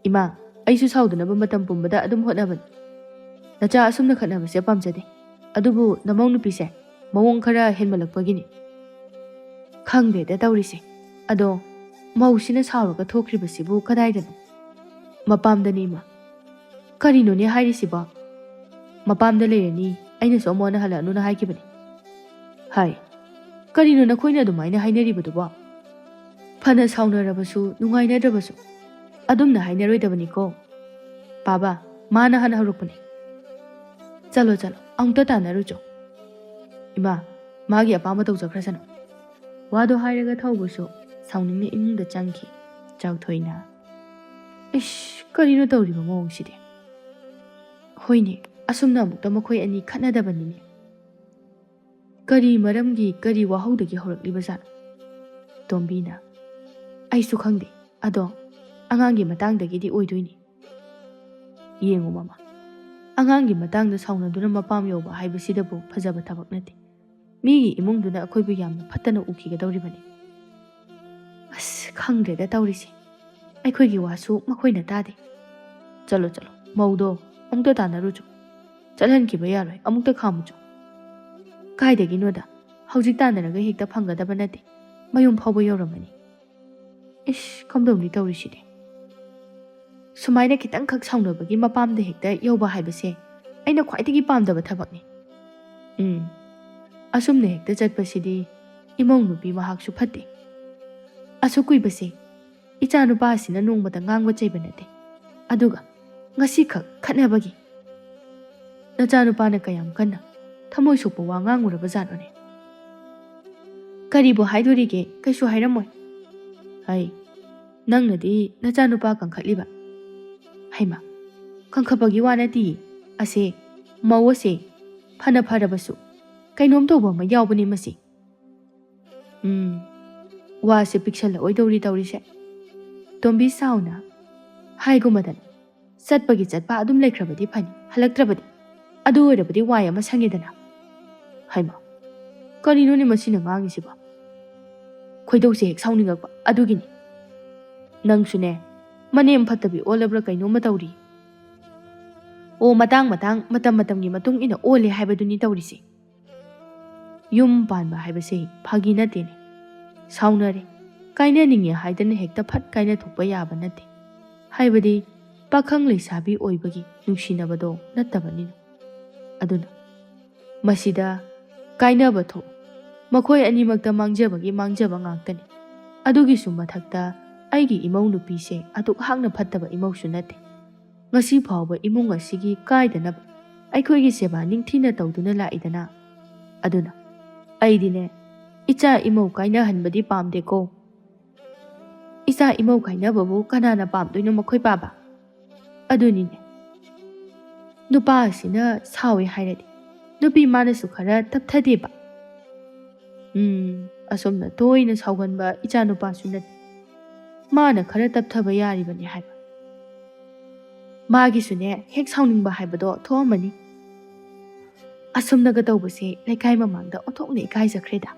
ꯏꯃꯥ, ꯑꯩꯁꯨ ꯁꯥꯎꯗꯅꯕ ꯃꯇꯝ ꯄꯨꯝꯕꯗ ꯑꯗꯨꯝ ꯍꯣꯠꯅꯕꯅꯤ꯫ ꯅꯆꯥ ꯑꯁꯨꯝꯅ ꯈꯠꯅꯕꯁꯦ ꯄꯥꯝꯖꯗꯦ꯫ ꯑꯗꯨꯕꯨ ꯅꯃꯧ ꯅꯨꯄꯤꯁꯦ ꯃꯑꯣꯡ ꯈꯔ ꯍꯦꯟꯃꯜꯂꯛꯄꯒꯤꯅꯤ꯫ ꯈꯪꯗꯦꯗ ꯇꯧꯔꯤꯁꯦ꯫ ꯑꯗꯣ ꯃꯧꯁꯤꯅ ꯁꯥꯎꯔꯒ ꯊꯣꯛꯈ꯭ꯔꯤꯕꯁꯤꯕꯨ ꯀꯗꯥꯏꯗꯅꯣ?" "ꯃꯄꯥꯝꯗꯅꯤ ꯏꯃꯥ꯫" "ꯀꯔꯤꯅꯣꯅꯦ ꯍꯥꯏꯔꯤꯁꯤꯕꯣ? ꯃꯄꯥꯝꯗ ꯂꯩꯔꯅꯤ, ꯑꯩꯅꯁꯨ ꯑꯃꯨꯛ ꯍꯟꯅ ꯍꯜꯂꯛꯑꯅꯨꯅ ꯍꯥꯏꯈꯤꯕꯅꯤ꯫" "ꯍꯥꯏ, ꯀꯔꯤꯅꯣ ꯅꯈꯣꯏꯅ ꯑꯗꯨꯃꯥꯏꯅ ꯍꯥꯏꯅꯔꯤꯕꯗꯨꯕꯣ? ꯐꯅ ꯁꯥꯎꯅꯔꯕꯁꯨ, ꯅꯨꯡꯉꯥꯏꯅꯗ꯭ꯔꯕꯁꯨ ꯑꯗꯨꯝꯅ ꯍꯥꯏꯅꯔꯣꯏꯗꯕꯅꯤꯀꯣ꯫ ꯄꯥꯕ, ꯃꯥꯅ ꯍꯥꯟꯅ ꯍꯧꯔꯛꯄꯅꯤ꯫ ꯆꯠꯂꯣ, ꯆꯠꯂꯣ, ꯑꯃꯨꯛꯇ ꯇꯥꯟꯅꯔꯨꯆꯣ꯫ ꯏꯃꯥ, ꯃꯥꯒꯤ ꯑꯄꯥꯝꯕ ꯇꯧꯖꯈ꯭ꯔꯁꯅꯨ꯫" ꯋꯥꯗꯣ ꯍꯥꯏꯔꯒ ꯊꯧꯕꯁꯨ ꯁꯥꯎꯅꯤꯡꯅ ꯏꯃꯨꯡꯗ ꯆꯪꯈꯤ꯫ ꯆꯥꯎꯊꯣꯏꯅ, "ꯏꯁ, ꯀꯔꯤꯅꯣ ꯇꯧꯔꯤꯕ ꯃꯑꯣꯡꯁꯤꯗꯤ? ꯍꯣꯏꯅꯦ, ꯑꯁꯨꯝꯅ ꯑꯃꯨꯛꯇ ꯃꯈꯣꯏ ꯑꯅꯤ ꯈꯠꯅꯗꯕꯅꯤꯅꯦ꯫ ꯀꯔꯤ ꯃꯔꯝꯒꯤ, ꯀꯔꯤ ꯋꯥꯍꯧꯗꯒꯤ ꯍꯧꯔꯛꯂꯤꯕꯖꯥꯠꯅꯣ?" ꯇꯣꯝꯕꯤꯅ, "ꯑꯩꯁꯨ ꯈꯪꯗꯦ, ꯑꯗꯣ ꯑꯉꯥꯡꯒꯤ ꯃꯇꯥꯡꯗꯒꯤꯗꯤ ꯑꯣꯏꯗꯣꯏꯅꯤ꯫ ꯌꯦꯡꯉꯨ ꯃꯃꯥ, ꯑꯉꯥꯡꯒꯤ ꯃꯇꯥꯡꯗ ꯁꯥꯎꯅꯗꯨꯅ ꯃꯄꯥꯝ ꯌꯧꯕ ꯍꯥꯏꯕꯁꯤꯗꯕꯨ ꯐꯖꯕ ꯊꯕꯛ ꯅꯠꯇꯦ꯫ ꯃꯤꯒꯤ ꯏꯃꯨꯡꯗꯨꯅ ꯑꯩꯈꯣꯏꯕꯨ ꯌꯥꯝꯅ ꯐꯠꯇꯅ ꯎꯈꯤꯒꯗꯧꯔꯤꯕꯅꯤ꯫ ꯑꯁ, ꯈꯪꯗ꯭ꯔꯦꯗ ꯇꯧꯔꯤꯁꯦ꯫ ꯑꯩꯈꯣꯏꯒꯤ ꯋꯥꯁꯨ ꯃꯈꯣꯏꯅ ꯇꯥꯗꯦ꯫ ꯆꯠꯂꯣ, ꯆꯠꯂꯣ, ꯃꯧꯗꯣ ꯑꯃꯨꯛꯇ ꯇꯥꯟꯅꯔꯨꯆꯣ꯫ ꯆꯠꯍꯟꯈꯤꯕ ꯌꯥꯔꯣꯏ, ꯑꯃꯨꯛꯇ ꯈꯥꯝꯃꯨꯆꯣ꯫" "ꯀꯥꯏꯗꯒꯤꯅꯣꯗ, ꯍꯧꯖꯤꯛ ꯇꯥꯟꯅꯔꯒ ꯍꯦꯛꯇ ꯐꯪꯒꯗꯕ ꯅꯠꯇꯦ, ꯃꯌꯨꯝ ꯐꯥꯎꯕ ꯌꯧꯔꯝꯃꯅꯤ꯫ ꯏꯁ, ꯀꯝꯗꯧꯅꯤ ꯇꯧꯔꯤꯁꯤꯗꯤ? ꯁꯨꯃꯥꯏꯅ ꯈꯤꯇꯪꯈꯛ ꯁꯥꯎꯅꯕꯒꯤ ꯃꯄꯥꯝꯗ ꯍꯦꯛꯇ ꯌꯧꯕ ꯍꯥꯏꯕꯁꯦ ꯑꯩꯅ ꯈ꯭ꯋꯥꯏꯗꯒꯤ ꯄꯥꯝꯗꯕ ꯊꯕꯛꯅꯤ꯫ ꯎꯝ, ꯑꯁꯨꯝꯅ ꯍꯦꯛꯇ ꯆꯠꯄꯁꯤꯗꯤ ꯏꯃꯧ ꯅꯨꯄꯤ ꯃꯍꯥꯛꯁꯨ ꯐꯠꯇꯦ꯫ ꯑꯁꯨꯛ ꯀꯨꯏꯕꯁꯦ ꯏꯆꯥꯅꯨꯄꯥ ꯑꯁꯤꯅ ꯅꯣꯡꯃꯇ ꯉꯥꯡꯕ ꯆꯩꯕ ꯅꯠꯇꯦ꯫ ꯑꯗꯨꯒ ꯉꯁꯤꯈꯛ ꯈꯠꯅꯕꯒꯤ꯫ ꯅꯆꯥꯅꯨꯄꯥꯅ ꯀꯌꯥꯝ ꯀꯟꯅ ꯊꯃꯣꯏ ꯁꯣꯛꯄ ꯋꯥ ꯉꯥꯡꯉꯨꯔꯕ ꯖꯥꯠꯅꯣꯅꯦ? ꯀꯔꯤꯕꯨ ꯍꯥꯏꯗꯣꯔꯤꯒꯦ? ꯀꯩꯁꯨ ꯍꯥꯏꯔꯝꯃꯣꯏ꯫ ꯍꯩ, ꯅꯪꯅꯗꯤ ꯅꯆꯥꯅꯨꯄꯥ ꯀꯟꯈꯠꯂꯤꯕ꯫ ꯍꯩꯃꯥ, ꯀꯟꯈꯠꯄꯒꯤ ꯋꯥ ꯅꯠꯇꯤꯌꯦ꯫ ꯑꯁꯦ, ꯃꯧ ꯑꯁꯦ ꯐꯅ ꯐꯔꯕꯁꯨ ꯀꯩꯅꯣꯝ ꯇꯧꯕ ꯑꯃ ꯌꯥꯎꯕꯅꯦ ꯃꯁꯤ꯫ ꯎꯝ, ꯋꯥꯁꯦ ꯄꯤꯛꯁꯜꯂꯛꯑꯣꯏꯗꯧꯔꯤ ꯇꯧꯔꯤꯁꯦ꯫ ꯇꯣꯝꯕꯤ ꯁꯥꯎꯅ ꯍꯥꯏꯒꯨꯝꯕꯗꯅ ꯆꯠꯄꯒꯤ ꯆꯠꯄ ꯑꯗꯨꯝ ꯂꯩꯈ꯭ꯔꯕꯗꯤ ꯐꯅꯤ, ꯍꯜꯂꯛꯇ꯭ꯔꯕꯗꯤ꯫ ꯑꯗꯨ ꯑꯣꯏꯔꯕꯗꯤ ꯋꯥꯏ ꯑꯃ ꯁꯪꯉꯦꯗꯅ꯫ ꯍꯩꯃꯥ, ꯀꯔꯤꯅꯣꯅꯦ ꯃꯁꯤꯅ ꯉꯥꯡꯉꯤꯁꯤꯕꯣ? ꯈꯣꯏꯗꯧꯁꯦ ꯍꯦꯛ ꯁꯥꯎꯅꯤꯡꯉꯛꯄ ꯑꯗꯨꯒꯤꯅꯤ꯫ ꯅꯪꯁꯨꯅꯦ, ꯃꯅꯦꯝ ꯐꯠꯇꯕꯤ ꯑꯣꯜꯂꯕ꯭ꯔꯥ ꯀꯩꯅꯣꯝꯃ ꯇꯧꯔꯤ꯫ ꯑꯣ, ꯃꯇꯥꯡ ꯃꯇꯥꯡ, ꯃꯇꯝ ꯃꯇꯝꯒꯤ ꯃꯇꯨꯡ ꯏꯟꯅ ꯑꯣꯜꯂꯦ ꯍꯥꯏꯕꯗꯨꯅꯤ ꯇꯧꯔꯤꯁꯦ꯫ ꯌꯨꯝ ꯄꯥꯟꯕ ꯍꯥꯏꯕꯁꯦ ꯐꯥꯒꯤ ꯅꯠꯇꯦꯅꯦ꯫ ꯁꯥꯎꯅꯔꯦ, ꯀꯥꯏꯅꯅꯤꯡꯉꯦ ꯍꯥꯏꯗꯅ ꯍꯦꯛꯇ ꯐꯠ ꯀꯥꯏꯅ ꯊꯣꯛꯄ ꯌꯥꯕ ꯅꯠꯇꯦ꯫ ꯍꯥꯏꯕꯗꯤ ꯄꯥꯈꯪ ꯂꯩꯁꯥꯕꯤ ꯑꯣꯏꯕꯒꯤ ꯅꯨꯡꯁꯤꯅꯕꯗꯣ ꯅꯠꯇꯕꯅꯤꯅ꯫ ꯑꯗꯨꯅ ꯃꯁꯤꯗ ꯀꯥꯏꯅꯕ ꯊꯣꯛ, ꯃꯈꯣꯏ ꯑꯅꯤꯃꯛꯇ ꯃꯥꯡꯖꯕꯒꯤ ꯃꯥꯡꯖꯕ ꯉꯥꯛꯇꯅꯤ꯫ ꯑꯗꯨꯒꯤꯁꯨ ꯃꯊꯛꯇ ꯑꯩꯒꯤ ꯏꯃꯧ ꯅꯨꯄꯤꯁꯦ ꯑꯗꯨꯛ ꯍꯥꯛꯅ ꯐꯠꯇꯕ ꯏꯃꯧꯁꯨ ꯅꯠꯇꯦ꯫ ꯉꯁꯤ ꯐꯥꯎꯕ ꯏꯃꯨꯡ ꯑꯁꯤꯒꯤ ꯀꯥꯏꯗꯅꯕ ꯑꯩꯈꯣꯏꯒꯤ ꯁꯦꯕꯥ ꯅꯤꯡꯊꯤꯅ ꯇꯧꯗꯨꯅ ꯂꯥꯛꯏꯗꯅ꯫ ꯑꯗꯨꯅ ꯑꯩꯗꯤꯅꯦ, ꯏꯆꯥ ꯏꯃꯧ ꯀꯥꯏꯅꯍꯟꯕꯗꯤ ꯄꯥꯝꯗꯦꯀꯣ꯫ ꯏꯆꯥ ꯏꯃꯧ ꯀꯥꯏꯅꯕꯕꯨ ꯀꯅꯥꯅ ꯄꯥꯝꯗꯣꯏꯅꯣ ꯃꯈꯣꯏ ꯄꯥꯕ? ꯑꯗꯨꯅꯤꯅꯦ, ꯅꯨꯄꯥ ꯑꯁꯤꯅ ꯁꯥꯎꯏ ꯍꯥꯏꯔꯗꯤ ꯅꯨꯄꯤ ꯃꯥꯅꯁꯨ ꯈꯔ ꯇꯞꯊꯗꯦꯕ꯫ ꯎꯝ, ꯑꯁꯨꯝꯅ ꯇꯣꯏꯅ ꯁꯥꯎꯒꯟꯕ ꯏꯆꯥ ꯅꯨꯄꯥꯁꯨ ꯅꯠꯇꯦ꯫ ꯃꯥꯅ ꯈꯔ ꯇꯞꯊꯕ ꯌꯥꯔꯤꯕꯅꯤ ꯍꯥꯏꯕ꯫ ꯃꯥꯒꯤꯁꯨꯅꯦ, ꯍꯦꯛ ꯁꯥꯎꯅꯤꯡꯕ ꯍꯥꯏꯕꯗꯣ ꯊꯣꯛꯑꯝꯃꯅꯤ꯫ ꯑꯁꯨꯝꯅꯒ ꯇꯧꯕꯁꯦ ꯂꯩꯀꯥꯏ ꯃꯃꯥꯡꯗ ꯑꯣꯟꯊꯣꯛꯅ ꯏꯀꯥꯏꯖꯈ꯭ꯔꯦꯗ꯫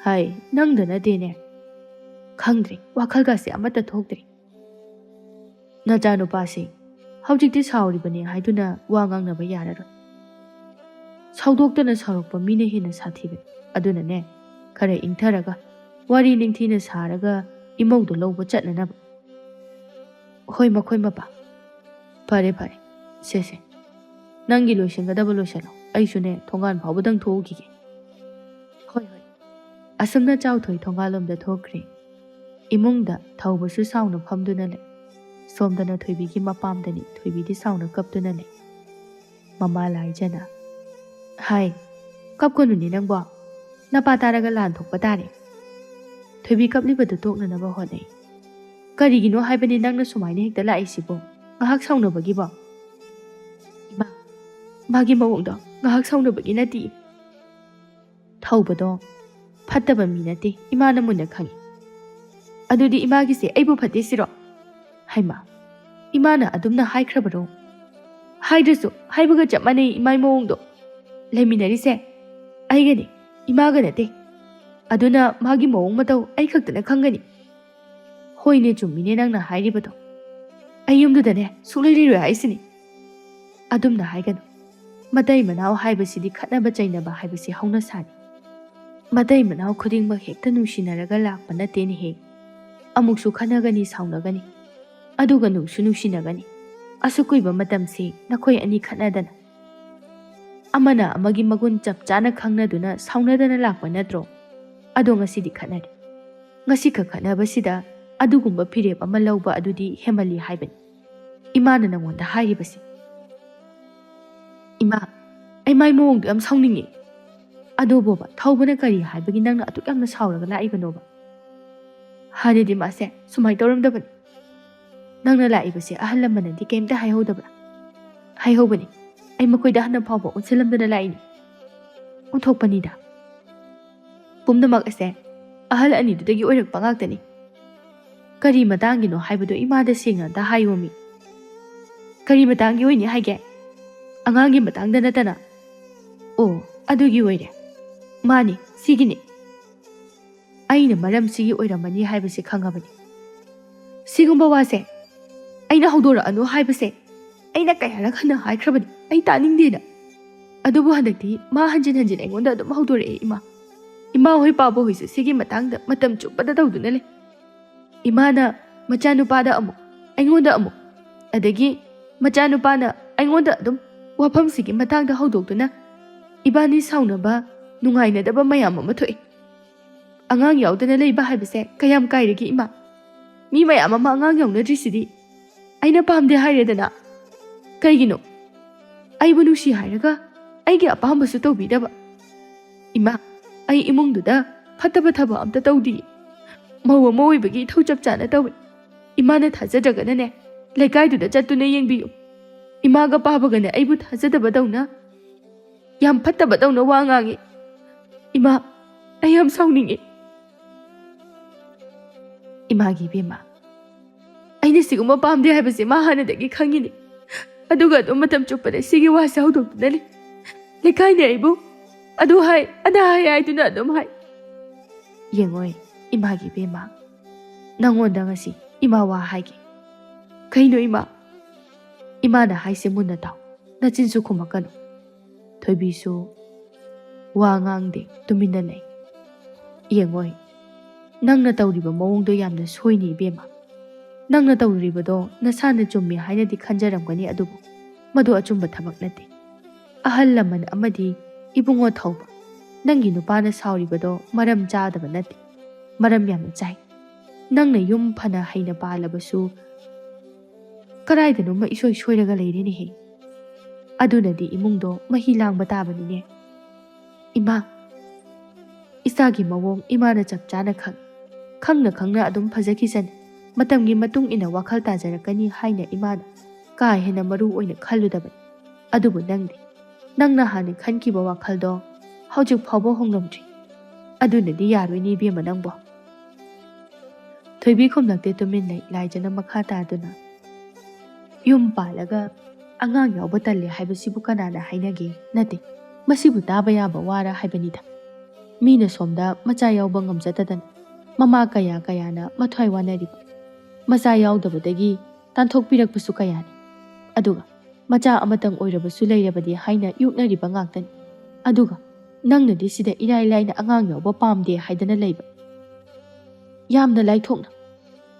ꯍꯥꯏ, ꯅꯪꯗ ꯅꯠꯇꯦꯅꯦ꯫ ꯈꯪꯗ꯭ꯔꯦ, ꯋꯥꯈꯜꯒꯁꯦ ꯑꯃꯠꯇ ꯊꯣꯛꯇ꯭ꯔꯦ꯫ ꯅꯆꯥꯅꯨꯄꯥꯁꯦ ꯍꯧꯖꯤꯛꯇꯤ ꯁꯥꯎꯔꯤꯕꯅꯦ ꯍꯥꯏꯗꯨꯅ ꯋꯥ ꯉꯥꯡꯅꯕ ꯌꯥꯔꯔꯣꯏ꯫ ꯁꯥꯎꯗꯣꯛꯇꯅ ꯁꯥꯎꯔꯛꯄ ꯃꯤꯅ ꯍꯦꯟꯅ ꯁꯥꯊꯤꯕꯅꯤ꯫ ꯑꯗꯨꯅꯅꯦ, ꯈꯔ ꯏꯪꯊꯔꯒ ꯋꯥꯔꯤ ꯅꯤꯡꯊꯤꯅ ꯁꯥꯔꯒ ꯏꯃꯧꯗꯣ ꯂꯧꯕ ꯆꯠꯅꯅꯕ꯫ ꯍꯣꯏ, ꯃꯈꯣꯏ ꯃꯄꯥ꯫ ꯐꯔꯦ, ꯐꯔꯦ꯫ ꯁꯦ, ꯁꯦ꯫ ꯅꯪꯒꯤ ꯂꯣꯏꯁꯤꯟꯒꯗꯕ ꯂꯣꯏꯁꯤꯜꯂꯣ꯫ ꯑꯩꯁꯨꯅꯦ, ꯊꯣꯡꯒꯥꯟ ꯐꯥꯎꯕꯗꯪ ꯊꯣꯛꯎꯈꯤꯒꯦ꯫ ꯍꯣꯏ, ꯍꯣꯏ꯫ ꯑꯁꯨꯝꯅ ꯆꯥꯎꯊꯣꯏ ꯊꯣꯡꯒꯥꯜꯂꯣꯝꯗ ꯊꯣꯛꯈ꯭ꯔꯦ꯫ ꯏꯃꯨꯡꯗ ꯊꯧꯕꯁꯨ ꯁꯥꯎꯅ ꯐꯝꯗꯨꯅ ꯂꯩ꯫ ꯁꯣꯝꯗꯅ ꯊꯣꯏꯕꯤꯒꯤ ꯃꯄꯥꯝꯗꯅꯤ, ꯊꯣꯏꯕꯤꯗꯤ ꯁꯥꯎꯅ ꯀꯞꯇꯨꯅ ꯂꯩ꯫ ꯃꯃꯥ ꯂꯥꯏꯖꯅ, "ꯍꯥꯏ, ꯀꯞꯀꯅꯨꯅꯦ ꯅꯪꯕꯣ꯫ ꯅꯄꯥ ꯇꯥꯔꯒ ꯂꯥꯟ ꯊꯣꯛꯄ ꯇꯥꯔꯦ꯫" ꯊꯣꯏꯕꯤ ꯀꯞꯂꯤꯕꯗꯨ ꯇꯣꯛꯅꯅꯕ ꯍꯣꯠꯅꯩ꯫ "ꯀꯔꯤꯒꯤꯅꯣ ꯍꯥꯏꯕꯅꯤ ꯅꯪꯅ ꯁꯨꯃꯥꯏꯅ ꯍꯦꯛꯇ ꯂꯥꯛꯏꯁꯤꯕꯣ? ꯉꯥꯏꯍꯥꯛ ꯁꯥꯎꯅꯕꯒꯤꯕꯣ?" "ꯏꯃꯥ, ꯃꯥꯒꯤ ꯃꯑꯣꯡꯗꯣ ꯉꯥꯏꯍꯥꯛ ꯁꯥꯎꯅꯕꯒꯤ ꯅꯠꯇꯦ꯫ ꯊꯧꯕꯗꯣ ꯐꯠꯇꯕ ꯃꯤ ꯅꯠꯇꯦ, ꯏꯃꯥꯅ ꯃꯨꯟꯅ ꯈꯪꯏ꯫" "ꯑꯗꯨꯗꯤ ꯏꯃꯥꯒꯤꯁꯦ ꯑꯩꯕꯨ ꯐꯠꯇꯦ ꯁꯤꯔꯣ?" "ꯍꯩꯃꯥ, ꯏꯃꯥꯅ ꯑꯗꯨꯝꯅ ꯍꯥꯏꯈ꯭ꯔꯕꯔꯣ?" "ꯍꯥꯏꯗ꯭ꯔꯁꯨ ꯍꯥꯏꯕꯒ ꯆꯞ ꯃꯥꯟꯅꯩ ꯏꯃꯥꯏ ꯃꯑꯣꯡꯗꯣ꯫ ꯂꯩꯃꯤꯟꯅꯔꯤꯁꯦ ꯑꯩꯒꯅꯤ, ꯏꯃꯥꯒ ꯅꯠꯇꯦ꯫ ꯑꯗꯨꯅ ꯃꯥꯒꯤ ꯃꯑꯣꯡ ꯃꯇꯧ ꯑꯩ ꯈꯛꯇꯅ ꯈꯪꯒꯅꯤ꯫" "ꯍꯣꯏꯅꯦ, ꯆꯨꯝꯃꯤꯅꯦ ꯅꯪꯅ ꯍꯥꯏꯔꯤꯕꯗꯣ꯫ ꯑꯩ ꯌꯨꯝꯗꯨꯗꯅꯦ ꯁꯨꯡꯂꯩ ꯂꯩꯔꯣꯏ ꯍꯥꯏꯁꯤꯅꯤ꯫" "ꯑꯗꯨꯝꯅ ꯍꯥꯏꯒꯅꯨ꯫ ꯃꯇꯩ ꯃꯅꯥꯎ ꯍꯥꯏꯕꯁꯤꯗꯤ ꯈꯠꯅꯕ ꯆꯩꯅꯕ ꯍꯥꯏꯕꯁꯤ ꯍꯧꯅꯁꯥꯅꯤ꯫ ꯃꯇꯩ ꯃꯅꯥꯎ ꯈꯨꯗꯤꯡꯃꯛ ꯍꯦꯛꯇ ꯅꯨꯡꯁꯤꯅꯔꯒ ꯂꯥꯛꯄ ꯅꯠꯇꯦꯅꯦꯍꯦ꯫ ꯑꯃꯨꯛꯁꯨ ꯈꯠꯅꯒꯅꯤ, ꯁꯥꯎꯅꯒꯅꯤ꯫ ꯑꯗꯨꯒ ꯅꯨꯡꯁꯨ ꯅꯨꯡꯁꯤꯅꯒꯅꯤ꯫ ꯑꯁꯨꯛ ꯀꯨꯏꯕ ꯃꯇꯝꯁꯤ ꯅꯈꯣꯏ ꯑꯅꯤ ꯈꯠꯅꯗꯅ꯫ ꯑꯃꯅ ꯑꯃꯒꯤ ꯃꯒꯨꯟ ꯆꯞ ꯆꯥꯅ ꯈꯪꯅꯗꯨꯅ ꯁꯥꯎꯅꯗꯅ ꯂꯥꯛꯄ ꯅꯠꯇ꯭ꯔꯣ? ꯑꯗꯣ ꯉꯁꯤꯗꯤ ꯈꯠꯅꯔꯦ꯫ ꯉꯁꯤꯈꯛ ꯈꯠꯅꯕꯁꯤꯗ ꯑꯗꯨꯒꯨꯝꯕ ꯐꯤꯔꯦꯞ ꯑꯃ ꯂꯧꯕ ꯑꯗꯨꯗꯤ ꯍꯦꯃꯜꯂꯤ ꯍꯥꯏꯕꯅꯤ꯫ ꯏꯃꯥꯅ ꯅꯪꯉꯣꯟꯗ ꯍꯥꯏꯔꯤꯕꯁꯤ꯫" "ꯏꯃꯥ, ꯑꯩ ꯃꯥꯏ ꯃꯑꯣꯡꯗꯣ ꯌꯥꯝ ꯁꯥꯎꯅꯤꯡꯉꯤ꯫ ꯑꯗꯨꯕꯣꯕ, ꯊꯧꯕꯅ ꯀꯔꯤ ꯍꯥꯏꯕꯒꯤ ꯅꯪꯅ ꯑꯗꯨꯛ ꯌꯥꯝꯅ ꯁꯥꯎꯔꯒ ꯂꯥꯛꯏꯕꯅꯣꯕ? ꯍꯥꯟꯅꯗꯤ ꯃꯥꯁꯦ ꯁꯨꯃꯥꯏꯅ ꯇꯧꯔꯝꯗꯕꯅꯤ꯫ ꯅꯪꯅ ꯂꯥꯛꯏꯕꯁꯦ ꯑꯍꯜ ꯂꯃꯟꯅꯗꯤ ꯀꯩꯝꯇ ꯍꯥꯏꯍꯧꯗꯕ꯭ꯔꯥ?" "ꯍꯥꯏꯍꯧꯕꯅꯤ꯫ ꯑꯩ ꯃꯈꯣꯏꯗ ꯍꯟꯅ ꯐꯥꯎꯕ ꯑꯣꯟꯁꯤꯜꯂꯝꯗꯅ ꯂꯥꯛꯏꯅꯤ꯫" "ꯑꯣꯟꯊꯣꯛꯄꯅꯤꯗ꯫ ꯄꯨꯝꯅꯃꯛ ꯑꯁꯦ ꯑꯍꯜ ꯑꯅꯤꯗꯨꯗꯒꯤ ꯑꯣꯏꯔꯛꯄ ꯉꯥꯛꯇꯅꯤ꯫ ꯀꯔꯤ ꯃꯇꯥꯡꯒꯤꯅꯣ ꯍꯥꯏꯕꯗꯨ ꯏꯃꯥꯗ ꯁꯦꯡꯅ ꯑꯝꯇ ꯍꯥꯏꯌꯣꯃꯤ꯫" "ꯀꯔꯤ ꯃꯇꯥꯡꯒꯤ ꯑꯣꯏꯅꯤ ꯍꯥꯏꯒꯦ? ꯑꯉꯥꯡꯒꯤ ꯃꯇꯥꯡꯗ ꯅꯠꯇꯅ?" "ꯑꯣ, ꯑꯗꯨꯒꯤ ꯑꯣꯏꯔꯦ꯫ ꯃꯥꯅꯤ, ꯁꯤꯒꯤꯅꯤ꯫ ꯑꯩꯅ ꯃꯔꯝꯁꯤꯒꯤ ꯑꯣꯏꯔꯝꯃꯅꯤ ꯍꯥꯏꯕꯁꯦ ꯈꯪꯉꯕꯅꯤ꯫ ꯁꯤꯒꯨꯝꯕ ꯋꯥꯁꯦ ꯑꯩꯅ ꯍꯧꯗꯣꯔꯛꯑꯅꯨ ꯍꯥꯏꯕꯁꯦ ꯑꯩꯅ ꯀꯌꯥꯔꯛ ꯍꯟꯅ ꯍꯥꯏꯈ꯭ꯔꯕꯅꯤ, ꯑꯩ ꯇꯥꯅꯤꯡꯗꯦꯅ꯫ ꯑꯗꯨꯕꯨ ꯍꯟꯗꯛꯇꯤ ꯃꯥ ꯍꯟꯖꯤꯟ ꯍꯟꯖꯤꯟ ꯑꯩꯉꯣꯟꯗ ꯑꯗꯨꯝ ꯍꯧꯗꯣꯔꯛꯑꯦ ꯏꯃꯥ꯫ ꯏꯃꯥ ꯍꯣꯏ ꯄꯥꯕ ꯍꯣꯏꯁꯨ ꯁꯤꯒꯤ ꯃꯇꯥꯡꯗ ꯃꯇꯝ ꯆꯨꯞꯄꯗ ꯇꯧꯗꯨꯅ ꯂꯩ꯫ ꯏꯃꯥꯅ ꯃꯆꯥꯅꯨꯄꯥꯗ ꯑꯃꯨꯛ, ꯑꯩꯉꯣꯟꯗ ꯑꯃꯨꯛ, ꯑꯗꯒꯤ ꯃꯆꯥꯅꯨꯄꯥꯅ ꯑꯩꯉꯣꯟꯗ ꯑꯗꯨꯝ ꯋꯥꯐꯝꯁꯤꯒꯤ ꯃꯇꯥꯡꯗ ꯍꯧꯗꯣꯛꯇꯨꯅ ꯏꯕꯥꯅꯤ ꯁꯥꯎꯅꯕ, ꯅꯨꯡꯉꯥꯏꯅꯗꯕ ꯃꯌꯥꯝ ꯑꯃ ꯊꯣꯛꯏ꯫ ꯑꯉꯥꯡ ꯌꯥꯎꯗꯅ ꯂꯩꯕ ꯍꯥꯏꯕꯁꯦ ꯀꯌꯥꯝ ꯀꯥꯏꯔꯒꯦ ꯏꯃꯥ? ꯃꯤ ꯃꯌꯥꯝ ꯑꯃ ꯑꯉꯥꯡ ꯌꯥꯎꯅꯗ꯭ꯔꯤꯁꯤꯗꯤ꯫ ꯑꯩꯅ ꯄꯥꯝꯗꯦ ꯍꯥꯏꯔꯦꯗꯅ꯫ ꯀꯩꯒꯤꯅꯣ? ꯑꯩꯕꯨ ꯅꯨꯡꯁꯤ ꯍꯥꯏꯔꯒ ꯑꯩꯒꯤ ꯑꯄꯥꯝꯕꯁꯨ ꯇꯧꯕꯤꯗꯕ꯫ ꯏꯃꯥ, ꯑꯩ ꯏꯃꯨꯡꯗꯨꯗ ꯐꯠꯇꯕ ꯊꯕꯛ ꯑꯝꯇ ꯇꯧꯗꯤꯌꯦ꯫ ꯃꯧ ꯑꯃ ꯑꯣꯏꯕꯒꯤ ꯏꯊꯧ ꯆꯞ ꯆꯥꯅ ꯇꯧꯏ꯫ ꯏꯃꯥꯅ ꯊꯥꯖꯗ꯭ꯔꯒꯅꯅꯦ, ꯂꯩꯀꯥꯏꯗꯨꯗ ꯆꯠꯇꯨꯅ ꯌꯦꯡꯕꯤꯌꯨ꯫ ꯏꯃꯥꯒ ꯄꯥꯕꯒꯅꯦ ꯑꯩꯕꯨ ꯊꯥꯖꯗꯕꯗꯧꯅ, ꯌꯥꯝ ꯐꯠꯇꯕꯗꯧꯅ ꯋꯥ ꯉꯥꯡꯉꯤ꯫ ꯏꯃꯥ, ꯑꯩ ꯌꯥꯝ ꯁꯥꯎꯅꯤꯡꯉꯤ꯫ ꯏꯃꯥꯒꯤ ꯏꯕꯦꯝꯃ, ꯑꯩꯅ ꯁꯤꯒꯨꯝꯕ ꯄꯥꯝꯗꯦ ꯍꯥꯏꯕꯁꯦ ꯃꯥ ꯍꯥꯟꯅꯗꯒꯤ ꯈꯪꯉꯤꯅꯤ꯫ ꯑꯗꯨꯒ ꯑꯗꯨꯝ ꯃꯇꯝ ꯆꯨꯞꯄꯗ ꯁꯤꯒꯤ ꯋꯥꯁꯦ ꯍꯧꯗꯣꯛꯇꯨꯅ ꯂꯩ꯫ ꯂꯩꯀꯥꯏꯅ ꯑꯩꯕꯨ ꯑꯗꯨ ꯍꯥꯏ, ꯑꯗꯥ ꯍꯥꯏ ꯍꯥꯏꯗꯨꯅ ꯑꯗꯨꯝ ꯍꯥꯏ꯫ ꯌꯦꯡꯉꯣꯏ, ꯏꯃꯥꯒꯤ ꯏꯕꯦꯝꯃ, ꯅꯪꯉꯣꯟꯗ ꯉꯁꯤ ꯏꯃꯥ ꯋꯥ ꯍꯥꯏꯒꯦ꯫ ꯀꯩꯅꯣ ꯏꯃꯥ? ꯏꯃꯥꯅ ꯍꯥꯏꯁꯦ ꯃꯨꯟꯅ ꯇꯥꯎ, ꯅꯆꯤꯟꯁꯨ ꯈꯨꯝꯃꯛꯀꯅꯨ꯫ ꯊꯣꯏꯕꯤꯁꯨ ꯋꯥ ꯉꯥꯡꯗꯦ, ꯇꯨꯃꯤꯟꯅ ꯂꯩ꯫ ꯌꯦꯡꯉꯣꯏ, ꯅꯪꯅ ꯇꯧꯔꯤꯕ ꯃꯑꯣꯡꯗꯣ ꯌꯥꯝꯅ ꯁꯣꯏꯅꯤ ꯏꯕꯦꯝꯃ꯫ ꯅꯪꯅ ꯇꯧꯔꯤꯕꯗꯣ ꯅꯁꯥꯅ ꯆꯨꯝꯃꯤ ꯍꯥꯏꯅꯗꯤ ꯈꯟꯖꯔꯝꯒꯅꯤ, ꯑꯗꯨꯕꯨ ꯃꯗꯨ ꯑꯆꯨꯝꯕ ꯊꯕꯛ ꯅꯠꯇꯦ꯫ ꯑꯍꯜ ꯂꯃꯟ ꯑꯃꯗꯤ ꯏꯕꯨꯡꯉꯣ ꯊꯧꯕ, ꯅꯪꯒꯤ ꯅꯨꯄꯥꯅ ꯁꯥꯎꯔꯤꯕꯗꯣ ꯃꯔꯝ ꯆꯥꯗꯕ ꯅꯠꯇꯦ, ꯃꯔꯝ ꯌꯥꯝꯅ ꯆꯥꯏ꯫ ꯅꯪꯅ ꯌꯨꯝ ꯐꯅ ꯍꯩꯅ ꯄꯥꯜꯂꯕꯁꯨ ꯀꯗꯥꯏꯗꯅꯣꯃ ꯏꯁꯣꯏ ꯁꯣꯏꯔꯒ ꯂꯩꯔꯦꯅꯦꯍꯦ꯫ ꯑꯗꯨꯅꯗꯤ ꯏꯃꯨꯡꯗꯣ ꯃꯍꯤ ꯂꯥꯡꯕ ꯇꯥꯕꯅꯤꯅꯦ꯫ ꯏꯃꯥ, ꯏꯆꯥꯒꯤ ꯃꯑꯣꯡ ꯏꯃꯥꯅ ꯆꯞ ꯆꯥꯅ ꯈꯪꯏ꯫ ꯈꯪꯅ ꯈꯪꯅ ꯑꯗꯨꯝ ꯐꯖꯈꯤꯁꯅꯤ꯫ ꯃꯇꯝꯒꯤ ꯃꯇꯨꯡ ꯏꯟꯅ ꯋꯥꯈꯜ ꯇꯥꯖꯔꯛꯀꯅꯤ ꯍꯥꯏꯅ ꯏꯃꯥꯅ ꯀꯥ ꯍꯦꯟꯅ ꯃꯔꯨ ꯑꯣꯏꯅ ꯈꯜꯂꯨꯗꯕꯅꯤ꯫ ꯑꯗꯨꯕꯨ ꯅꯪꯗꯤ, ꯅꯪꯅ ꯍꯥꯟꯅ ꯈꯟꯈꯤꯕ ꯋꯥꯈꯜꯗꯣ ꯍꯧꯖꯤꯛ ꯐꯥꯎꯕ ꯍꯣꯡꯂꯝꯗ꯭ꯔꯤ꯫ ꯑꯗꯨꯅꯗꯤ ꯌꯥꯔꯣꯏꯅꯦ ꯏꯕꯦꯝꯃ ꯅꯪꯕꯣ꯫ ꯊꯣꯏꯕꯤ ꯈꯨꯝꯂꯛꯇꯦ, ꯇꯨꯃꯤꯟ ꯂꯩ꯫ ꯂꯥꯏꯖꯅ ꯃꯈꯥ ꯇꯥꯗꯨꯅ, ꯌꯨꯝ ꯄꯥꯜꯂꯒ ꯑꯉꯥꯡ ꯌꯥꯎꯕ ꯇꯜꯂꯦ ꯍꯥꯏꯕꯁꯤꯕꯨ ꯀꯅꯥꯅ ꯍꯥꯏꯅꯒꯦ? ꯅꯠꯇꯦ, ꯃꯁꯤꯕꯨ ꯇꯥꯕ ꯌꯥꯕ ꯋꯥꯔ ꯍꯥꯏꯕꯅꯤꯗ꯫ ꯃꯤꯅ ꯁꯣꯝꯗ ꯃꯆꯥ ꯌꯥꯎꯕ ꯉꯝꯖꯗꯗꯅ ꯃꯃꯥ ꯀꯌꯥ ꯀꯌꯥꯅ ꯃꯊ꯭ꯋꯥꯏ ꯋꯥꯅꯔꯤꯕ, ꯃꯆꯥ ꯌꯥꯎꯗꯕꯗꯒꯤ ꯇꯥꯟꯊꯣꯛꯄꯤꯔꯛꯄꯁꯨ ꯀꯌꯥꯅꯤ꯫ ꯑꯗꯨꯒ ꯃꯆꯥ ꯑꯃꯇꯪ ꯑꯣꯏꯔꯕꯁꯨ ꯂꯩꯔꯕꯗꯤ ꯍꯥꯏꯅ ꯌꯣꯛꯅꯔꯤꯕ ꯉꯥꯛꯇꯅꯤ꯫ ꯑꯗꯨꯒ ꯅꯪꯅꯗꯤ ꯁꯤꯗ ꯏꯔꯥꯏ ꯂꯥꯏꯅ ꯑꯉꯥꯡ ꯌꯥꯎꯕ ꯄꯥꯝꯗꯦ ꯍꯥꯏꯗꯅ ꯂꯩꯕ꯫ ꯌꯥꯝꯅ ꯂꯥꯏꯊꯣꯛꯅ꯫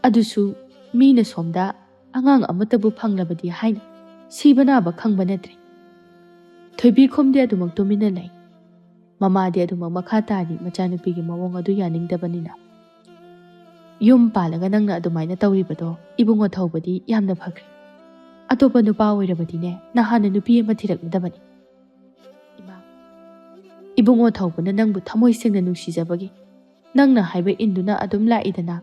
ꯑꯗꯨꯁꯨ ꯃꯤꯅ ꯁꯣꯝꯗ ꯑꯉꯥꯡ ꯑꯃꯠꯇꯕꯨ ꯐꯪꯂꯕꯗꯤ ꯍꯥꯏꯅ ꯁꯤꯕ ꯅꯥꯕ ꯈꯪꯕ ꯅꯠꯇ꯭ꯔꯦ꯫ ꯊꯣꯏꯕꯤ ꯈꯨꯝꯗꯦ, ꯑꯗꯨꯃꯛ ꯇꯨꯃꯤꯟꯅ ꯂꯩ꯫ ꯃꯃꯥꯗꯤ ꯑꯗꯨꯃꯛ ꯃꯈꯥ ꯇꯥꯔꯤ ꯃꯆꯥꯅꯨꯄꯤꯒꯤ ꯃꯑꯣꯡ ꯑꯗꯨ ꯌꯥꯅꯤꯡꯗꯕꯅꯤꯅ꯫ "ꯌꯨꯝ ꯄꯥꯜꯂꯒ ꯅꯪꯅ ꯑꯗꯨꯃꯥꯏꯅ ꯇꯧꯔꯤꯕꯗꯣ ꯏꯕꯨꯡꯉꯣ ꯊꯧꯕꯗꯤ ꯌꯥꯝꯅ ꯐꯈ꯭ꯔꯦ꯫ ꯑꯇꯣꯞꯄ ꯅꯨꯄꯥ ꯑꯣꯏꯔꯕꯗꯤꯅꯦ ꯅꯍꯥꯟꯅ ꯅꯨꯄꯤ ꯑꯃ ꯊꯤꯔꯛꯂꯗꯕꯅꯤ꯫ ꯏꯃꯥ, ꯏꯕꯨꯡꯉꯣ ꯊꯧꯕꯅ ꯅꯪꯕꯨ ꯊꯃꯣꯏ ꯁꯦꯡꯅ ꯅꯨꯡꯁꯤꯖꯕꯒꯤ ꯅꯪꯅ ꯍꯥꯏꯕ ꯏꯟꯗꯨꯅ ꯑꯗꯨꯝ ꯂꯥꯛꯏꯗꯅ꯫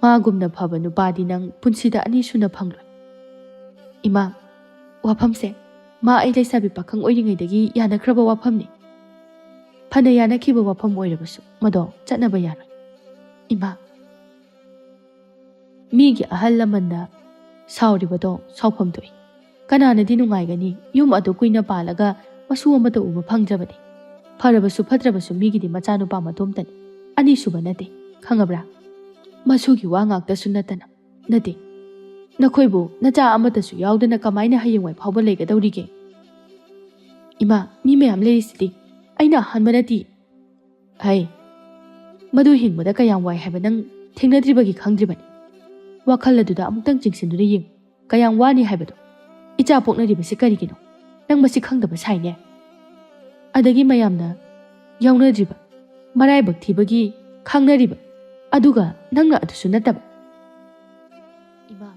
ꯃꯥꯒꯨꯝꯅ ꯐꯕ ꯅꯨꯄꯥꯗꯤ ꯅꯪ ꯄꯨꯟꯁꯤꯗ ꯑꯅꯤ ꯁꯨꯅ ꯐꯪꯂꯣꯏ꯫ ꯏꯃꯥ, ꯋꯥꯐꯝꯁꯦ ꯃꯥ ꯑꯩ ꯂꯩꯁꯥꯕꯤ ꯄꯥꯈꯪ ꯑꯣꯏꯔꯤꯉꯩꯗꯒꯤ ꯌꯥꯅꯈ꯭ꯔꯕ ꯋꯥꯐꯝꯅꯤ꯫ ꯐꯅ ꯌꯥꯅꯈꯤꯕ ꯋꯥꯐꯝ ꯑꯣꯏꯔꯕꯁꯨ ꯃꯗꯣ ꯆꯠꯅꯕ ꯌꯥꯔꯣꯏ꯫ ꯏꯃꯥ, ꯃꯤꯒꯤ ꯑꯍꯜ ꯂꯃꯟꯅ ꯁꯥꯎꯔꯤꯕꯗꯣ ꯁꯥꯎꯐꯝ ꯊꯣꯛꯏ꯫ ꯀꯅꯥꯅꯗꯤ ꯅꯨꯡꯉꯥꯏꯒꯅꯤ? ꯌꯨꯝ ꯑꯗꯨ ꯀꯨꯏꯅ ꯄꯥꯜꯂꯒ ꯃꯁꯨ ꯑꯃꯠꯇ ꯎꯕ ꯐꯪꯗ꯭ꯔꯕꯗꯤ꯫ ꯐꯔꯕꯁꯨ ꯐꯠꯇ꯭ꯔꯕꯁꯨ ꯃꯤꯒꯤꯗꯤ ꯃꯆꯥꯅꯨꯄꯥ ꯃꯇꯣꯝꯇꯅꯤ, ꯑꯅꯤꯁꯨꯕ ꯅꯠꯇꯦ, ꯈꯪꯉꯕ꯭ꯔꯥ? ꯃꯁꯨꯒꯤ ꯋꯥ ꯉꯥꯛꯇꯁꯨ ꯅꯠꯇꯅ, ꯅꯠꯇꯦ, ꯅꯈꯣꯏꯕꯨ ꯅꯆꯥ ꯑꯃꯠꯇꯁꯨ ꯌꯥꯎꯗꯅ ꯀꯃꯥꯏꯅ ꯍꯌꯦꯡꯋꯥꯏ ꯐꯥꯎꯕ ꯂꯩꯒꯗꯧꯔꯤꯒꯦ? ꯏꯃꯥ, ꯃꯤ ꯃꯌꯥꯝ ꯂꯩꯔꯤꯁꯤꯗꯤ꯫ ꯑꯩꯅ ꯑꯍꯥꯟꯕ ꯅꯠꯇꯦ꯫ ꯍꯩ, ꯃꯗꯨ ꯍꯤꯡꯕꯗ ꯀꯌꯥꯝ ꯋꯥꯏ ꯍꯥꯏꯕ ꯅꯪ ꯊꯦꯡꯅꯗ꯭ꯔꯤꯕꯒꯤ ꯈꯪꯗ꯭ꯔꯤꯕꯅꯤ꯫ ꯋꯥꯈꯜ ꯑꯗꯨꯗ ꯑꯃꯨꯛꯇꯪ ꯆꯤꯡꯁꯤꯟꯗꯨꯅ ꯌꯦꯡꯉꯨ꯫ ꯀꯌꯥꯝ ꯋꯥꯅꯤ ꯍꯥꯏꯕꯗꯣ꯫ ꯏꯆꯥ ꯄꯣꯛꯅꯔꯤꯕꯁꯤ ꯀꯔꯤꯒꯤꯅꯣ? ꯅꯪ ꯃꯁꯤ ꯈꯪꯗꯕ ꯁꯥꯏꯅꯦ꯫ ꯑꯗꯒꯤ ꯃꯌꯥꯝꯅ ꯌꯥꯎꯅꯗ꯭ꯔꯤꯕ, ꯃꯔꯥꯏꯕꯛ ꯊꯤꯕꯒꯤ ꯈꯪꯅꯔꯤꯕ, ꯑꯗꯨꯒ ꯅꯪꯅ ꯑꯗꯨꯁꯨ ꯅꯠꯇꯕ꯫ ꯏꯃꯥ,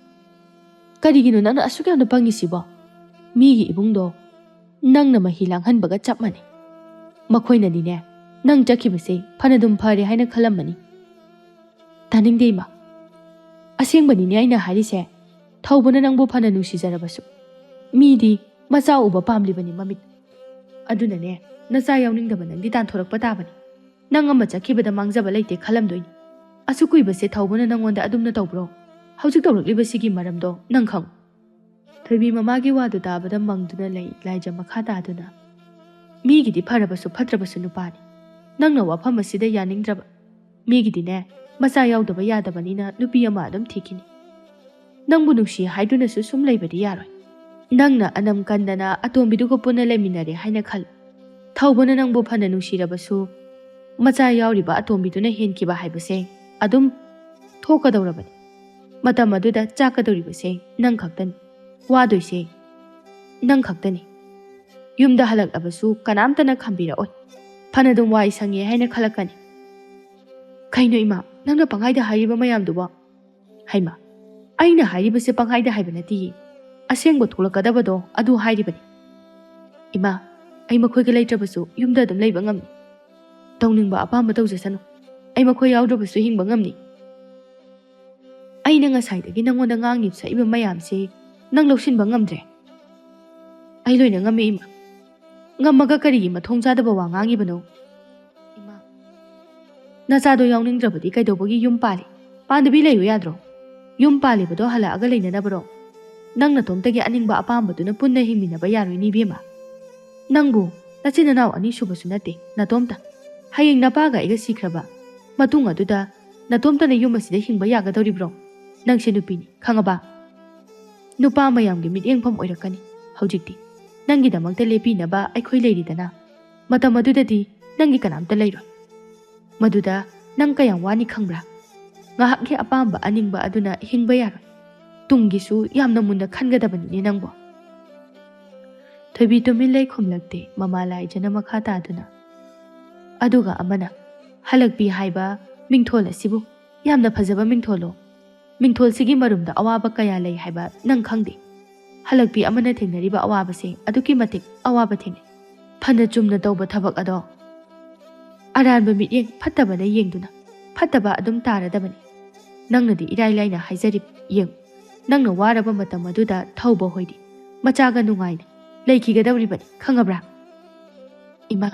ꯀꯔꯤꯒꯤꯅꯣ ꯅꯪꯅ ꯑꯁꯨꯛ ꯌꯥꯝꯅ ꯄꯪꯉꯤꯁꯤꯕꯣ? ꯃꯤꯒꯤ ꯏꯕꯨꯡꯗꯣ ꯅꯪꯅ ꯃꯍꯤ ꯂꯥꯡꯍꯟꯕꯒ ꯆꯞ ꯃꯥꯟꯅꯩ꯫ ꯃꯈꯣꯏꯅꯗꯤꯅꯦ, ꯅꯪ ꯆꯠꯈꯤꯕꯁꯦ ꯐꯅꯗꯨꯝ ꯐꯔꯦ ꯍꯥꯏꯅ ꯈꯜꯂꯝꯃꯅꯤ꯫ ꯇꯥꯅꯤꯡꯗꯦ ꯏꯃꯥ꯫ ꯑꯁꯦꯡꯕꯅꯤꯅꯦ ꯑꯩꯅ ꯍꯥꯏꯔꯤꯁꯦ꯫ ꯊꯧꯕꯅ ꯅꯪꯕꯨ ꯐꯅ ꯅꯨꯡꯁꯤꯖꯔꯕꯁꯨ, ꯃꯤꯗꯤ ꯃꯆꯥ ꯎꯕ ꯄꯥꯝꯂꯤꯕꯅꯤ ꯃꯃꯤꯠ꯫ ꯑꯗꯨꯅꯅꯦ, ꯅꯆꯥ ꯌꯥꯎꯅꯤꯡꯗꯕ ꯅꯪꯗꯤ ꯇꯥꯟꯊꯣꯔꯛꯄ ꯇꯥꯕꯅꯤ꯫ ꯅꯪ ꯑꯃ ꯆꯠꯈꯤꯕꯗ ꯃꯥꯡꯖꯕ ꯂꯩꯇꯦ ꯈꯜꯂꯝꯗꯣꯏꯅꯤ꯫ ꯑꯁꯨꯛ ꯀꯨꯏꯕꯁꯦ ꯊꯧꯕꯅ ꯅꯪꯉꯣꯟꯗ ꯑꯗꯨꯝꯅ ꯇꯧꯕ꯭ꯔꯣ? ꯍꯧꯖꯤꯛ ꯇꯧꯔꯛꯂꯤꯕꯁꯤꯒꯤ ꯃꯔꯝꯗꯣ ꯅꯪ ꯈꯪꯉꯨ꯫ ꯊꯣꯏꯕꯤ ꯃꯃꯥꯒꯤ ꯋꯥꯗꯨ ꯇꯥꯕꯗ ꯃꯪꯗꯨꯅ ꯂꯩ ꯂꯥꯏꯖ ꯃꯈꯥ ꯇꯥꯗꯨꯅ꯫ ꯃꯤꯒꯤꯗꯤ ꯐꯔꯕꯁꯨ ꯐꯠꯇ꯭ꯔꯕꯁꯨ ꯅꯨꯄꯥꯅꯤ꯫ ꯅꯪꯅ ꯋꯥꯐꯝ ꯑꯁꯤꯗ ꯌꯥꯅꯤꯡꯗ꯭ꯔꯕ꯫ ꯃꯤꯒꯤꯗꯤꯅꯦ, ꯃꯆꯥ ꯌꯥꯎꯗꯕ ꯌꯥꯗꯕꯅꯤꯅ ꯅꯨꯄꯤ ꯑꯃ ꯑꯗꯨꯝ ꯊꯤꯈꯤꯅꯤ꯫ ꯅꯪꯕꯨ ꯅꯨꯡꯁꯤ ꯍꯥꯏꯗꯨꯅꯁꯨ ꯁꯨꯝ ꯂꯩꯕꯗꯤ ꯌꯥꯔꯣꯏ꯫ ꯅꯪꯅ ꯑꯅꯝ ꯀꯟꯗꯅ ꯑꯇꯣꯝꯕꯤꯗꯨꯒ ꯄꯨꯟꯅ ꯂꯩꯃꯤꯟꯅꯔꯦ ꯍꯥꯏꯅ ꯈꯜꯂꯨ꯫ ꯊꯧꯕꯅ ꯅꯪꯕꯨ ꯐꯅ ꯅꯨꯡꯁꯤꯔꯕꯁꯨ, ꯃꯆꯥ ꯌꯥꯎꯔꯤꯕ ꯑꯇꯣꯝꯕꯤꯗꯨꯅ ꯍꯦꯟꯈꯤꯕ ꯍꯥꯏꯕꯁꯦ ꯑꯗꯨꯝ ꯊꯣꯛꯀꯗꯧꯔꯕꯅꯤ꯫ ꯃꯇꯝ ꯑꯗꯨꯗ ꯆꯥꯛꯀꯗꯧꯔꯤꯕꯁꯦ ꯅꯪ ꯈꯛꯇꯅꯤ꯫ ꯋꯥꯗꯣꯏꯁꯦ ꯅꯪ ꯈꯛꯇꯅꯤ꯫ ꯌꯨꯝꯗ ꯍꯜꯂꯛꯂꯕꯁꯨ ꯀꯅꯥꯝꯇꯅ ꯈꯝꯕꯤꯔꯛꯑꯣꯏ꯫ ꯐꯅꯗꯨꯝ ꯋꯥꯏ ꯁꯪꯉꯦ ꯍꯥꯏꯅ ꯈꯜꯂꯛꯀꯅꯤ꯫ "ꯀꯩꯅꯣ ꯏꯃꯥ, ꯅꯪꯅ ꯄꯪꯍꯥꯏꯗ ꯍꯥꯏꯔꯤꯕ ꯃꯌꯥꯝꯗꯨꯕꯣ?" "ꯍꯩꯃꯥ, ꯑꯩꯅ ꯍꯥꯏꯔꯤꯕꯁꯦ ꯄꯪꯍꯥꯏꯗ ꯍꯥꯏꯕ ꯅꯠꯇꯤꯌꯦ꯫ ꯑꯁꯦꯡꯕ ꯊꯣꯛꯂꯛꯀꯗꯕꯗꯣ ꯑꯗꯨ ꯍꯥꯏꯔꯤꯕꯅꯤ꯫ ꯏꯃꯥ, ꯑꯩ ꯃꯈꯣꯏꯒ ꯂꯩꯇ꯭ꯔꯕꯁꯨ ꯌꯨꯝꯗ ꯑꯗꯨꯝ ꯂꯩꯕ ꯉꯝꯃꯤ꯫ ꯇꯧꯅꯤꯡꯕ ꯑꯄꯥꯝꯕ ꯇꯧꯖꯁꯅꯨ꯫ ꯑꯩ ꯃꯈꯣꯏ ꯌꯥꯎꯗ꯭ꯔꯕꯁꯨ ꯍꯤꯡꯕ ꯉꯝꯅꯤ꯫ ꯑꯩꯅ ꯉꯁꯥꯏꯗꯒꯤ ꯅꯪꯉꯣꯟꯗ ꯉꯥꯡꯉꯤꯕ ꯁꯛꯏꯕ ꯃꯌꯥꯝꯁꯦ ꯅꯪ ꯂꯧꯁꯤꯟꯕ ꯉꯝꯗ꯭ꯔꯦ?" "ꯑꯩ ꯂꯣꯏꯅ ꯉꯝꯃꯦ ꯏꯃꯥ꯫ ꯉꯝꯃꯒ ꯀꯔꯤꯒꯤ ꯃꯊꯣꯡ ꯆꯥꯗꯕ ꯋꯥ ꯉꯥꯡꯉꯤꯕꯅꯣ?" "ꯏꯃꯥ, ꯅꯆꯥꯗꯣ ꯌꯥꯎꯅꯤꯡꯗ꯭ꯔꯕꯗꯤ ꯀꯩꯗꯧꯕꯒꯤ ꯌꯨꯝ ꯄꯥꯜꯂꯤ? ꯄꯥꯟꯗꯕꯤ ꯂꯩꯌꯨ ꯌꯥꯗ꯭ꯔꯣ? ꯌꯨꯝ ꯄꯥꯜꯂꯤꯕꯗꯣ ꯍꯜꯂꯛꯑꯒ ꯂꯩꯅꯅꯕꯔꯣ? ꯅꯪ ꯅꯇꯣꯝꯇꯒꯤ ꯑꯅꯤꯡꯕ ꯑꯄꯥꯝꯕꯗꯨꯅ ꯄꯨꯟꯅ ꯍꯤꯡꯃꯤꯟꯅꯕ ꯌꯥꯔꯣꯏꯅꯦ ꯏꯕꯦꯝꯃ꯫ ꯅꯪꯕꯨ ꯅꯆꯤꯟ ꯅꯅꯥꯎ ꯑꯅꯤ ꯁꯨꯕꯁꯨ ꯅꯠꯇꯦ, ꯅꯇꯣꯝꯇ꯫ ꯍꯌꯦꯡ ꯅꯄꯥꯒ ꯑꯩꯒ ꯁꯤꯈ꯭ꯔꯕ ꯃꯇꯨꯡ ꯑꯗꯨꯗ ꯅꯇꯣꯝꯇꯅ ꯌꯨꯝ ꯑꯁꯤꯗ ꯍꯤꯡꯕ ꯌꯥꯒꯗꯧꯔꯤꯕ꯭ꯔꯣ? ꯅꯪꯁꯦ ꯅꯨꯄꯤꯅꯤ, ꯈꯪꯉꯕ? ꯅꯨꯄꯥ ꯃꯌꯥꯝꯒꯤ ꯃꯤꯠꯌꯦꯡꯐꯝ ꯑꯣꯏꯔꯛꯀꯅꯤ꯫ ꯍꯧꯖꯤꯛꯇꯤ ꯅꯪꯒꯤꯗꯃꯛꯇ ꯂꯦꯞꯄꯤꯅꯕ ꯑꯩꯈꯣꯏ ꯂꯩꯔꯤꯗꯅ꯫ ꯃꯇꯝ ꯑꯗꯨꯗꯗꯤ ꯅꯪꯒꯤ ꯀꯅꯥꯝꯇ ꯂꯩꯔꯣꯏ꯫ ꯃꯗꯨꯗ ꯅꯪ ꯀꯌꯥꯝ ꯋꯥꯅꯤ ꯈꯪꯕ꯭ꯔꯥ? ꯉꯥꯏꯍꯥꯛꯀꯤ ꯑꯄꯥꯝꯕ ꯑꯅꯤꯡꯕ ꯑꯗꯨꯅ ꯍꯤꯡꯕ ꯌꯥꯔꯣꯏ꯫ ꯇꯨꯡꯒꯤꯁꯨ ꯌꯥꯝꯅ ꯃꯨꯟꯅ ꯈꯟꯒꯗꯕꯅꯤꯅꯦ ꯅꯪꯕꯨ꯫" ꯊꯣꯏꯕꯤ ꯇꯨꯃꯤꯟ ꯂꯩ ꯈꯨꯝꯂꯛꯇꯦ꯫ ꯃꯃꯥ ꯂꯥꯏꯖꯅ ꯃꯈꯥ ꯇꯥꯗꯨꯅ, "ꯑꯗꯨꯒ ꯑꯃꯅ, ꯍꯜꯂꯛꯄꯤ ꯍꯥꯏꯕ ꯃꯤꯡꯊꯣꯜ ꯑꯁꯤꯕꯨ ꯌꯥꯝꯅ ꯐꯖꯕ ꯃꯤꯡꯊꯣꯜꯂꯣ? ꯃꯤꯡꯊꯣꯜꯁꯤꯒꯤ ꯃꯔꯨꯝꯗ ꯑꯋꯥꯕ ꯀꯌꯥ ꯂꯩ ꯍꯥꯏꯕ ꯅꯪ ꯈꯪꯗꯦ꯫ ꯍꯜꯂꯛꯄꯤ ꯑꯃꯅ ꯊꯦꯡꯅꯔꯤꯕ ꯑꯋꯥꯕꯁꯦ ꯑꯗꯨꯛꯀꯤ ꯃꯇꯤꯛ ꯑꯋꯥꯕ ꯊꯦꯡꯅꯩ꯫ ꯐꯅ ꯆꯨꯝꯅ ꯇꯧꯕ ꯊꯕꯛ ꯑꯗꯣ ꯑꯔꯥꯟꯕ ꯃꯤꯠꯌꯦꯡ ꯐꯠꯇꯕꯅ ꯌꯦꯡꯗꯨꯅ ꯐꯠꯇꯕ ꯑꯗꯨꯝ ꯇꯥꯔꯗꯕꯅꯤ꯫ ꯅꯪꯅꯗꯤ ꯏꯔꯥꯏ ꯂꯥꯏꯅ ꯍꯥꯏꯖꯔꯤꯕ ꯌꯦꯡꯉꯨ, ꯅꯪꯅ ꯋꯥꯔꯕ ꯃꯇꯝ ꯑꯗꯨꯗ ꯊꯧꯕ ꯍꯣꯏꯗꯤ ꯃꯆꯥꯒ ꯅꯨꯡꯉꯥꯏꯅ ꯂꯩꯈꯤꯒꯗꯧꯔꯤꯕꯅꯤ, ꯈꯪꯉꯕ꯭ꯔꯥ?" "ꯏꯃꯥ,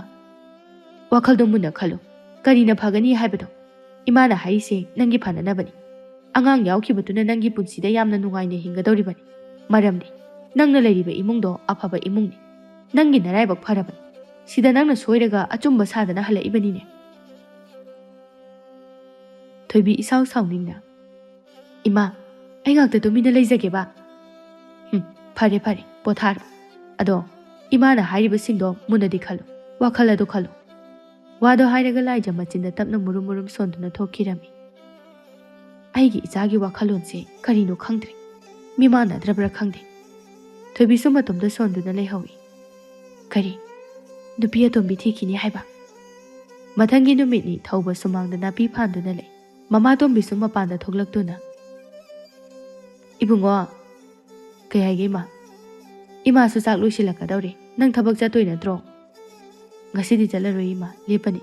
ꯋꯥꯈꯜꯗꯣ ꯃꯨꯟꯅ ꯈꯜꯂꯨ꯫ ꯀꯔꯤꯅ ꯐꯒꯅꯤ ꯍꯥꯏꯕꯗꯣ ꯏꯃꯥꯅ ꯍꯥꯏꯔꯤꯁꯦ ꯅꯪꯒꯤ ꯐꯅꯅꯕꯅꯤ꯫ ꯑꯉꯥꯡ ꯌꯥꯎꯈꯤꯕꯗꯨꯅ ꯅꯪꯒꯤ ꯄꯨꯟꯁꯤꯗ ꯌꯥꯝꯅ ꯅꯨꯡꯉꯥꯏꯅ ꯍꯤꯡꯒꯗꯧꯔꯤꯕꯅꯤ꯫ ꯃꯔꯝꯗꯤ ꯅꯪꯅ ꯂꯩꯔꯤꯕ ꯏꯃꯨꯡꯗꯣ ꯑꯐꯕ ꯏꯃꯨꯡꯅꯤ꯫ ꯅꯪꯒꯤ ꯅꯔꯥꯏꯕꯛ ꯐꯔꯕꯅꯤ꯫ ꯁꯤꯗ ꯅꯪꯅ ꯁꯣꯏꯔꯒ ꯑꯆꯨꯝꯕ ꯁꯥꯗꯅ ꯍꯜꯂꯛꯏꯕꯅꯤꯅꯦ꯫" ꯊꯣꯏꯕꯤ ꯏꯁꯥꯎ ꯁꯥꯎꯅꯤꯡꯅ, "ꯏꯃꯥ, ꯑꯩ ꯉꯥꯛꯇ ꯇꯨꯃꯤꯟꯅ ꯂꯩꯖꯒꯦꯕ꯫" "ꯍꯨꯝ, ꯐꯔꯦ ꯐꯔꯦ, ꯄꯣꯊꯥꯔꯣ꯫ ꯑꯗꯣ ꯏꯃꯥꯅ ꯍꯥꯏꯔꯤꯕꯁꯤꯡꯗꯣ ꯃꯨꯟꯅꯗꯤ ꯈꯜꯂꯨ, ꯋꯥꯈꯜ ꯑꯗꯨ ꯈꯜꯂꯨ꯫" ꯋꯥꯗꯣ ꯍꯥꯏꯔꯒ ꯂꯥꯏꯖ ꯃꯆꯤꯟꯗ ꯇꯞꯅ ꯃꯨꯔꯨꯝ ꯃꯨꯔꯨꯝ ꯁꯣꯟꯗꯨꯅ ꯊꯣꯛꯈꯤꯔꯝꯃꯤ꯫ ꯑꯩꯒꯤ ꯏꯆꯥꯒꯤ ꯋꯥꯈꯜꯂꯣꯟꯁꯦ ꯀꯔꯤꯅꯣ ꯈꯪꯗ꯭ꯔꯦ꯫ ꯃꯤꯃꯥꯟꯅꯗ꯭ꯔꯕ꯭ꯔꯥ ꯈꯪꯗꯦ꯫ ꯊꯣꯏꯕꯤꯁꯨ ꯃꯇꯣꯝꯇ ꯁꯣꯟꯗꯨꯅ ꯂꯩꯍꯧꯏ꯫ "ꯀꯔꯤ? ꯅꯨꯄꯤ ꯑꯇꯣꯝꯕꯤ ꯊꯤꯈꯤꯅꯤ ꯍꯥꯏꯕ?" ꯃꯊꯪꯒꯤ ꯅꯨꯃꯤꯠꯅꯤ ꯊꯧꯕ ꯁꯨꯃꯥꯡꯗ ꯅꯥꯄꯤ ꯐꯥꯟꯗꯨꯅ ꯂꯩ꯫ ꯃꯃꯥ ꯇꯣꯝꯕꯤꯁꯨ ꯃꯄꯥꯟꯗ ꯊꯣꯛꯂꯛꯇꯨꯅ, "ꯏꯕꯨꯡꯉꯣ!" "ꯀꯩ ꯍꯥꯏꯒꯦ, ꯏꯃꯥ?" "ꯏꯃꯥꯁꯨ ꯆꯥꯛ ꯂꯣꯏꯁꯤꯜꯂꯛꯀꯗꯧꯔꯦ꯫ ꯅꯪ ꯊꯕꯛ ꯆꯠꯇꯣꯏ ꯅꯠꯇ꯭ꯔꯣ?" "ꯉꯁꯤꯗꯤ ꯆꯠꯂꯔꯣꯏ, ꯏꯃꯥ, ꯂꯦꯞꯄꯅꯤ꯫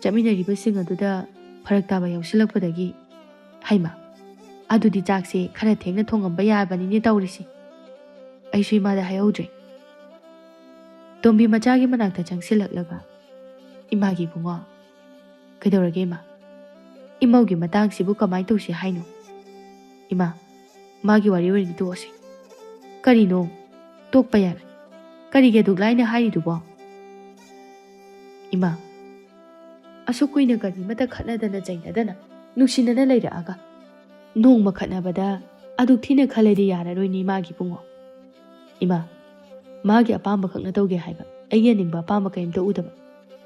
ꯆꯠꯃꯤꯟꯅꯔꯤꯕꯁꯤꯡ ꯑꯗꯨꯗ ꯐꯔꯛ ꯇꯥꯕ ꯌꯥꯎꯁꯤꯜꯂꯛꯄꯗꯒꯤ꯫" "ꯍꯩꯃꯥ, ꯑꯗꯨꯗꯤ ꯆꯥꯛꯁꯦ ꯈꯔ ꯊꯦꯡꯅ ꯊꯣꯡꯉꯝꯕ ꯌꯥꯕꯅꯤꯅꯦ ꯇꯧꯔꯤꯁꯦ꯫ ꯑꯩꯁꯨ ꯏꯃꯥꯗ ꯍꯥꯏꯍꯧꯗ꯭ꯔꯦ꯫" ꯇꯣꯝꯕꯤ ꯃꯆꯥꯒꯤ ꯃꯅꯥꯛꯇ ꯆꯪꯁꯤꯜꯂꯛꯂꯒ, "ꯏꯃꯥꯒꯤ ꯏꯕꯨꯡꯉꯣ, ꯀꯩꯗꯧꯔꯒꯦ, ꯏꯃꯥ? ꯏꯃꯧꯒꯤ ꯃꯇꯥꯡꯁꯤꯕꯨ ꯀꯃꯥꯏ ꯇꯧꯁꯤ ꯍꯥꯏꯅꯣ?" "ꯏꯃꯥ, ꯃꯥꯒꯤ ꯋꯥꯔꯤ ꯑꯣꯏꯅ ꯇꯣꯛꯑꯁꯤ꯫" "ꯀꯔꯤꯅꯣ? ꯇꯣꯛꯄ ꯌꯥꯔꯣꯏ꯫ ꯀꯔꯤꯒꯤ ꯑꯗꯨꯛ ꯂꯥꯏꯅ ꯍꯥꯏꯔꯤꯗꯨꯕꯣ?" "ꯏꯃꯥ, ꯑꯁꯨꯛ ꯀꯨꯏꯅ ꯀꯔꯤꯃꯠꯇ ꯈꯠꯅꯗꯅ ꯆꯩꯅꯗꯅ ꯅꯨꯡꯁꯤꯅꯅ ꯂꯩꯔꯛꯑꯒ, ꯅꯣꯡꯃ ꯈꯠꯅꯕꯗ ꯑꯗꯨꯛ ꯊꯤꯅ ꯈꯜꯂꯗꯤ ꯌꯥꯔꯔꯣꯏꯅꯦ, ꯏꯃꯥꯒꯤ ꯏꯕꯨꯡꯉꯣ꯫ ꯏꯃꯥ, ꯃꯥꯒꯤ ꯑꯄꯥꯝꯕ ꯈꯛꯅ ꯇꯧꯒꯦ ꯍꯥꯏꯕ, ꯑꯩꯒꯤ ꯑꯅꯤꯡꯕ ꯑꯄꯥꯝꯕ ꯀꯔꯤꯝꯇ ꯎꯗꯕ꯫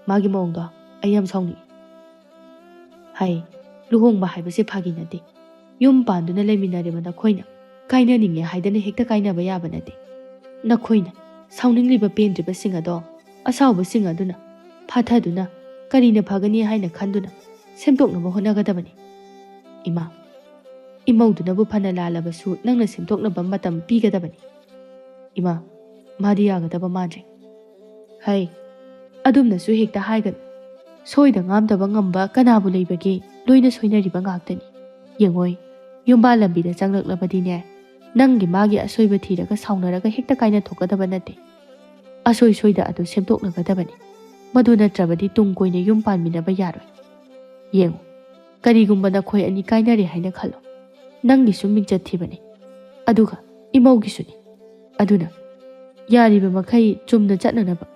ꯃꯥꯒꯤ ꯃꯑꯣꯡꯗꯣ ꯑꯩ ꯌꯥꯝ ꯁꯥꯎꯅꯤꯡꯉꯤ꯫" "ꯍꯥꯏ, ꯂꯨꯍꯣꯡꯕ ꯍꯥꯏꯕꯁꯦ ꯐꯥꯒꯤ ꯅꯠꯇꯦ꯫ ꯌꯨꯝ ꯄꯥꯟꯗꯨꯅ ꯂꯩꯃꯤꯟꯅꯔꯤꯕ ꯅꯈꯣꯏꯅ ꯀꯥꯏꯅꯅꯤꯡꯉꯦ ꯍꯥꯏꯗꯅ ꯍꯦꯛꯇ ꯀꯥꯏꯅꯕ ꯌꯥꯕ ꯅꯠꯇꯦ꯫ ꯅꯈꯣꯏꯅ ꯁꯥꯎꯅꯤꯡꯂꯤꯕ ꯄꯦꯟꯗ꯭ꯔꯤꯕꯁꯤꯡ ꯑꯗꯣ, ꯑꯁꯥꯎꯕꯁꯤꯡ ꯑꯗꯨꯅ ꯐꯥꯊꯗꯨꯅ ꯀꯔꯤꯅ ꯐꯒꯅꯤ ꯍꯥꯏꯅ ꯈꯟꯗꯨꯅ ꯁꯦꯝꯗꯣꯛꯅꯕ ꯍꯣꯠꯅꯒꯗꯕꯅꯤ꯫ ꯏꯃꯥ, ꯏꯃꯧꯗꯨꯅꯕꯨ ꯐꯅ ꯂꯥꯜꯂꯕꯁꯨ ꯅꯪꯅ ꯁꯦꯝꯗꯣꯛꯅꯕ ꯃꯇꯝ ꯄꯤꯒꯗꯕꯅꯤ꯫ ꯏꯃꯥ, ꯃꯥꯗꯤ ꯌꯥꯒꯗꯕ ꯃꯥꯟꯗ꯭ꯔꯦ꯫" "ꯍꯩ, ꯑꯗꯨꯝꯅꯁꯨ ꯍꯦꯛꯇ ꯍꯥꯏꯒꯅꯨ꯫ ꯁꯣꯏꯗ ꯉꯥꯝꯗꯕ ꯉꯝꯕ ꯀꯅꯥꯕꯨ ꯂꯩꯕꯒꯦ? ꯂꯣꯏꯅ ꯁꯣꯏꯅꯔꯤꯕ ꯉꯥꯛꯇꯅꯤ꯫ ꯌꯦꯡꯉꯣꯏ, ꯌꯨꯝꯕꯥꯜ ꯂꯝꯕꯤꯗ ꯆꯪꯂꯛꯂꯕꯗꯤꯅꯦ, ꯅꯪꯒꯤ ꯃꯥꯒꯤ ꯑꯁꯣꯏꯕ ꯊꯤꯔꯒ ꯁꯥꯎꯅꯔꯒ ꯍꯦꯛꯇ ꯀꯥꯏꯅ ꯊꯣꯛꯀꯗꯕ ꯅꯠꯇꯦ꯫ ꯑꯁꯣꯏ ꯁꯣꯏꯗ ꯑꯗꯨ ꯁꯦꯝꯗꯣꯛꯅꯒꯗꯕꯅꯤ꯫ ꯃꯗꯨ ꯅꯠꯇ꯭ꯔꯕꯗꯤ ꯇꯨꯡ ꯀꯣꯏꯅ ꯌꯨꯝ ꯄꯥꯟꯃꯤꯟꯅꯕ ꯌꯥꯔꯣꯏ꯫ ꯌꯦꯡꯉꯨ, ꯀꯔꯤꯒꯨꯝꯕ ꯅꯈꯣꯏ ꯑꯅꯤ ꯀꯥꯏꯅꯔꯦ ꯍꯥꯏꯅ ꯈꯜꯂꯣ, ꯅꯪꯒꯤꯁꯨ ꯃꯤꯡꯆꯠ ꯊꯤꯕꯅꯤ, ꯑꯗꯨꯒ ꯏꯃꯧꯒꯤꯁꯨꯅꯤ꯫ ꯑꯗꯨꯅ ꯌꯥꯔꯤꯕ ꯃꯈꯩ ꯆꯨꯝꯅ ꯆꯠꯅꯅꯕ,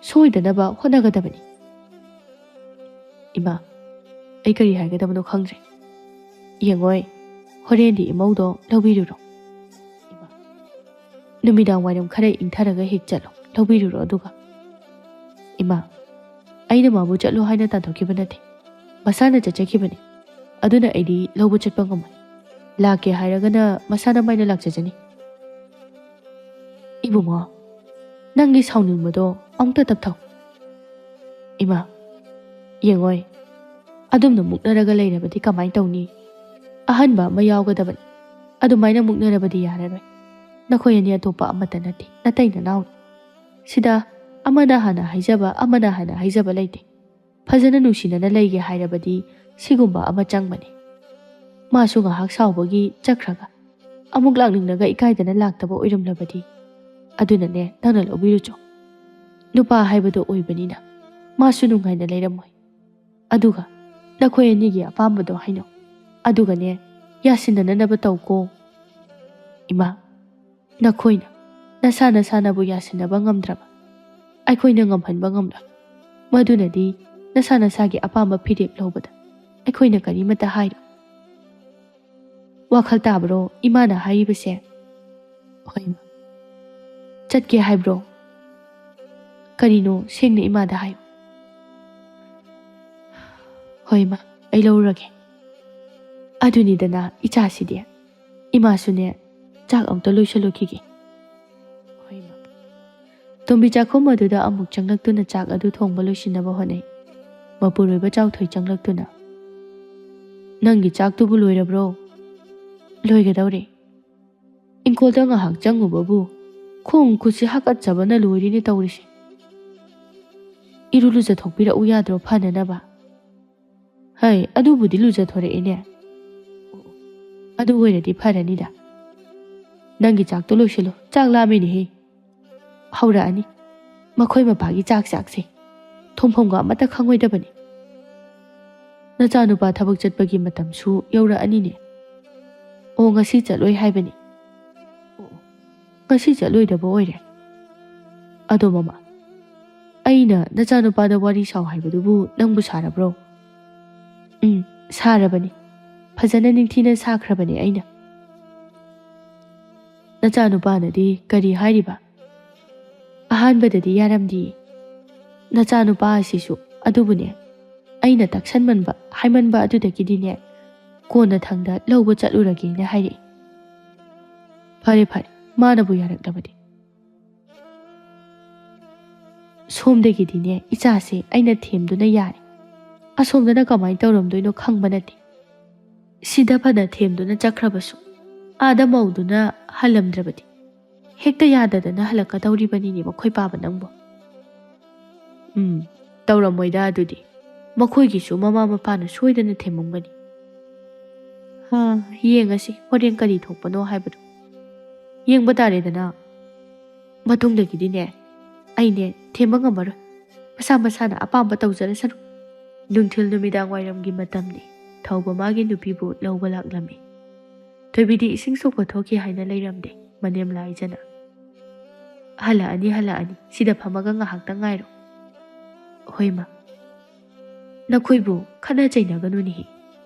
ꯁꯣꯏꯗꯅꯕ ꯍꯣꯠꯅꯒꯗꯕꯅꯤ꯫" "ꯏꯃꯥ, ꯑꯩ ꯀꯔꯤ ꯍꯥꯏꯒꯗꯕꯅꯣ ꯈꯪꯗ꯭ꯔꯦ꯫ ꯌꯦꯡꯉꯣꯏ, ꯍꯣꯔꯦꯟꯗꯤ ꯏꯃꯧꯗꯣ ꯂꯧꯕꯤꯔꯨꯔꯣ꯫" "ꯏꯃꯥ, ꯅꯨꯃꯤꯗꯥꯡ ꯋꯥꯏꯔꯝ ꯈꯔ ꯏꯪꯊꯔꯒ ꯍꯦꯛ ꯆꯠꯂꯣ, ꯂꯧꯕꯤꯔꯨꯔꯣ ꯑꯗꯨꯒ꯫" "ꯏꯃꯥ, ꯑꯩꯅ ꯃꯥꯕꯨ ꯆꯠꯂꯣ ꯍꯥꯏꯅ ꯇꯥꯟꯊꯣꯛꯈꯤꯕ ꯅꯠꯇꯦ꯫ ꯃꯁꯥꯅ ꯆꯠꯆꯈꯤꯕꯅꯤ꯫ ꯑꯗꯨꯅ ꯑꯩꯗꯤ ꯂꯧꯕ ꯆꯠꯄ ꯉꯝꯃꯣꯏ꯫ ꯂꯥꯛꯀꯦ ꯍꯥꯏꯔꯒꯅ ꯃꯁꯥꯅ ꯃꯥꯏꯅ ꯂꯥꯛꯆꯖꯅꯤ꯫" "ꯏꯕꯨꯡꯉꯣ, ꯅꯪꯒꯤ ꯁꯥꯎꯅꯤꯡꯕꯗꯣ ꯑꯃꯨꯛꯇ ꯇꯞꯊꯧ꯫ ꯏꯃꯥ, ꯌꯦꯡꯉꯣꯏ, ꯑꯗꯨꯝꯅ ꯃꯨꯛꯅꯔꯒ ꯂꯩꯔꯕꯗꯤ ꯀꯃꯥꯏꯅ ꯇꯧꯅꯤ? ꯑꯍꯟꯕ ꯑꯃ ꯌꯥꯎꯒꯗꯕꯅꯤ꯫ ꯑꯗꯨꯃꯥꯏꯅ ꯃꯨꯛꯅꯔꯕꯗꯤ ꯌꯥꯔꯔꯣꯏ꯫ ꯅꯈꯣꯏ ꯑꯅꯤ ꯑꯇꯣꯞꯄ ꯑꯃꯠꯇ ꯅꯠꯇꯦ, ꯅꯇꯩ ꯅꯅꯥꯎꯅꯤ꯫ ꯁꯤꯗ ꯑꯃꯅ ꯍꯥꯟꯅ ꯍꯥꯏꯖꯕ, ꯑꯃꯅ ꯍꯥꯟꯅ ꯍꯥꯏꯖꯕ ꯂꯩꯇꯦ꯫ ꯐꯖꯅ ꯅꯨꯡꯁꯤꯅꯅ ꯂꯩꯒꯦ ꯍꯥꯏꯔꯕꯗꯤ ꯁꯤꯒꯨꯝꯕ ꯑꯃ ꯆꯪꯕꯅꯤ꯫ ꯃꯥꯁꯨ ꯉꯥꯏꯍꯥꯛ ꯁꯥꯎꯕꯒꯤ ꯆꯠꯈ꯭ꯔꯒ ꯑꯃꯨꯛ ꯂꯥꯛꯅꯤꯡꯂꯒ ꯏꯀꯥꯏꯗꯅ ꯂꯥꯛꯇꯕ ꯑꯣꯏꯔꯝꯂꯕꯗꯤ, ꯑꯗꯨꯅꯅꯦ ꯅꯪꯅ ꯂꯧꯕꯤꯔꯨꯆꯣ꯫ ꯅꯨꯄꯥ ꯍꯥꯏꯕꯗꯣ ꯑꯣꯏꯕꯅꯤꯅ ꯃꯥꯁꯨ ꯅꯨꯡꯉꯥꯏꯅ ꯂꯩꯔꯝꯃꯣꯏ꯫ ꯑꯗꯨꯒ ꯅꯈꯣꯏ ꯑꯅꯤꯒꯤ ꯑꯄꯥꯝꯕꯗꯣ ꯍꯥꯏꯅꯧ꯫ ꯑꯗꯨꯒꯅꯦ, ꯌꯥꯁꯤꯟꯅꯅꯕ ꯇꯧꯀꯣ꯫ ꯏꯃꯥ, ꯅꯈꯣꯏꯅ ꯅꯁꯥ ꯅꯁꯥꯅꯕꯨ ꯌꯥꯁꯤꯟꯅꯕ ꯉꯝꯗ꯭ꯔꯕ ꯑꯩꯈꯣꯏꯅ ꯉꯝꯍꯟꯕ ꯉꯝꯂꯣꯏ꯫ ꯃꯗꯨꯅꯗꯤ ꯅꯁꯥ ꯅꯁꯥꯒꯤ ꯑꯄꯥꯝꯕ ꯐꯤꯔꯦꯞ ꯂꯧꯕꯗ ꯑꯩꯈꯣꯏꯅ ꯀꯔꯤꯃꯠꯇ ꯍꯥꯏꯔꯣꯏ꯫ ꯋꯥꯈꯜ ꯇꯥꯕ꯭ꯔꯣ ꯏꯃꯥꯅ ꯍꯥꯏꯔꯤꯕꯁꯦ? ꯍꯣꯏ, ꯏꯃꯥ꯫ ꯆꯠꯀꯦ ꯍꯥꯏꯕ꯭ꯔꯣ? ꯀꯔꯤꯅꯣ ꯁꯦꯡꯅ ꯏꯃꯥꯗ ꯍꯥꯏꯌꯨ꯫ ꯍꯣꯏ, ꯏꯃꯥ, ꯑꯩ ꯂꯧꯔꯒꯦ꯫ ꯑꯗꯨꯅꯤꯗꯅ ꯏꯆꯥꯁꯤꯗꯤ꯫ ꯏꯃꯥꯁꯨꯅꯦ, ꯆꯥꯛ ꯑꯃꯨꯛꯇ ꯂꯣꯏꯁꯤꯜꯂꯨꯈꯤꯒꯦ꯫ ꯍꯣꯏ, ꯏꯃꯥ꯫ ꯇꯣꯝꯕꯤ ꯆꯥꯛꯈꯨꯝ ꯑꯗꯨꯗ ꯑꯃꯨꯛ ꯆꯪꯂꯛꯇꯨꯅ ꯆꯥꯛ ꯑꯗꯨ ꯊꯣꯡꯕ ꯂꯣꯏꯁꯤꯟꯅꯕ ꯍꯣꯠꯅꯩ꯫ ꯃꯄꯨꯔꯣꯏꯕ ꯆꯥꯎꯊꯣꯏ ꯆꯪꯂꯛꯇꯨꯅ, "ꯅꯪꯒꯤ ꯆꯥꯛꯇꯨꯕꯨ ꯂꯣꯏꯔꯕ꯭ꯔꯣ?" "ꯂꯣꯏꯒꯗꯧꯔꯦ꯫ ꯏꯪꯈꯣꯜꯗ ꯉꯥꯏꯍꯥꯛ ꯆꯪꯉꯨꯕꯕꯨ ꯈꯣꯡ ꯈꯨꯠꯁꯤ ꯍꯥꯀꯠꯆꯕꯅ ꯂꯣꯏꯔꯦꯅꯦ ꯇꯧꯔꯤꯁꯦ꯫ ꯏꯔꯨ ꯂꯨꯖꯊꯣꯛꯄꯤꯔꯛꯎ ꯌꯥꯗ꯭ꯔꯣ ꯐꯅꯅꯕ?" "ꯍꯩ, ꯑꯗꯨꯕꯨꯗꯤ ꯂꯨꯖꯊꯣꯔꯛꯑꯦꯅꯦ꯫ ꯑꯗꯨ ꯑꯣꯏꯔꯗꯤ ꯐꯔꯅꯤꯗ꯫ ꯅꯪꯒꯤ ꯆꯥꯛꯇꯣ ꯂꯣꯏꯁꯤꯜꯂꯣ, ꯆꯥꯛ ꯂꯥꯝꯃꯦꯅꯦꯍꯦ꯫" ꯍꯧꯔꯛꯑꯅꯤ ꯃꯈꯣꯏ ꯃꯄꯥꯒꯤ ꯆꯥꯛ ꯆꯥꯛꯁꯦ꯫ ꯊꯣꯡꯐꯝꯒ ꯑꯃꯠꯇ ꯈꯪꯉꯣꯏꯗꯕꯅꯤ꯫ "ꯅꯆꯥꯅꯨꯄꯥ ꯊꯕꯛ ꯆꯠꯄꯒꯤ ꯃꯇꯝꯁꯨ ꯌꯧꯔꯛꯑꯅꯤꯅꯦ꯫ ꯑꯣ, ꯉꯁꯤ ꯆꯠꯂꯣꯏ ꯍꯥꯏꯕꯅꯤ꯫ ꯑꯣ, ꯉꯁꯤ ꯆꯠꯂꯣꯏꯗꯕ ꯑꯣꯏꯔꯦ꯫ ꯑꯗꯣ ꯃꯃꯥ, ꯑꯩꯅ ꯅꯆꯥꯅꯨꯄꯥꯗ ꯋꯥꯔꯤ ꯁꯥꯎ ꯍꯥꯏꯕꯗꯨꯕꯨ ꯅꯪꯕꯨ ꯁꯥꯔꯕ꯭ꯔꯣ?" "ꯎꯝ, ꯁꯥꯔꯕꯅꯤ꯫ ꯐꯖꯅ ꯅꯤꯡꯊꯤꯅ ꯁꯥꯈ꯭ꯔꯕꯅꯤ ꯑꯩꯅ꯫" "ꯅꯆꯥꯅꯨꯄꯥꯅꯗꯤ ꯀꯔꯤ ꯍꯥꯏꯔꯤꯕ?" "ꯑꯍꯥꯟꯕꯗꯗꯤ ꯌꯥꯔꯝꯗꯦ꯫ ꯅꯆꯥꯅꯨꯄꯥ ꯑꯁꯤꯁꯨ ꯑꯗꯨꯕꯨꯅꯦ, ꯑꯩꯅ ꯇꯛꯁꯟꯃꯟꯕ, ꯍꯥꯏꯃꯟꯕ ꯑꯗꯨꯗꯒꯤꯗꯤꯅꯦ, ꯀꯣꯟꯅ ꯊꯪꯗ ꯂꯧꯕ ꯆꯠꯂꯨꯔꯒꯦꯅ ꯍꯥꯏꯔꯛꯏ꯫" "ꯐꯔꯦ, ꯐꯔꯦ, ꯃꯥꯅꯕꯨ ꯌꯥꯔꯛꯂꯕꯗꯤ꯫" ꯁꯣꯝꯗꯒꯤꯗꯤꯅꯦ ꯏꯆꯥꯁꯦ ꯑꯩꯅ ꯊꯦꯝꯗꯨꯅ ꯌꯥꯔꯦ꯫ ꯑꯁꯣꯝꯗꯅ ꯀꯃꯥꯏꯅ ꯇꯧꯔꯝꯗꯣꯏꯅꯣ ꯈꯪꯕ ꯅꯠꯇꯦ꯫ ꯁꯤꯗ ꯐꯅ ꯊꯦꯝꯗꯨꯅ ꯆꯠꯈ꯭ꯔꯕꯁꯨ ꯑꯥꯗ ꯃꯧꯗꯨꯅ ꯍꯜꯂꯝꯗ꯭ꯔꯕꯗꯤ ꯍꯦꯛꯇ ꯌꯥꯗꯗꯅ ꯍꯜꯂꯛꯀꯗꯧꯔꯤꯕꯅꯤꯅꯦ ꯃꯈꯣꯏ ꯄꯥꯕ ꯅꯪꯕꯨ꯫ ꯎꯝ, ꯇꯧꯔꯝꯃꯣꯏꯗ ꯑꯗꯨꯗꯤ꯫ ꯃꯈꯣꯏꯒꯤꯁꯨ ꯃꯃꯥ ꯃꯄꯥꯅ ꯁꯣꯏꯗꯅ ꯊꯦꯝꯃꯝꯒꯅꯤ꯫ ꯍꯥ, ꯌꯦꯡꯉꯁꯤ ꯍꯣꯔꯦꯟ ꯀꯔꯤ ꯊꯣꯛꯄꯅꯣ ꯍꯥꯏꯕꯗꯨ꯫ ꯌꯦꯡꯕ ꯇꯥꯔꯦꯗꯅ꯫ ꯃꯇꯨꯡꯗꯒꯤꯗꯤꯅꯦ ꯑꯩꯅꯦ ꯊꯦꯝꯕ ꯉꯝꯃꯔꯣꯏ꯫ ꯃꯁꯥ ꯃꯁꯥꯅ ꯑꯄꯥꯝꯕ ꯇꯧꯖꯔꯁꯅꯨ꯫ ꯅꯨꯡꯊꯤꯜ ꯅꯨꯃꯤꯗꯥꯡ ꯋꯥꯏꯔꯝꯒꯤ ꯃꯇꯝꯅꯤ꯫ ꯊꯧꯕ ꯃꯥꯒꯤ ꯅꯨꯄꯤꯕꯨ ꯂꯧꯕ ꯂꯥꯛꯂꯝꯃꯤ꯫ ꯊꯣꯏꯕꯤꯗꯤ ꯏꯁꯤꯡ ꯁꯣꯛꯄ ꯊꯣꯛꯈꯤ ꯍꯥꯏꯅ ꯂꯩꯔꯝꯗꯦ ꯃꯅꯦꯝ ꯂꯥꯏꯖꯅ꯫ "ꯍꯜꯂꯛꯑꯅꯤ, ꯍꯜꯂꯛꯑꯅꯤ꯫ ꯁꯤꯗ ꯐꯝꯃꯒ ꯉꯥꯏꯍꯥꯛꯇꯪ ꯉꯥꯏꯔꯣ꯫" "ꯍꯣꯏ ꯃꯥ꯫" "ꯅꯈꯣꯏꯕꯨ ꯈꯠꯅ ꯆꯩꯅꯒꯅꯨꯅꯦꯍꯦ꯫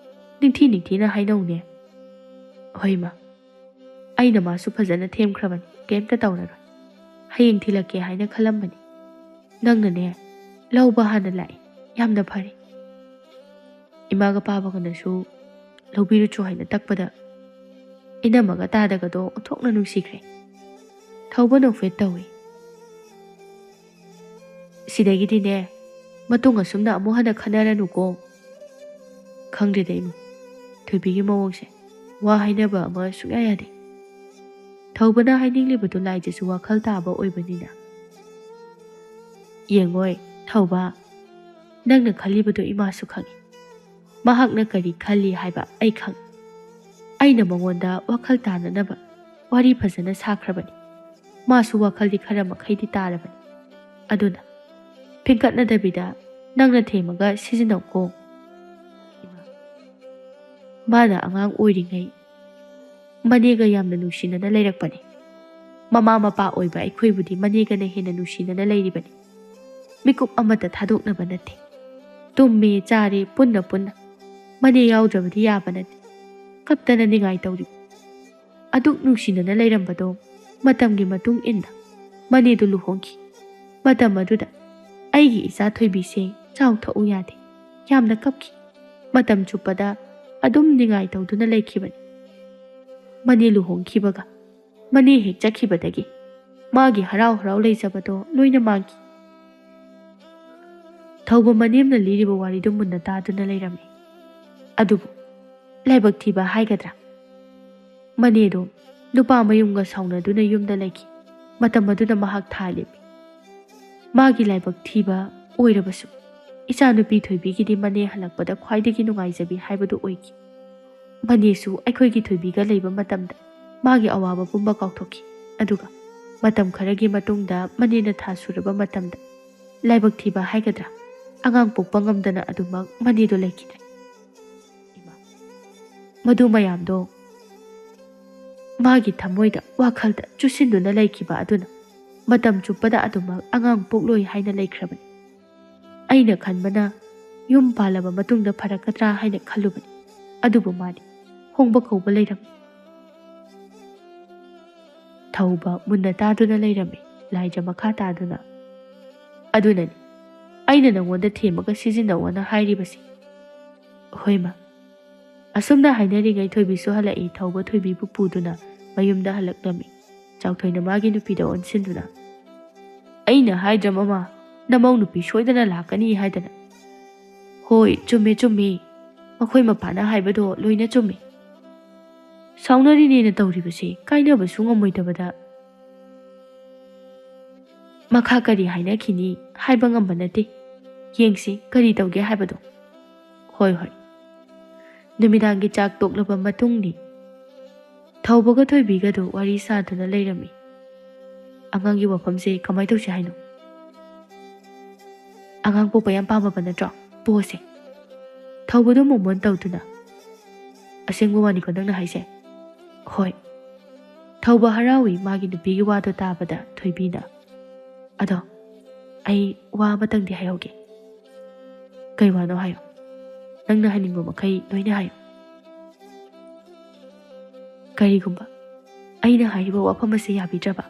ꯅꯤꯡꯊꯤ ꯅꯤꯡꯊꯤꯅ ꯍꯥꯏꯅꯧꯅꯦ꯫" "ꯍꯣꯏ ꯃꯥ꯫ ꯑꯩꯅ ꯃꯥꯁꯨ ꯐꯖꯅ ꯊꯦꯝꯈ꯭ꯔꯕꯅꯤ꯫ ꯀꯩꯝꯇ ꯇꯧꯔꯔꯣꯏ꯫ ꯍꯌꯦꯡ ꯊꯤꯜꯂꯛꯀꯦ ꯍꯥꯏꯅ ꯈꯜꯂꯝꯕꯅꯤ꯫ ꯅꯪꯅꯅꯦ ꯂꯧꯕ ꯍꯥꯟꯅ ꯂꯥꯛꯏ꯫ ꯌꯥꯝꯅ ꯐꯔꯦ꯫" ꯏꯃꯥꯒ ꯄꯥꯕꯒꯅꯁꯨ ꯂꯧꯕꯤꯔꯨꯆꯣ ꯍꯥꯏꯅ ꯇꯛꯄꯗ ꯏꯅꯝꯃꯒ ꯇꯥꯗꯒꯗꯣ ꯑꯣꯟꯊꯣꯛꯅ ꯅꯨꯡꯁꯤꯈ꯭ꯔꯦ꯫ ꯊꯧꯕ ꯅꯣꯛꯐꯦꯠ ꯇꯧꯏ꯫ "ꯁꯤꯗꯒꯤꯗꯤꯅꯦ ꯃꯇꯨꯡ ꯑꯁꯨꯝꯅ ꯑꯃꯨꯛ ꯍꯟꯅ ꯈꯟꯅꯔꯅꯨꯀꯣ꯫" "ꯈꯪꯗ꯭ꯔꯦꯗ ꯏꯃꯥ, ꯊꯣꯏꯕꯤꯒꯤ ꯃꯑꯣꯡꯁꯦ ꯋꯥ ꯍꯥꯏꯅꯕ ꯑꯃ ꯁꯨꯡꯌꯥ ꯌꯥꯗꯦ꯫" ꯊꯧꯕꯅ ꯍꯥꯏꯅꯤꯡꯂꯤꯕꯗꯨ ꯂꯥꯏꯖꯁꯨ ꯋꯥꯈꯜ ꯇꯥꯕ ꯑꯣꯏꯕꯅꯤꯅ꯫ "ꯌꯦꯡꯉꯣꯏ ꯊꯧꯕ, ꯅꯪꯅ ꯈꯜꯂꯤꯕꯗꯨ ꯏꯃꯥꯁꯨ ꯈꯪꯏ꯫ ꯃꯍꯥꯛꯅ ꯀꯔꯤ ꯈꯜꯂꯤ ꯍꯥꯏꯕ ꯑꯩ ꯈꯪꯏ꯫ ꯑꯩꯅ ꯃꯉꯣꯟꯗ ꯋꯥꯈꯜ ꯇꯥꯅꯅꯕ ꯋꯥꯔꯤ ꯐꯖꯅ ꯁꯥꯈ꯭ꯔꯕꯅꯤ꯫ ꯃꯥꯁꯨ ꯋꯥꯈꯜꯗꯤ ꯈꯔ ꯃꯈꯩꯗꯤ ꯇꯥꯔꯕꯅꯤ꯫ ꯑꯗꯨꯅ ꯐꯤꯡꯀꯠꯅꯗꯕꯤꯗ ꯅꯪꯅ ꯊꯦꯝꯃꯒ ꯁꯤꯖꯤꯟꯅꯧꯀꯣ꯫" ꯃꯥꯅ ꯑꯉꯥꯡ ꯑꯣꯏꯔꯤꯉꯩ ꯃꯅꯦꯒ ꯌꯥꯝꯅ ꯅꯨꯡꯁꯤꯅꯅ ꯂꯩꯔꯛꯄꯅꯤ꯫ ꯃꯃꯥ ꯃꯄꯥ ꯑꯣꯏꯕ ꯑꯩꯈꯣꯏꯕꯨꯗꯤ ꯃꯅꯦꯒꯅ ꯍꯦꯟꯅ ꯅꯨꯡꯁꯤꯅꯅ ꯂꯩꯔꯤꯕꯅꯤ꯫ ꯃꯤꯀꯨꯞ ꯑꯃꯠꯇ ꯊꯥꯗꯣꯛꯅꯕ ꯅꯠꯇꯦ꯫ ꯇꯨꯝꯃꯦ ꯆꯥꯔꯦ ꯄꯨꯟꯅ ꯄꯨꯟꯅ꯫ ꯃꯅꯦ ꯌꯥꯎꯗ꯭ꯔꯕꯗꯤ ꯌꯥꯕ ꯅꯠꯇꯦ꯫ ꯀꯞꯇꯅ ꯅꯤꯡꯉꯥꯏ ꯇꯧꯔꯤꯕ꯫ ꯑꯗꯨꯛ ꯅꯨꯡꯁꯤꯅꯅ ꯂꯩꯔꯝꯕꯗꯣ ꯃꯇꯝꯒꯤ ꯃꯇꯨꯡ ꯏꯟꯅ ꯃꯅꯦꯗꯨ ꯂꯨꯍꯣꯡꯈꯤ꯫ ꯃꯇꯝ ꯑꯗꯨꯗ ꯑꯩꯒꯤ ꯏꯆꯥ ꯊꯣꯏꯕꯤꯁꯦ ꯆꯥꯎ ꯊꯛꯎ ꯌꯥꯗꯦ꯫ ꯌꯥꯝꯅ ꯀꯞꯈꯤ꯫ ꯃꯇꯝ ꯆꯨꯞꯄꯗ ꯑꯗꯨꯝ ꯅꯤꯡꯉꯥꯏ ꯇꯧꯗꯨꯅ ꯂꯩꯈꯤꯕꯅꯤ꯫ ꯃꯅꯦ ꯂꯨꯍꯣꯡꯈꯤꯕꯒ ꯃꯅꯦ ꯍꯦꯛ ꯆꯠꯈꯤꯕꯗꯒꯤ ꯃꯥꯒꯤ ꯍꯔꯥꯎ ꯍꯔꯥꯎ ꯂꯩꯖꯕꯗꯣ ꯂꯣꯏꯅ ꯃꯥꯡꯈꯤ꯫ ꯊꯧꯕ ꯃꯅꯦꯝꯅ ꯂꯤꯔꯤꯕ ꯋꯥꯔꯤꯗꯨ ꯃꯨꯟꯅ ꯇꯥꯗꯨꯅ ꯂꯩꯔꯝꯃꯤ꯫ ꯑꯗꯨꯕꯨ ꯂꯥꯏꯕꯛ ꯊꯤꯕ ꯍꯥꯏꯒꯗ꯭ꯔꯥ? ꯃꯅꯦꯗꯣ ꯅꯨꯄꯥ ꯃꯌꯨꯝꯒ ꯁꯥꯎꯅꯗꯨꯅ ꯌꯨꯝꯗ ꯂꯩꯈꯤ꯫ ꯃꯇꯝ ꯑꯗꯨꯗ ꯃꯍꯥꯛ ꯊꯥ ꯂꯦꯞꯄꯤ꯫ ꯃꯥꯒꯤ ꯂꯥꯏꯕꯛ ꯊꯤꯕ ꯑꯣꯏꯔꯕꯁꯨ, ꯏꯆꯥꯅꯨꯄꯤ ꯊꯣꯏꯕꯤꯒꯤꯗꯤ ꯃꯅꯦ ꯍꯜꯂꯛꯄꯗ ꯈ꯭ꯋꯥꯏꯗꯒꯤ ꯅꯨꯡꯉꯥꯏꯖꯕꯤ ꯍꯥꯏꯕꯗꯨ ꯑꯣꯏꯈꯤ꯫ ꯃꯅꯦꯁꯨ ꯑꯩꯈꯣꯏꯒꯤ ꯊꯣꯏꯕꯤꯒ ꯂꯩꯕ ꯃꯇꯝꯗ ꯃꯥꯒꯤ ꯑꯋꯥꯕ ꯄꯨꯝꯕ ꯀꯥꯎꯊꯣꯛꯈꯤ꯫ ꯑꯗꯨꯒ ꯃꯇꯝ ꯈꯔꯒꯤ ꯃꯇꯨꯡꯗ ꯃꯅꯦꯅ ꯊꯥ ꯁꯨꯔꯕ ꯃꯇꯝꯗ, ꯂꯥꯏꯕꯛ ꯊꯤꯕ ꯍꯥꯏꯒꯗ꯭ꯔꯥ, ꯑꯉꯥꯡ ꯄꯣꯛꯄ ꯉꯝꯗꯅ ꯑꯗꯨꯃꯛ ꯃꯅꯦꯗꯣ ꯂꯩꯈꯤꯗ꯭ꯔꯦ꯫ ꯏꯃꯥ, ꯃꯗꯨ ꯃꯌꯥꯝꯗꯣ ꯃꯥꯒꯤ ꯊꯃꯣꯏꯗ, ꯋꯥꯈꯜꯗ ꯆꯨꯁꯤꯟꯗꯨꯅ ꯂꯩꯈꯤꯕ ꯑꯗꯨꯅ ꯃꯇꯝ ꯆꯨꯞꯄꯗ ꯑꯗꯨꯃꯛ ꯑꯉꯥꯡ ꯄꯣꯛꯂꯣꯏ ꯍꯥꯏꯅ ꯂꯩꯈ꯭ꯔꯕꯅꯤ꯫ ꯑꯩꯅ ꯈꯟꯕꯅ ꯌꯨꯝ ꯄꯥꯜꯂꯕ ꯃꯇꯨꯡꯗ ꯐꯔꯛꯀꯗ꯭ꯔꯥ ꯍꯥꯏꯅ ꯈꯜꯂꯨꯕꯅꯤ, ꯑꯗꯨꯕꯨ ꯃꯥꯗꯤ ꯍꯣꯡꯕ ꯀꯧꯕ ꯂꯩꯔꯝꯃꯤ꯫ ꯊꯧꯕ ꯃꯨꯟꯅ ꯇꯥꯗꯨꯅ ꯂꯩꯔꯝꯃꯤ, ꯂꯥꯏꯖ ꯃꯈꯥ ꯇꯥꯗꯨꯅ꯫ "ꯑꯗꯨꯅꯅꯤ ꯑꯩꯅ ꯅꯉꯣꯟꯗ ꯊꯦꯝꯃꯒ ꯁꯤꯖꯤꯟꯅꯧꯑꯅ ꯍꯥꯏꯔꯤꯕꯁꯤ꯫" "ꯍꯣꯏ ꯃꯥ꯫" ꯑꯁꯨꯝꯅ ꯍꯥꯏꯅꯔꯤꯉꯩ ꯊꯣꯏꯕꯤꯁꯨ ꯍꯜꯂꯛꯏ꯫ ꯊꯧꯕ ꯊꯣꯏꯕꯤꯕꯨ ꯄꯨꯗꯨꯅ ꯃꯌꯨꯝꯗ ꯍꯜꯂꯛꯂꯝꯃꯤ꯫ ꯆꯥꯎꯊꯣꯏꯅ ꯃꯥꯒꯤ ꯅꯨꯄꯤꯗ ꯑꯣꯟꯁꯤꯟꯗꯨꯅ, "ꯑꯩꯅ ꯍꯥꯏꯗ꯭ꯔ ꯃꯃꯥ, ꯅꯃꯧ ꯅꯨꯄꯤ ꯁꯣꯏꯗꯅ ꯂꯥꯛꯀꯅꯤ ꯍꯥꯏꯗꯅ?" "ꯍꯣꯏ, ꯆꯨꯝꯃꯦ, ꯆꯨꯝꯃꯦ꯫ ꯃꯈꯣꯏ ꯃꯄꯥꯅ ꯍꯥꯏꯕꯗꯣ ꯂꯣꯏꯅ ꯆꯨꯝꯃꯦ꯫ ꯁꯥꯎꯅꯔꯤꯅꯦꯅ ꯇꯧꯔꯤꯕꯁꯦ ꯀꯥꯏꯅꯕꯁꯨ ꯉꯝꯃꯣꯏꯗꯕꯗ ꯃꯈꯥ ꯀꯔꯤ ꯍꯥꯏꯅꯈꯤꯅꯤ ꯍꯥꯏꯕ ꯉꯝꯕ ꯅꯠꯇꯦ꯫ ꯌꯦꯡꯁꯤ ꯀꯔꯤ ꯇꯧꯒꯦ ꯍꯥꯏꯕꯗꯣ꯫" "ꯍꯣꯏ, ꯍꯣꯏ꯫" ꯅꯨꯃꯤꯗꯥꯡꯒꯤ ꯆꯥꯛ ꯇꯣꯛꯂꯕ ꯃꯇꯨꯡꯅꯤ꯫ ꯊꯧꯕꯒ ꯊꯣꯏꯕꯤꯒꯗꯨ ꯋꯥꯔꯤ ꯁꯥꯗꯨꯅ ꯂꯩꯔꯝꯃꯤ꯫ "ꯑꯉꯥꯡꯒꯤ ꯋꯥꯐꯝꯁꯦ ꯀꯃꯥꯏ ꯇꯧꯁꯤ ꯍꯥꯏꯅꯣ? ꯑꯉꯥꯡ ꯄꯣꯛꯄ ꯌꯥꯝ ꯄꯥꯝꯃꯕ ꯅꯠꯇ꯭ꯔꯣ? ꯄꯣꯁꯦ꯫" ꯊꯧꯕꯗꯨ ꯃꯣꯃꯣꯟ ꯇꯧꯗꯨꯅ, "ꯑꯁꯦꯡꯕ ꯋꯥꯅꯤꯀꯣ ꯅꯪꯅ ꯍꯥꯏꯁꯦ?" "ꯍꯣꯏ꯫" ꯊꯧꯕ ꯍꯔꯥꯎꯏ ꯃꯥꯒꯤ ꯅꯨꯄꯤꯒꯤ ꯋꯥꯗꯣ ꯇꯥꯕꯗ꯫ ꯊꯣꯏꯕꯤꯅ, "ꯑꯗꯣ ꯑꯩ ꯋꯥ ꯑꯃꯇꯪꯗꯤ ꯍꯥꯏꯍꯧꯒꯦ꯫" "ꯀꯩ ꯋꯥꯅꯣ ꯍꯥꯏꯌꯣ꯫ ꯅꯪꯅ ꯍꯥꯏꯅꯤꯡꯕ ꯃꯈꯩ ꯂꯣꯏꯅ ꯍꯥꯏꯌꯣ꯫" "ꯀꯔꯤꯒꯨꯝꯕ ꯑꯩꯅ ꯍꯥꯏꯔꯤꯕ ꯋꯥꯐꯝ ꯑꯁꯤ ꯌꯥꯕꯤꯗ꯭ꯔꯕ,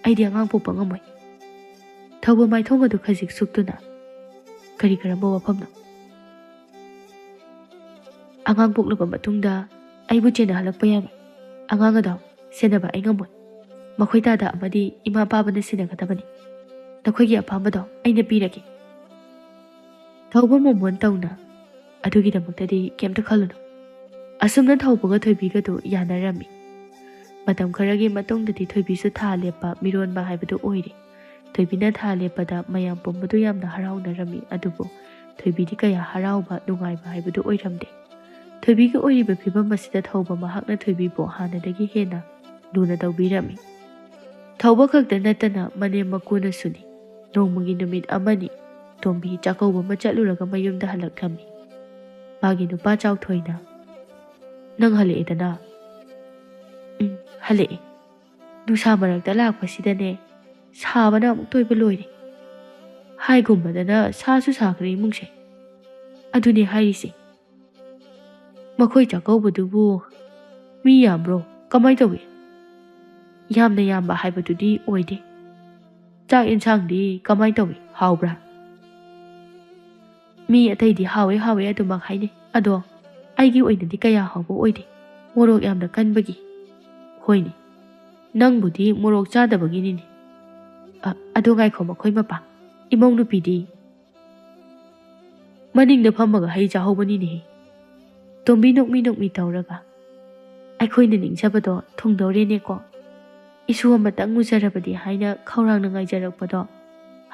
ꯑꯩꯗꯤ ꯑꯉꯥꯡ ꯄꯣꯛꯄ ꯉꯝꯃꯣꯏ꯫" ꯊꯧꯕ ꯃꯥꯏꯊꯣꯡ ꯑꯗꯨ ꯈꯖꯤꯛ ꯁꯨꯛꯇꯨꯅ, "ꯀꯔꯤ ꯀꯔꯝꯕ ꯋꯥꯐꯝꯅꯣ?" "ꯑꯉꯥꯡ ꯄꯣꯛꯂꯕ ꯃꯇꯨꯡꯗ ꯑꯩꯕꯨ ꯆꯦꯟꯅꯍꯜꯂꯛꯄ ꯌꯥꯔꯣꯏ꯫ ꯑꯉꯥꯡ ꯑꯗꯣ ꯁꯦꯟꯅꯕ ꯑꯩ ꯉꯝꯃꯣꯏ꯫ ꯃꯈꯣꯏ ꯇꯥꯗ ꯑꯃꯗꯤ ꯏꯃꯥ ꯄꯥꯕꯅ ꯁꯦꯟꯅꯒꯗꯕꯅꯤ꯫ ꯅꯈꯣꯏꯒꯤ ꯑꯄꯥꯝꯕꯗꯣ ꯑꯩꯅ ꯄꯤꯔꯒꯦ꯫" ꯊꯧꯕ ꯃꯣꯃꯣꯟ ꯇꯧꯅ꯫ ꯑꯗꯨꯒꯤꯗꯃꯛꯇꯗꯤ ꯀꯩꯝꯇ ꯈꯜꯂꯨꯅꯨ꯫ ꯑꯁꯨꯝꯅ ꯊꯧꯕꯒ ꯊꯣꯏꯕꯤꯒꯗꯨ ꯌꯥꯅꯔꯝꯃꯤ꯫ ꯃꯇꯝ ꯈꯔꯒꯤ ꯃꯇꯨꯡꯗꯗꯤ ꯊꯣꯏꯕꯤꯁꯨ ꯊꯥ ꯂꯦꯞꯄ ꯃꯤꯔꯣꯟꯕ ꯍꯥꯏꯕꯗꯨ ꯑꯣꯏꯔꯦ꯫ ꯊꯣꯏꯕꯤꯅ ꯊꯥ ꯂꯦꯞꯄꯗ ꯃꯌꯥꯝ ꯄꯨꯝꯕꯗꯨ ꯌꯥꯝꯅ ꯍꯔꯥꯎꯅꯔꯝꯃꯤ, ꯑꯗꯨꯕꯨ ꯊꯣꯏꯕꯤꯗꯤ ꯀꯌꯥ ꯍꯔꯥꯎꯕ ꯅꯨꯡꯉꯥꯏꯕ ꯍꯥꯏꯕꯗꯨ ꯑꯣꯏꯔꯝꯗꯦ꯫ ꯊꯣꯏꯕꯤꯒꯤ ꯑꯣꯏꯔꯤꯕ ꯐꯤꯕꯝ ꯑꯁꯤꯗ ꯊꯧꯕ ꯃꯍꯥꯛꯅ ꯊꯣꯏꯕꯤꯕꯨ ꯍꯥꯟꯅꯗꯒꯤ ꯍꯦꯟꯅ ꯂꯨꯅ ꯇꯧꯕꯤꯔꯝꯃꯤ꯫ ꯊꯧꯕ ꯈꯛꯇ ꯅꯠꯇꯅ ꯃꯅꯦꯝ ꯃꯀꯨꯅꯁꯨꯅꯤ꯫ ꯅꯣꯡꯃꯒꯤ ꯅꯨꯃꯤꯠ ꯑꯃꯅꯤ ꯇꯣꯝꯕꯤ ꯆꯥꯛꯀꯧꯕ ꯑꯃ ꯆꯠꯂꯨꯔꯒ ꯃꯌꯨꯝꯗ ꯍꯜꯂꯛꯂꯝꯃꯤ꯫ ꯃꯥꯒꯤ ꯅꯨꯄꯥ ꯆꯥꯎꯊꯣꯏꯅ, "ꯅꯪ ꯍꯜꯂꯛꯑꯦꯗꯅ?" "ꯎꯝ, ꯍꯜꯂꯛꯑꯦ꯫ ꯅꯨꯡꯁꯥ ꯃꯔꯛꯇ ꯂꯥꯛꯄꯁꯤꯗꯅꯦ, ꯁꯥꯕꯅ ꯑꯃꯨꯛ ꯇꯣꯏꯕ ꯂꯣꯏꯔꯦ꯫ ꯍꯥꯏꯒꯨꯝꯕꯗꯅ ꯁꯥꯁꯨ ꯁꯥꯈ꯭ꯔꯦ ꯏꯃꯨꯡꯁꯦ꯫ ꯑꯗꯨꯅꯦ ꯍꯥꯏꯔꯤꯁꯦ꯫ ꯃꯈꯣꯏ ꯆꯥꯛꯀꯧꯕꯗꯨꯕꯨ ꯃꯤ ꯌꯥꯝꯕ꯭ꯔꯣ? ꯀꯃꯥꯏ ꯇꯧꯏ?" "ꯌꯥꯝꯅ ꯌꯥꯝꯕ ꯍꯥꯏꯕꯗꯨꯗꯤ ꯑꯣꯏꯗꯦ꯫ ꯆꯥꯛ ꯌꯦꯟꯁꯥꯡꯗꯤ ꯀꯃꯥꯏ ꯇꯧꯏ? ꯍꯥꯎꯕ꯭ꯔꯥ?" "ꯃꯤ ꯑꯇꯩꯗꯤ ꯍꯥꯎꯋꯦ ꯍꯥꯎꯋꯦ ꯑꯗꯨꯃꯛ ꯍꯥꯏꯅꯩ꯫ ꯑꯗꯣ ꯑꯩꯒꯤ ꯑꯣꯏꯅꯗꯤ ꯀꯌꯥ ꯍꯥꯎꯕ ꯑꯣꯏꯗꯦ, ꯃꯣꯔꯣꯛ ꯌꯥꯝꯅ ꯀꯟꯕꯒꯤ꯫" "ꯍꯣꯏꯅꯦ, ꯅꯪꯕꯨꯗꯤ ꯃꯣꯔꯣꯛ ꯆꯥꯗꯕꯒꯤꯅꯤꯅꯦ꯫ ꯑ, ꯑꯗꯣ ꯉꯥꯏꯈꯣ ꯃꯈꯣꯏ ꯃꯄꯥ, ꯏꯃꯧ ꯅꯨꯄꯤꯗꯤ?" "ꯃꯅꯤꯡꯗ ꯐꯝꯃꯒ ꯍꯩ ꯆꯥꯍꯧꯕꯅꯤꯅꯦꯍꯦ꯫" ꯇꯣꯝꯕꯤ ꯅꯣꯛꯃꯤ ꯅꯣꯛꯃꯤ ꯇꯧꯔꯒ, "ꯑꯩꯈꯣꯏꯅ ꯅꯤꯡꯖꯕꯗꯣ ꯊꯨꯡꯗꯧꯔꯦꯅꯦꯀꯣ꯫ ꯏꯁꯨ ꯑꯃꯇꯪ ꯎꯖꯔꯕꯗꯤ ꯍꯥꯏꯅ ꯈꯧꯔꯥꯡꯅ ꯉꯥꯏꯖꯔꯛꯄꯗꯣ꯫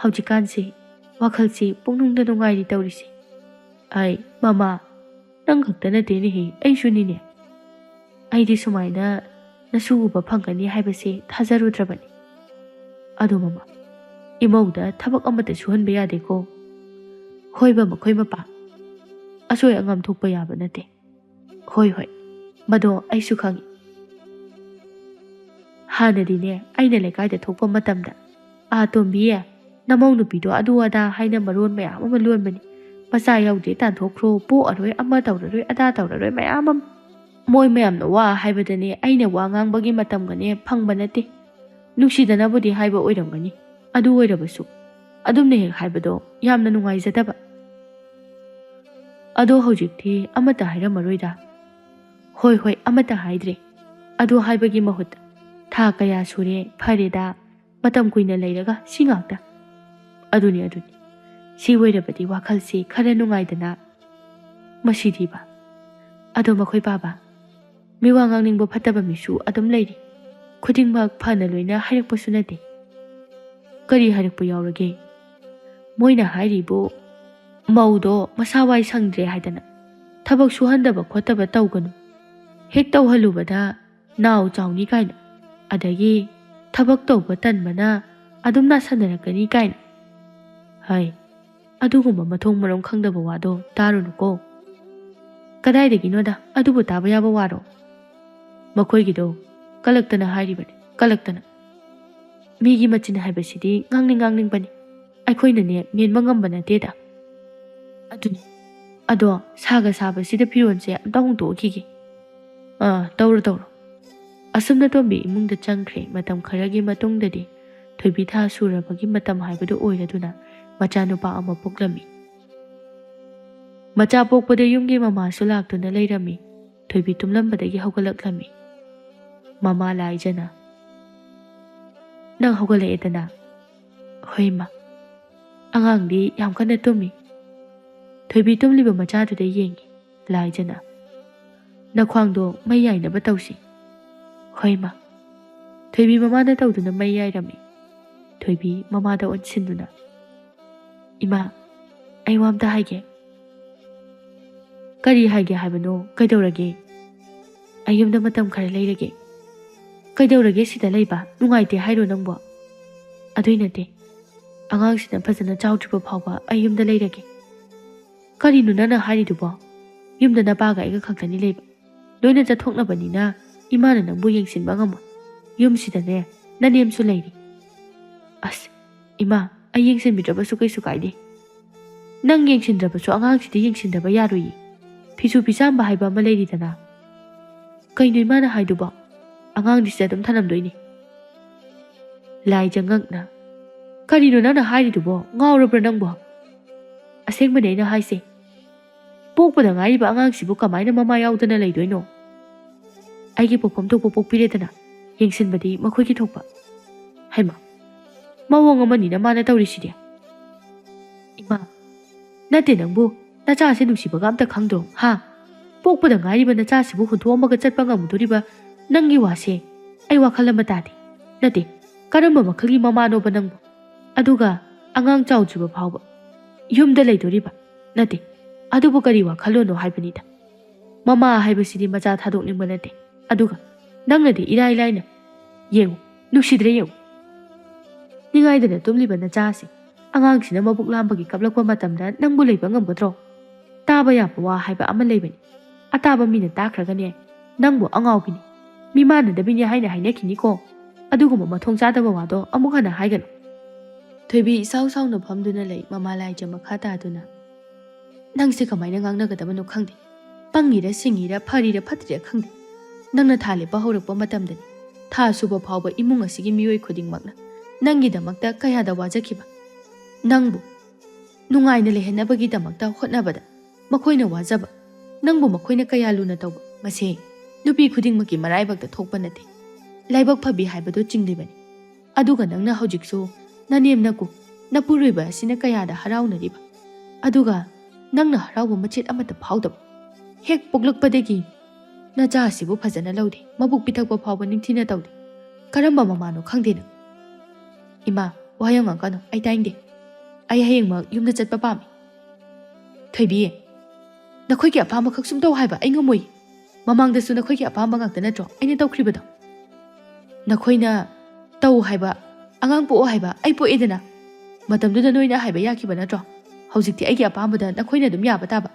ꯍꯧꯖꯤꯛꯀꯥꯟꯁꯦ ꯋꯥꯈꯜꯁꯤ ꯄꯨꯛꯅꯤꯡꯗ ꯅꯨꯡꯉꯥꯏꯔꯤ ꯇꯧꯔꯤꯁꯦ꯫" "ꯑꯩ, ꯃꯃꯥ, ꯅꯪ ꯈꯛꯇ ꯅꯠꯇꯦꯅꯦꯍꯦ, ꯑꯩꯁꯨꯅꯤꯅꯦ꯫ ꯑꯩꯗꯤ ꯁꯨꯃꯥꯏꯅ ꯅꯁꯨ ꯎꯕ ꯐꯪꯒꯅꯤ ꯍꯥꯏꯕꯁꯦ ꯊꯥꯖꯔꯨꯗ꯭ꯔꯕꯅꯤ꯫" "ꯑꯗꯣ ꯃꯃꯥ, ꯏꯃꯧꯗ ꯊꯕꯛ ꯑꯃꯠꯇ ꯁꯨꯍꯟꯕ ꯌꯥꯗꯦꯀꯣ꯫" "ꯍꯣꯏꯕ ꯃꯈꯣꯏ ꯃꯄꯥ, ꯑꯁꯣꯏ ꯑꯉꯥꯝ ꯊꯣꯛꯄ ꯌꯥꯕ ꯅꯠꯇꯦ꯫" "ꯍꯣꯏ, ꯍꯣꯏ, ꯃꯗꯣ ꯑꯩꯁꯨ ꯈꯪꯏ꯫ ꯍꯥꯟꯅꯗꯤꯅꯦ, ꯑꯩꯅ ꯂꯩꯀꯥꯏꯗ ꯊꯣꯛꯄ ꯃꯇꯝꯗ, 'ꯑꯥ, ꯇꯣꯝꯕꯤ, ꯅꯃꯧ ꯅꯨꯄꯤꯗꯣ ꯑꯗꯨ ꯑꯗꯥ' ꯍꯥꯏꯅ ꯃꯔꯣꯟ ꯃꯌꯥꯝ ꯑꯃ ꯂꯣꯟꯕꯅꯤ꯫ 'ꯃꯆꯥ ꯌꯥꯎꯗꯦ, ꯇꯥꯟꯊꯣꯛꯈ꯭ꯔꯣ, ꯄꯣꯛꯑꯔꯣꯏ, ꯑꯃ ꯇꯧꯔꯔꯣꯏ, ꯑꯗꯥ ꯇꯧꯔꯔꯣꯏ' ꯃꯌꯥꯝ ꯑꯃ꯫ ꯃꯣꯏ ꯃꯌꯥꯝꯅ ꯋꯥ ꯍꯥꯏꯕꯗꯅꯦ, ꯑꯩꯅ ꯋꯥ ꯉꯥꯡꯕꯒꯤ ꯃꯇꯝꯒꯅꯦ ꯐꯪꯕ ꯅꯠꯇꯦ꯫ ꯅꯨꯡꯁꯤꯗꯅꯕꯨꯗꯤ ꯍꯥꯏꯕ ꯑꯣꯏꯔꯝꯒꯅꯤ꯫ ꯑꯗꯨ ꯑꯣꯏꯔꯕꯁꯨ ꯑꯗꯨꯝꯅ ꯍꯦꯛ ꯍꯥꯏꯕꯗꯣ ꯌꯥꯝꯅ ꯅꯨꯡꯉꯥꯏꯖꯗꯕ꯫ ꯑꯗꯣ ꯍꯧꯖꯤꯛꯇꯤ ꯑꯃꯠꯇ ꯍꯥꯏꯔꯝꯃꯔꯣꯏꯗ꯫ ꯍꯣꯏ, ꯍꯣꯏ, ꯑꯃꯠꯇ ꯍꯥꯏꯗ꯭ꯔꯦ꯫ ꯑꯗꯨ ꯍꯥꯏꯕꯒꯤ ꯃꯍꯨꯠꯇ ꯊꯥ ꯀꯌꯥ ꯁꯨꯔꯦ, ꯐꯔꯦꯗ, ꯃꯇꯝ ꯀꯨꯏꯅ ꯂꯩꯔꯒ ꯁꯤ ꯉꯥꯛꯇ꯫ ꯑꯗꯨꯅꯤ, ꯑꯗꯨꯅꯤ꯫ ꯁꯤ ꯑꯣꯏꯔꯕꯗꯤ ꯋꯥꯈꯜꯁꯤ ꯈꯔ ꯅꯨꯡꯉꯥꯏꯗꯅ꯫ ꯃꯁꯤꯗꯤꯕ꯫ ꯑꯗꯣ ꯃꯈꯣꯏ ꯄꯥꯕ, ꯃꯤꯋꯥ ꯉꯥꯡꯅꯤꯡꯕ ꯐꯠꯇꯕ ꯃꯤꯁꯨ ꯑꯗꯨꯝ ꯂꯩꯔꯤ꯫ ꯈꯨꯗꯤꯡꯃꯛ ꯐꯅ ꯂꯣꯏꯅ ꯍꯥꯏꯔꯛꯄꯁꯨ ꯅꯠꯇꯦ꯫ ꯀꯔꯤ ꯍꯥꯏꯔꯛꯄ ꯌꯥꯎꯔꯒꯦ? ꯃꯣꯏꯅ ꯍꯥꯏꯔꯤꯕꯨ ꯃꯧꯗꯣ ꯃꯁꯥ ꯋꯥꯏ ꯁꯪꯗ꯭ꯔꯦ ꯍꯥꯏꯗꯅ ꯊꯕꯛ ꯁꯨꯍꯟꯗꯕ ꯈꯣꯠꯇꯕ ꯇꯧꯒꯅꯨ, ꯍꯦꯛ ꯇꯧꯍꯜꯂꯨꯕꯗ ꯅꯥꯎ ꯆꯥꯎꯅꯤ ꯀꯥꯏꯅ, ꯑꯗꯒꯤ ꯊꯕꯛ ꯇꯧꯕ ꯇꯟꯕꯅ ꯑꯗꯨꯝ ꯅꯥꯁꯟꯅꯔꯛꯀꯅꯤ ꯀꯥꯏꯅ꯫ ꯍꯩ, ꯑꯗꯨꯒꯨꯝꯕ ꯃꯊꯣꯡ ꯃꯔꯝ ꯈꯪꯗꯕ ꯋꯥꯗꯣ ꯇꯥꯔꯨꯅꯨꯀꯣ꯫ ꯀꯗꯥꯏꯗꯒꯤꯅꯣꯗ ꯑꯗꯨꯕꯨ ꯇꯥꯕ ꯌꯥꯕ ꯋꯥꯔꯣ? ꯃꯈꯣꯏꯒꯤꯗꯣ ꯀꯂꯛꯇꯅ ꯍꯥꯏꯔꯤꯕꯅꯤ, ꯀꯂꯛꯇꯅ꯫ ꯃꯤꯒꯤ ꯃꯆꯤꯟ ꯍꯥꯏꯕꯁꯤꯗꯤ ꯉꯥꯡꯅꯤꯡ ꯉꯥꯡꯅꯤꯡꯕꯅꯤ꯫ ꯑꯩꯈꯣꯏꯅꯅꯦ ꯃꯦꯟꯕ ꯉꯝꯕ ꯅꯠꯇꯦꯗ꯫ ꯑꯗꯨꯅꯤ꯫ ꯑꯗꯣ ꯁꯥꯒ ꯁꯥꯕꯁꯤꯗ ꯐꯤꯔꯣꯜꯁꯦ ꯑꯝꯇ ꯍꯣꯡꯗꯣꯛꯈꯤꯒꯦ꯫ ꯑꯥ, ꯇꯧꯔꯣ, ꯇꯧꯔꯣ꯫ ꯑꯁꯨꯝꯅ ꯇꯣꯝꯕꯤ ꯏꯃꯨꯡꯗ ꯆꯪꯈ꯭ꯔꯦ꯫ ꯃꯇꯝ ꯈꯔꯒꯤ ꯃꯇꯨꯡꯗꯗꯤ ꯊꯣꯏꯕꯤ ꯊꯥ ꯁꯨꯔꯕꯒꯤ ꯃꯇꯝ ꯍꯥꯏꯕꯗꯨ ꯑꯣꯏꯔꯗꯨꯅ ꯃꯆꯥꯅꯨꯄꯥ ꯑꯃ ꯄꯣꯛꯂꯝꯃꯤ꯫ ꯃꯆꯥ ꯄꯣꯛꯄꯗ ꯌꯨꯝꯒꯤ ꯃꯃꯥꯁꯨ ꯂꯥꯛꯇꯨꯅ ꯂꯩꯔꯝꯃꯤ꯫ ꯊꯣꯏꯕꯤ ꯇꯨꯝꯂꯝꯕꯗꯒꯤ ꯍꯧꯒꯠꯂꯛꯂꯝꯃꯤ꯫ ꯃꯃꯥ ꯂꯥꯏꯖꯅ, "ꯅꯪ ꯍꯧꯒꯠꯂꯛꯑꯦꯗꯅ?" "ꯍꯣꯏ, ꯏꯃꯥ꯫ ꯑꯉꯥꯡꯗꯤ ꯌꯥꯝ ꯀꯟꯅ ꯇꯨꯝꯃꯤ꯫" ꯊꯣꯏꯕꯤ ꯇꯨꯝꯂꯤꯕ ꯃꯆꯥꯗꯨꯗ ꯌꯦꯡꯉꯤ ꯂꯥꯏꯖꯅ꯫ "ꯅꯈ꯭ꯋꯥꯡꯗꯣ ꯃꯩ ꯌꯥꯏꯅꯕ ꯇꯧꯁꯤ꯫" "ꯍꯣꯏ, ꯏꯃꯥ꯫" ꯊꯣꯏꯕꯤ ꯃꯃꯥꯅ ꯇꯧꯗꯨꯅ ꯃꯩ ꯌꯥꯏꯔꯝꯃꯤ꯫ ꯊꯣꯏꯕꯤ ꯃꯃꯥꯗ ꯑꯣꯟꯁꯤꯟꯗꯨꯅ, "ꯏꯃꯥ, ꯑꯩ ꯋꯥ ꯑꯝꯇ ꯍꯥꯏꯒꯦ꯫" "ꯀꯔꯤ ꯍꯥꯏꯒꯦ ꯍꯥꯏꯕꯅꯣ? ꯀꯩꯗꯧꯔꯒꯦ?" "ꯑꯩ ꯌꯨꯝꯗ ꯃꯇꯝ ꯈꯔ ꯂꯩꯔꯒꯦ꯫" "ꯀꯩꯗꯧꯔꯒꯦ ꯁꯤꯗ ꯂꯩꯕ? ꯅꯨꯡꯉꯥꯏꯇꯦ ꯍꯥꯏꯔꯣ ꯅꯪꯕꯣ?" "ꯑꯗꯨꯏ ꯅꯠꯇꯦ꯫ ꯑꯉꯥꯡꯁꯤꯅ ꯐꯖꯅ ꯆꯥꯎꯗ꯭ꯔꯤꯕ ꯐꯥꯎꯕ ꯑꯩ ꯌꯨꯝꯗ ꯂꯩꯔꯒꯦ꯫" "ꯀꯔꯤꯅꯣ ꯅꯪꯅ ꯍꯥꯏꯔꯤꯗꯨꯕꯣ? ꯌꯨꯝꯗ ꯅꯄꯥꯒ ꯑꯩꯒ ꯈꯛꯇꯅꯤ ꯂꯩꯕ꯫ ꯂꯣꯏꯅ ꯆꯠꯊꯣꯛꯅꯕꯅꯤꯅ ꯏꯃꯥꯅ ꯅꯪꯕꯨ ꯌꯦꯡꯁꯤꯟꯕ ꯉꯝꯃꯣꯏ꯫ ꯌꯨꯝꯁꯤꯗꯅꯦ ꯅꯅꯦꯝꯁꯨ ꯂꯩꯔꯤ꯫" "ꯑꯁ, ꯏꯃꯥ, ꯑꯩ ꯌꯦꯡꯁꯤꯟꯕꯤꯗ꯭ꯔꯕꯁꯨ ꯀꯩꯁꯨ ꯀꯥꯏꯗꯦ꯫" "ꯅꯪ ꯌꯦꯡꯁꯤꯟꯗ꯭ꯔꯕꯁꯨ ꯑꯉꯥꯡꯁꯤꯗꯤ ꯌꯦꯡꯁꯤꯟꯗꯕ ꯌꯥꯔꯣꯏꯌꯦ꯫ ꯐꯤꯁꯨ ꯐꯤꯆꯥꯝꯕ ꯍꯥꯏꯕ ꯑꯃ ꯂꯩꯔꯤꯗꯅ꯫" "ꯀꯩꯅꯣ ꯏꯃꯥꯅ ꯍꯥꯏꯗꯨꯕꯣ? ꯑꯉꯥꯡꯗꯤ ꯁꯤꯗ ꯑꯗꯨꯝ ꯊꯅꯝꯗꯣꯏꯅꯤ꯫" ꯂꯥꯏꯖ ꯉꯛꯅ, "ꯀꯔꯤꯅꯣ ꯅꯪꯅ ꯍꯥꯏꯔꯤꯗꯨꯕꯣ? ꯉꯥꯎꯔꯕ꯭ꯔꯥ ꯅꯪꯕꯣ?" "ꯑꯁꯦꯡꯕꯅꯦ ꯑꯩꯅ ꯍꯥꯏꯁꯦ꯫ ꯄꯣꯛꯄꯗ ꯉꯥꯏꯔꯤꯕ ꯑꯉꯥꯡꯁꯤꯕꯨ ꯀꯃꯥꯏꯅ ꯃꯃꯥ ꯌꯥꯎꯗꯅ ꯂꯩꯗꯣꯏꯅꯣ? ꯑꯩꯒꯤ ꯄꯣꯛꯐꯝ ꯊꯣꯛꯄ ꯄꯣꯛꯄꯤꯔꯦꯗꯅ, ꯌꯦꯡꯁꯤꯟꯕꯗꯤ ꯃꯈꯣꯏꯒꯤ ꯊꯣꯛꯄ꯫" "ꯍꯩꯃꯥ, ꯃꯑꯣꯡ ꯑꯃꯅꯤꯅ ꯃꯥꯅ ꯇꯧꯔꯤꯁꯤꯗꯤ꯫" ꯏꯃꯥ, ꯅꯠꯇꯦ ꯅꯪꯕꯨ, ꯅꯆꯥꯁꯦ ꯅꯨꯡꯁꯤꯕꯒ ꯑꯝꯇ ꯈꯪꯗ꯭ꯔꯣ, ꯍꯥ? ꯄꯣꯛꯄꯗ ꯉꯥꯏꯔꯤꯕ ꯅꯆꯥꯁꯤꯕꯨ ꯍꯨꯟꯗꯣꯛꯑꯝꯃꯒ ꯆꯠꯄ ꯉꯝꯃꯨꯗꯣꯔꯤꯕ ꯅꯪꯒꯤ ꯋꯥꯁꯦ ꯑꯩ ꯋꯥꯈꯜ ꯑꯃ ꯇꯥꯗꯦ꯫ ꯅꯠꯇꯦ, ꯀꯔꯝꯕ ꯃꯈꯜꯒꯤ ꯃꯃꯥꯅꯣꯕ ꯅꯪꯕꯨ? ꯑꯗꯨꯒ ꯑꯉꯥꯡ ꯆꯥꯎꯗ꯭ꯔꯤꯕ ꯐꯥꯎꯕ ꯌꯨꯝꯗ ꯂꯩꯗꯣꯔꯤꯕ? ꯅꯠꯇꯦ, ꯑꯗꯨꯕꯨ ꯀꯔꯤ ꯋꯥꯈꯜꯂꯣꯟꯅꯣ ꯍꯥꯏꯕꯅꯤꯗ꯫ ꯃꯃꯥ ꯍꯥꯏꯕꯁꯤꯗꯤ ꯃꯆꯥ ꯊꯥꯗꯣꯛꯅꯤꯡꯕ ꯅꯠꯇꯦ꯫ ꯑꯗꯨꯒ ꯅꯪꯅꯗꯤ ꯏꯔꯥꯏ ꯂꯥꯏꯅ, ꯌꯦꯡꯉꯨ, ꯅꯨꯡꯁꯤꯗ꯭ꯔꯦ ꯌꯦꯡꯉꯨ꯫ ꯅꯤꯡꯉꯥꯏꯗꯅ ꯇꯨꯝꯂꯤꯕ ꯅꯆꯥ ꯑꯁꯤ ꯑꯉꯥꯡꯁꯤꯅ ꯃꯕꯨꯛ ꯂꯥꯝꯕꯒꯤ ꯀꯞꯂꯛꯄ ꯃꯇꯝꯗ ꯅꯪꯕꯨ ꯂꯩꯕ ꯉꯝꯒꯗ꯭ꯔꯣ? ꯇꯥꯕ ꯌꯥꯕ ꯋꯥ ꯍꯥꯏꯕ ꯑꯃ ꯂꯩꯕꯅꯤ꯫ ꯑꯇꯥꯕ ꯃꯤꯅ ꯇꯥꯈ꯭ꯔꯒꯅꯦ, ꯅꯪꯕꯨ ꯑꯉꯥꯎꯕꯤꯅꯤ, ꯃꯤꯃꯥꯟꯅꯗꯕꯤꯅꯤ ꯍꯥꯏꯅ ꯍꯥꯏꯅꯈꯤꯅꯤꯀꯣ꯫ ꯑꯗꯨꯒꯨꯝꯕ ꯃꯊꯣꯡ ꯆꯥꯗꯕ ꯋꯥꯗꯣ ꯑꯃꯨꯛ ꯍꯟꯅ ꯍꯥꯏꯒꯅꯨ꯫ ꯊꯣꯏꯕꯤ ꯏꯁꯥꯎ ꯁꯥꯎꯅ ꯐꯝꯗꯨꯅ ꯂꯩ, ꯃꯃꯥ ꯂꯥꯏꯖ ꯃꯈꯥ ꯇꯥꯗꯨꯅ꯫ ꯅꯪꯁꯦ ꯀꯃꯥꯏꯅ ꯉꯥꯡꯅꯒꯗꯕꯅꯣ ꯈꯪꯗꯦ꯫ ꯄꯪꯉꯤꯔ ꯁꯤꯡꯉꯤꯔ, ꯐꯔꯤꯔ ꯐꯠꯇ꯭ꯔꯤꯔ ꯈꯪꯗꯦ꯫ ꯅꯪꯅ ꯊꯥ ꯂꯦꯞꯄ ꯍꯧꯔꯛꯄ ꯃꯇꯝꯗꯅꯤ ꯊꯥ ꯁꯨꯕ ꯐꯥꯎꯕ ꯏꯃꯨꯡ ꯑꯁꯤꯒꯤ ꯃꯤꯑꯣꯏ ꯈꯨꯗꯤꯡꯃꯛꯅ ꯅꯪꯒꯤꯗꯃꯛꯇ ꯀꯌꯥꯗ ꯋꯥꯖꯈꯤꯕ꯫ ꯅꯪꯕꯨ ꯅꯨꯡꯉꯥꯏꯅ ꯂꯩꯍꯟꯅꯕꯒꯤꯗꯃꯛꯇ ꯍꯣꯠꯅꯕꯗ ꯃꯈꯣꯏꯅ ꯋꯥꯖꯕ, ꯅꯪꯕꯨ ꯃꯈꯣꯏꯅ ꯀꯌꯥ ꯂꯨꯅ ꯇꯧꯕ, ꯃꯁꯦ ꯅꯨꯄꯤ ꯈꯨꯗꯤꯡꯃꯛꯀꯤ ꯃꯔꯥꯏꯕꯛꯇ ꯊꯣꯛꯄ ꯅꯠꯇꯦ꯫ ꯂꯥꯏꯕꯛ ꯐꯕꯤ ꯍꯥꯏꯕꯗꯨ ꯆꯤꯡꯂꯤꯕꯅꯤ꯫ ꯑꯗꯨꯒ ꯅꯪꯅ ꯍꯧꯖꯤꯛꯁꯨ ꯅꯅꯦꯝ ꯅꯀꯨ, ꯅꯄꯨꯔꯣꯏꯕ ꯑꯁꯤꯅ ꯀꯌꯥꯗ ꯍꯔꯥꯎꯅꯔꯤꯕ, ꯑꯗꯨꯒ ꯅꯪꯅ ꯍꯔꯥꯎꯕ ꯃꯆꯦꯠ ꯑꯃꯠꯇ ꯐꯥꯎꯗꯕ꯫ ꯍꯦꯛ ꯄꯣꯛꯂꯛꯄꯗꯒꯤ ꯅꯆꯥ ꯑꯁꯤꯕꯨ ꯐꯖꯅ ꯂꯧꯗꯦ, ꯃꯕꯨꯛ ꯄꯤꯊꯛꯄ ꯐꯥꯎꯕ ꯅꯤꯡꯊꯤꯅ ꯇꯧꯗꯦ꯫ ꯀꯔꯝꯕ ꯃꯃꯥꯅꯣ ꯈꯪꯗꯦ ꯅꯪ꯫ ꯏꯃꯥ, ꯋꯥ ꯌꯥꯝ ꯉꯥꯡꯒꯅꯨ, ꯑꯩ ꯇꯥꯅꯤꯡꯗꯦ꯫ ꯑꯩ ꯍꯌꯦꯡꯃꯛ ꯌꯨꯝꯗ ꯆꯠꯄ ꯄꯥꯝꯃꯤ꯫ ꯊꯣꯏꯕꯤ, ꯅꯈꯣꯏꯒꯤ ꯑꯄꯥꯝꯕꯈꯛ ꯁꯨꯝ ꯇꯧ ꯍꯥꯏꯕ ꯑꯩ ꯉꯝꯃꯣꯏ꯫ ꯃꯃꯥꯡꯗꯁꯨ ꯅꯈꯣꯏꯒꯤ ꯑꯄꯥꯝꯕ ꯉꯥꯛꯇ ꯅꯠꯇ꯭ꯔꯣ ꯑꯩꯅ ꯇꯧꯈ꯭ꯔꯤꯕꯗꯣ? ꯅꯈꯣꯏꯅ ꯇꯧ ꯍꯥꯏꯕ, ꯑꯉꯥꯡ ꯄꯣꯛꯑꯣ ꯍꯥꯏꯕ ꯑꯩ ꯄꯣꯛꯑꯦꯗꯅ꯫ ꯃꯇꯝꯗꯨꯗ ꯅꯣꯏꯅ ꯍꯥꯏꯕ ꯌꯥꯈꯤꯕ ꯅꯠꯇ꯭ꯔꯣ? ꯍꯧꯖꯤꯛꯇꯤ ꯑꯩꯒꯤ ꯑꯄꯥꯝꯕꯗ ꯅꯈꯣꯏꯅ ꯑꯗꯨꯝ ꯌꯥꯕ ꯇꯥꯕ꯫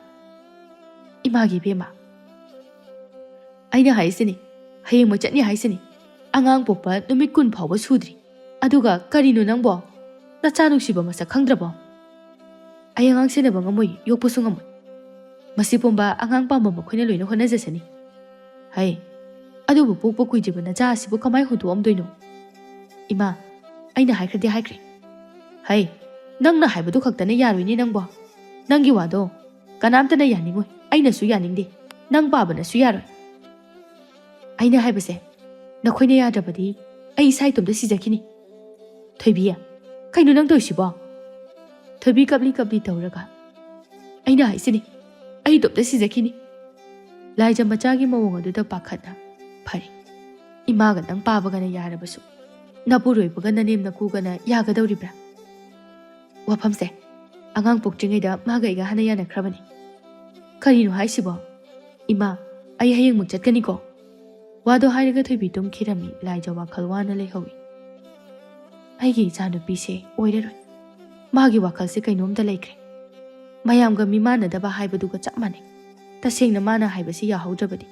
ꯏꯃꯥꯒꯤ ꯏꯕꯦꯝꯃ, ꯑꯩꯅ ꯍꯥꯏꯁꯤꯅꯤ, ꯍꯌꯦꯡꯃꯛ ꯆꯠꯅꯤ ꯍꯥꯏꯁꯤꯅꯤ꯫ ꯑꯉꯥꯡ ꯄꯣꯛꯄ ꯅꯨꯃꯤꯠ ꯀꯨꯟ ꯐꯥꯎꯕ ꯁꯨꯗ꯭ꯔꯤ꯫ ꯑꯗꯨꯒ ꯀꯔꯤꯅꯣ ꯅꯪꯕꯣ? ꯅꯆꯥ ꯅꯨꯡꯁꯤꯕ ꯃꯁꯛ ꯈꯪꯗ꯭ꯔꯕꯣ? ꯑꯩ ꯑꯉꯥꯡ ꯁꯦꯟꯅꯕ ꯉꯝꯃꯣꯏ, ꯌꯣꯛꯄꯁꯨ ꯉꯝꯃꯣꯏ꯫ ꯃꯁꯤ ꯄꯨꯝꯕ ꯑꯉꯥꯡ ꯄꯥꯝꯕ ꯃꯈꯣꯏꯅ ꯂꯣꯏꯅ ꯍꯣꯠꯅꯖꯁꯅꯤ꯫ ꯍꯩ, ꯑꯗꯨꯕꯨ ꯄꯣꯛꯄ ꯀꯨꯏꯗ꯭ꯔꯤꯕ ꯅꯆꯥ ꯑꯁꯤꯕꯨ ꯀꯃꯥꯏ ꯍꯨꯟꯗꯣꯛꯑꯝꯗꯣꯏꯅꯣ? ꯏꯃꯥ, ꯑꯩꯅ ꯍꯥꯏꯈ꯭ꯔꯗꯤ ꯍꯥꯏꯈ꯭ꯔꯦ꯫ ꯍꯩ, ꯅꯪꯅ ꯍꯥꯏꯕꯗꯨ ꯈꯛꯇꯅ ꯌꯥꯔꯣꯏꯅꯦ ꯅꯪꯕꯣ꯫ ꯅꯪꯒꯤ ꯋꯥꯗꯣ ꯀꯅꯥꯝꯇꯅ ꯌꯥꯅꯤꯡꯉꯣꯏ, ꯑꯩꯅꯁꯨ ꯌꯥꯅꯤꯡꯗꯦ, ꯅꯪ ꯄꯥꯕꯅꯁꯨ ꯌꯥꯔꯣꯏ꯫ ꯑꯩꯅ ꯍꯥꯏꯕꯁꯦ ꯅꯈꯣꯏꯅ ꯌꯥꯗ꯭ꯔꯕꯗꯤ ꯑꯩ ꯏꯁꯥ ꯏꯇꯣꯝꯇ ꯁꯤꯖꯈꯤꯅꯤ꯫ ꯊꯣꯏꯕꯤ, ꯀꯩꯅꯣ ꯅꯪ ꯇꯧꯔꯤꯁꯤꯕꯣ? ꯊꯣꯏꯕꯤ ꯀꯞꯂꯤ ꯀꯞꯂꯤ ꯇꯧꯔꯒ, "ꯑꯩꯅ ꯍꯥꯏꯁꯤꯅꯤ, ꯑꯩ ꯏꯇꯣꯝꯇ ꯁꯤꯖꯈꯤꯅꯤ꯫" ꯂꯥꯏꯖ ꯃꯆꯥꯒꯤ ꯃꯑꯣꯡ ꯑꯗꯨꯗ ꯄꯥꯈꯠꯅ, "ꯐꯔꯦ, ꯏꯃꯥꯒ ꯅꯪ ꯄꯥꯕꯒꯅ ꯌꯥꯔꯕꯁꯨ, ꯅꯄꯨꯔꯣꯏꯕꯒ ꯅꯅꯦꯝ ꯅꯀꯨꯒꯅ ꯌꯥꯒꯗꯧꯔꯤꯕ꯭ꯔꯥ? ꯋꯥꯐꯝꯁꯦ ꯑꯉꯥꯡ ꯄꯣꯛꯇ꯭ꯔꯤꯉꯩꯗ ꯃꯥꯒ ꯑꯩꯒ ꯍꯥꯟꯅ ꯌꯥꯅꯈ꯭ꯔꯕꯅꯤ꯫" "ꯀꯔꯤꯅꯣ ꯍꯥꯏꯁꯤꯕꯣ? ꯏꯃꯥ, ꯑꯩ ꯍꯌꯦꯡꯃꯛ ꯆꯠꯀꯅꯤꯀꯣ꯫" ꯋꯥꯗꯣ ꯍꯥꯏꯔꯒ ꯊꯣꯏꯕꯤ ꯇꯨꯝꯈꯤꯔꯝꯃꯤ꯫ ꯂꯥꯏꯖ ꯋꯥꯈꯜ ꯋꯥꯅ ꯂꯩꯍꯧꯏ꯫ "ꯑꯩꯒꯤ ꯏꯆꯥꯅꯨꯄꯤꯁꯦ ꯑꯣꯏꯔꯔꯣꯏ꯫ ꯃꯥꯒꯤ ꯋꯥꯈꯜꯁꯦ ꯀꯩꯅꯣꯝꯇ ꯂꯩꯈ꯭ꯔꯦ꯫ ꯃꯌꯥꯝꯒ ꯃꯤꯃꯥꯟꯅꯗꯕ ꯍꯥꯏꯕꯗꯨꯒ ꯆꯞ ꯃꯥꯟꯅꯩ꯫ ꯇꯁꯦꯡꯅ ꯃꯥꯅ ꯍꯥꯏꯕꯁꯤ ꯌꯥꯍꯧꯗ꯭ꯔꯕꯗꯤ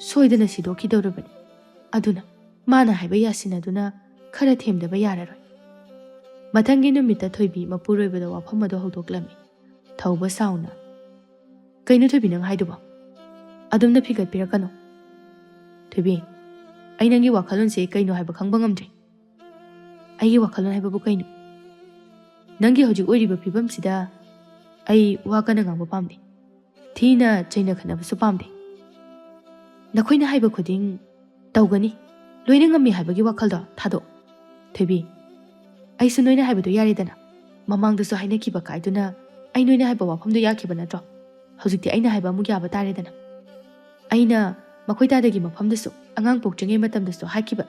ꯁꯣꯏꯗꯅ ꯁꯤꯗꯣꯛꯈꯤꯗꯧꯔꯕꯅꯤ꯫ ꯑꯗꯨꯅ ꯃꯥꯅ ꯍꯥꯏꯕ ꯌꯥꯁꯤꯟꯅꯗꯨꯅ ꯈꯔ ꯊꯦꯝꯗꯕ ꯌꯥꯔꯔꯣꯏ꯫" ꯃꯊꯪꯒꯤ ꯅꯨꯃꯤꯠꯇ ꯊꯣꯏꯕꯤ ꯃꯄꯨꯔꯣꯏꯕꯗ ꯋꯥꯐꯝ ꯑꯗꯨ ꯍꯧꯗꯣꯛꯂꯝꯃꯤ꯫ ꯊꯧꯕ ꯁꯥꯎꯅ, "ꯀꯩꯅꯣ ꯊꯣꯏꯕꯤ ꯅꯪ ꯍꯥꯏꯗꯨꯕꯣ? ꯑꯗꯨꯝꯅ ꯐꯤꯒꯠꯄꯤꯔꯛꯀꯅꯨ꯫" "ꯊꯣꯏꯕꯤ, ꯑꯩ ꯅꯪꯒꯤ ꯋꯥꯈꯜꯂꯣꯟꯁꯦ ꯀꯩꯅꯣ ꯍꯥꯏꯕ ꯈꯪꯕ ꯉꯝꯗ꯭ꯔꯦ꯫" "ꯑꯩꯒꯤ ꯋꯥꯈꯜꯂꯣꯟ ꯍꯥꯏꯕꯕꯨ ꯀꯩꯅꯣ?" "ꯅꯪꯒꯤ ꯍꯧꯖꯤꯛ ꯑꯣꯏꯔꯤꯕ ꯐꯤꯕꯝꯁꯤꯗ ꯑꯩ ꯋꯥ ꯀꯟꯅ ꯉꯥꯡꯕ ꯄꯥꯝꯗꯦ꯫ ꯊꯤꯅ ꯆꯩꯅ ꯈꯠꯅꯕꯁꯨ ꯄꯥꯝꯗꯦ꯫ ꯅꯈꯣꯏꯅ ꯍꯥꯏꯕ ꯈꯨꯗꯤꯡ ꯇꯧꯒꯅꯤ, ꯂꯣꯏꯅ ꯉꯝꯃꯤ ꯍꯥꯏꯕꯒꯤ ꯋꯥꯈꯜꯗꯣ ꯊꯥꯗꯣꯛ꯫ ꯊꯣꯏꯕꯤ, ꯑꯩꯁꯨ ꯅꯣꯏꯅ ꯍꯥꯏꯕꯗꯣ ꯌꯥꯔꯦꯗꯅ꯫ ꯃꯃꯥꯡꯗꯁꯨ ꯍꯥꯏꯅꯈꯤꯕ ꯀꯥꯏꯗꯨꯅ ꯑꯩ ꯅꯣꯏꯅ ꯍꯥꯏꯕ ꯋꯥꯐꯝꯗꯣ ꯌꯥꯈꯤꯕ ꯅꯠꯇ꯭ꯔꯣ? ꯍꯧꯖꯤꯛꯇꯤ ꯑꯩꯅ ꯍꯥꯏꯕ ꯑꯃꯨꯛ ꯌꯥꯕ ꯇꯥꯔꯦꯗꯅ꯫ ꯑꯩꯅ ꯃꯈꯣꯏ ꯇꯥꯗꯒꯤ ꯃꯐꯝꯗꯁꯨ ꯑꯉꯥꯡ ꯄꯣꯛꯇ꯭ꯔꯤꯉꯩ ꯃꯇꯝꯗꯁꯨ ꯍꯥꯏꯈꯤꯕ,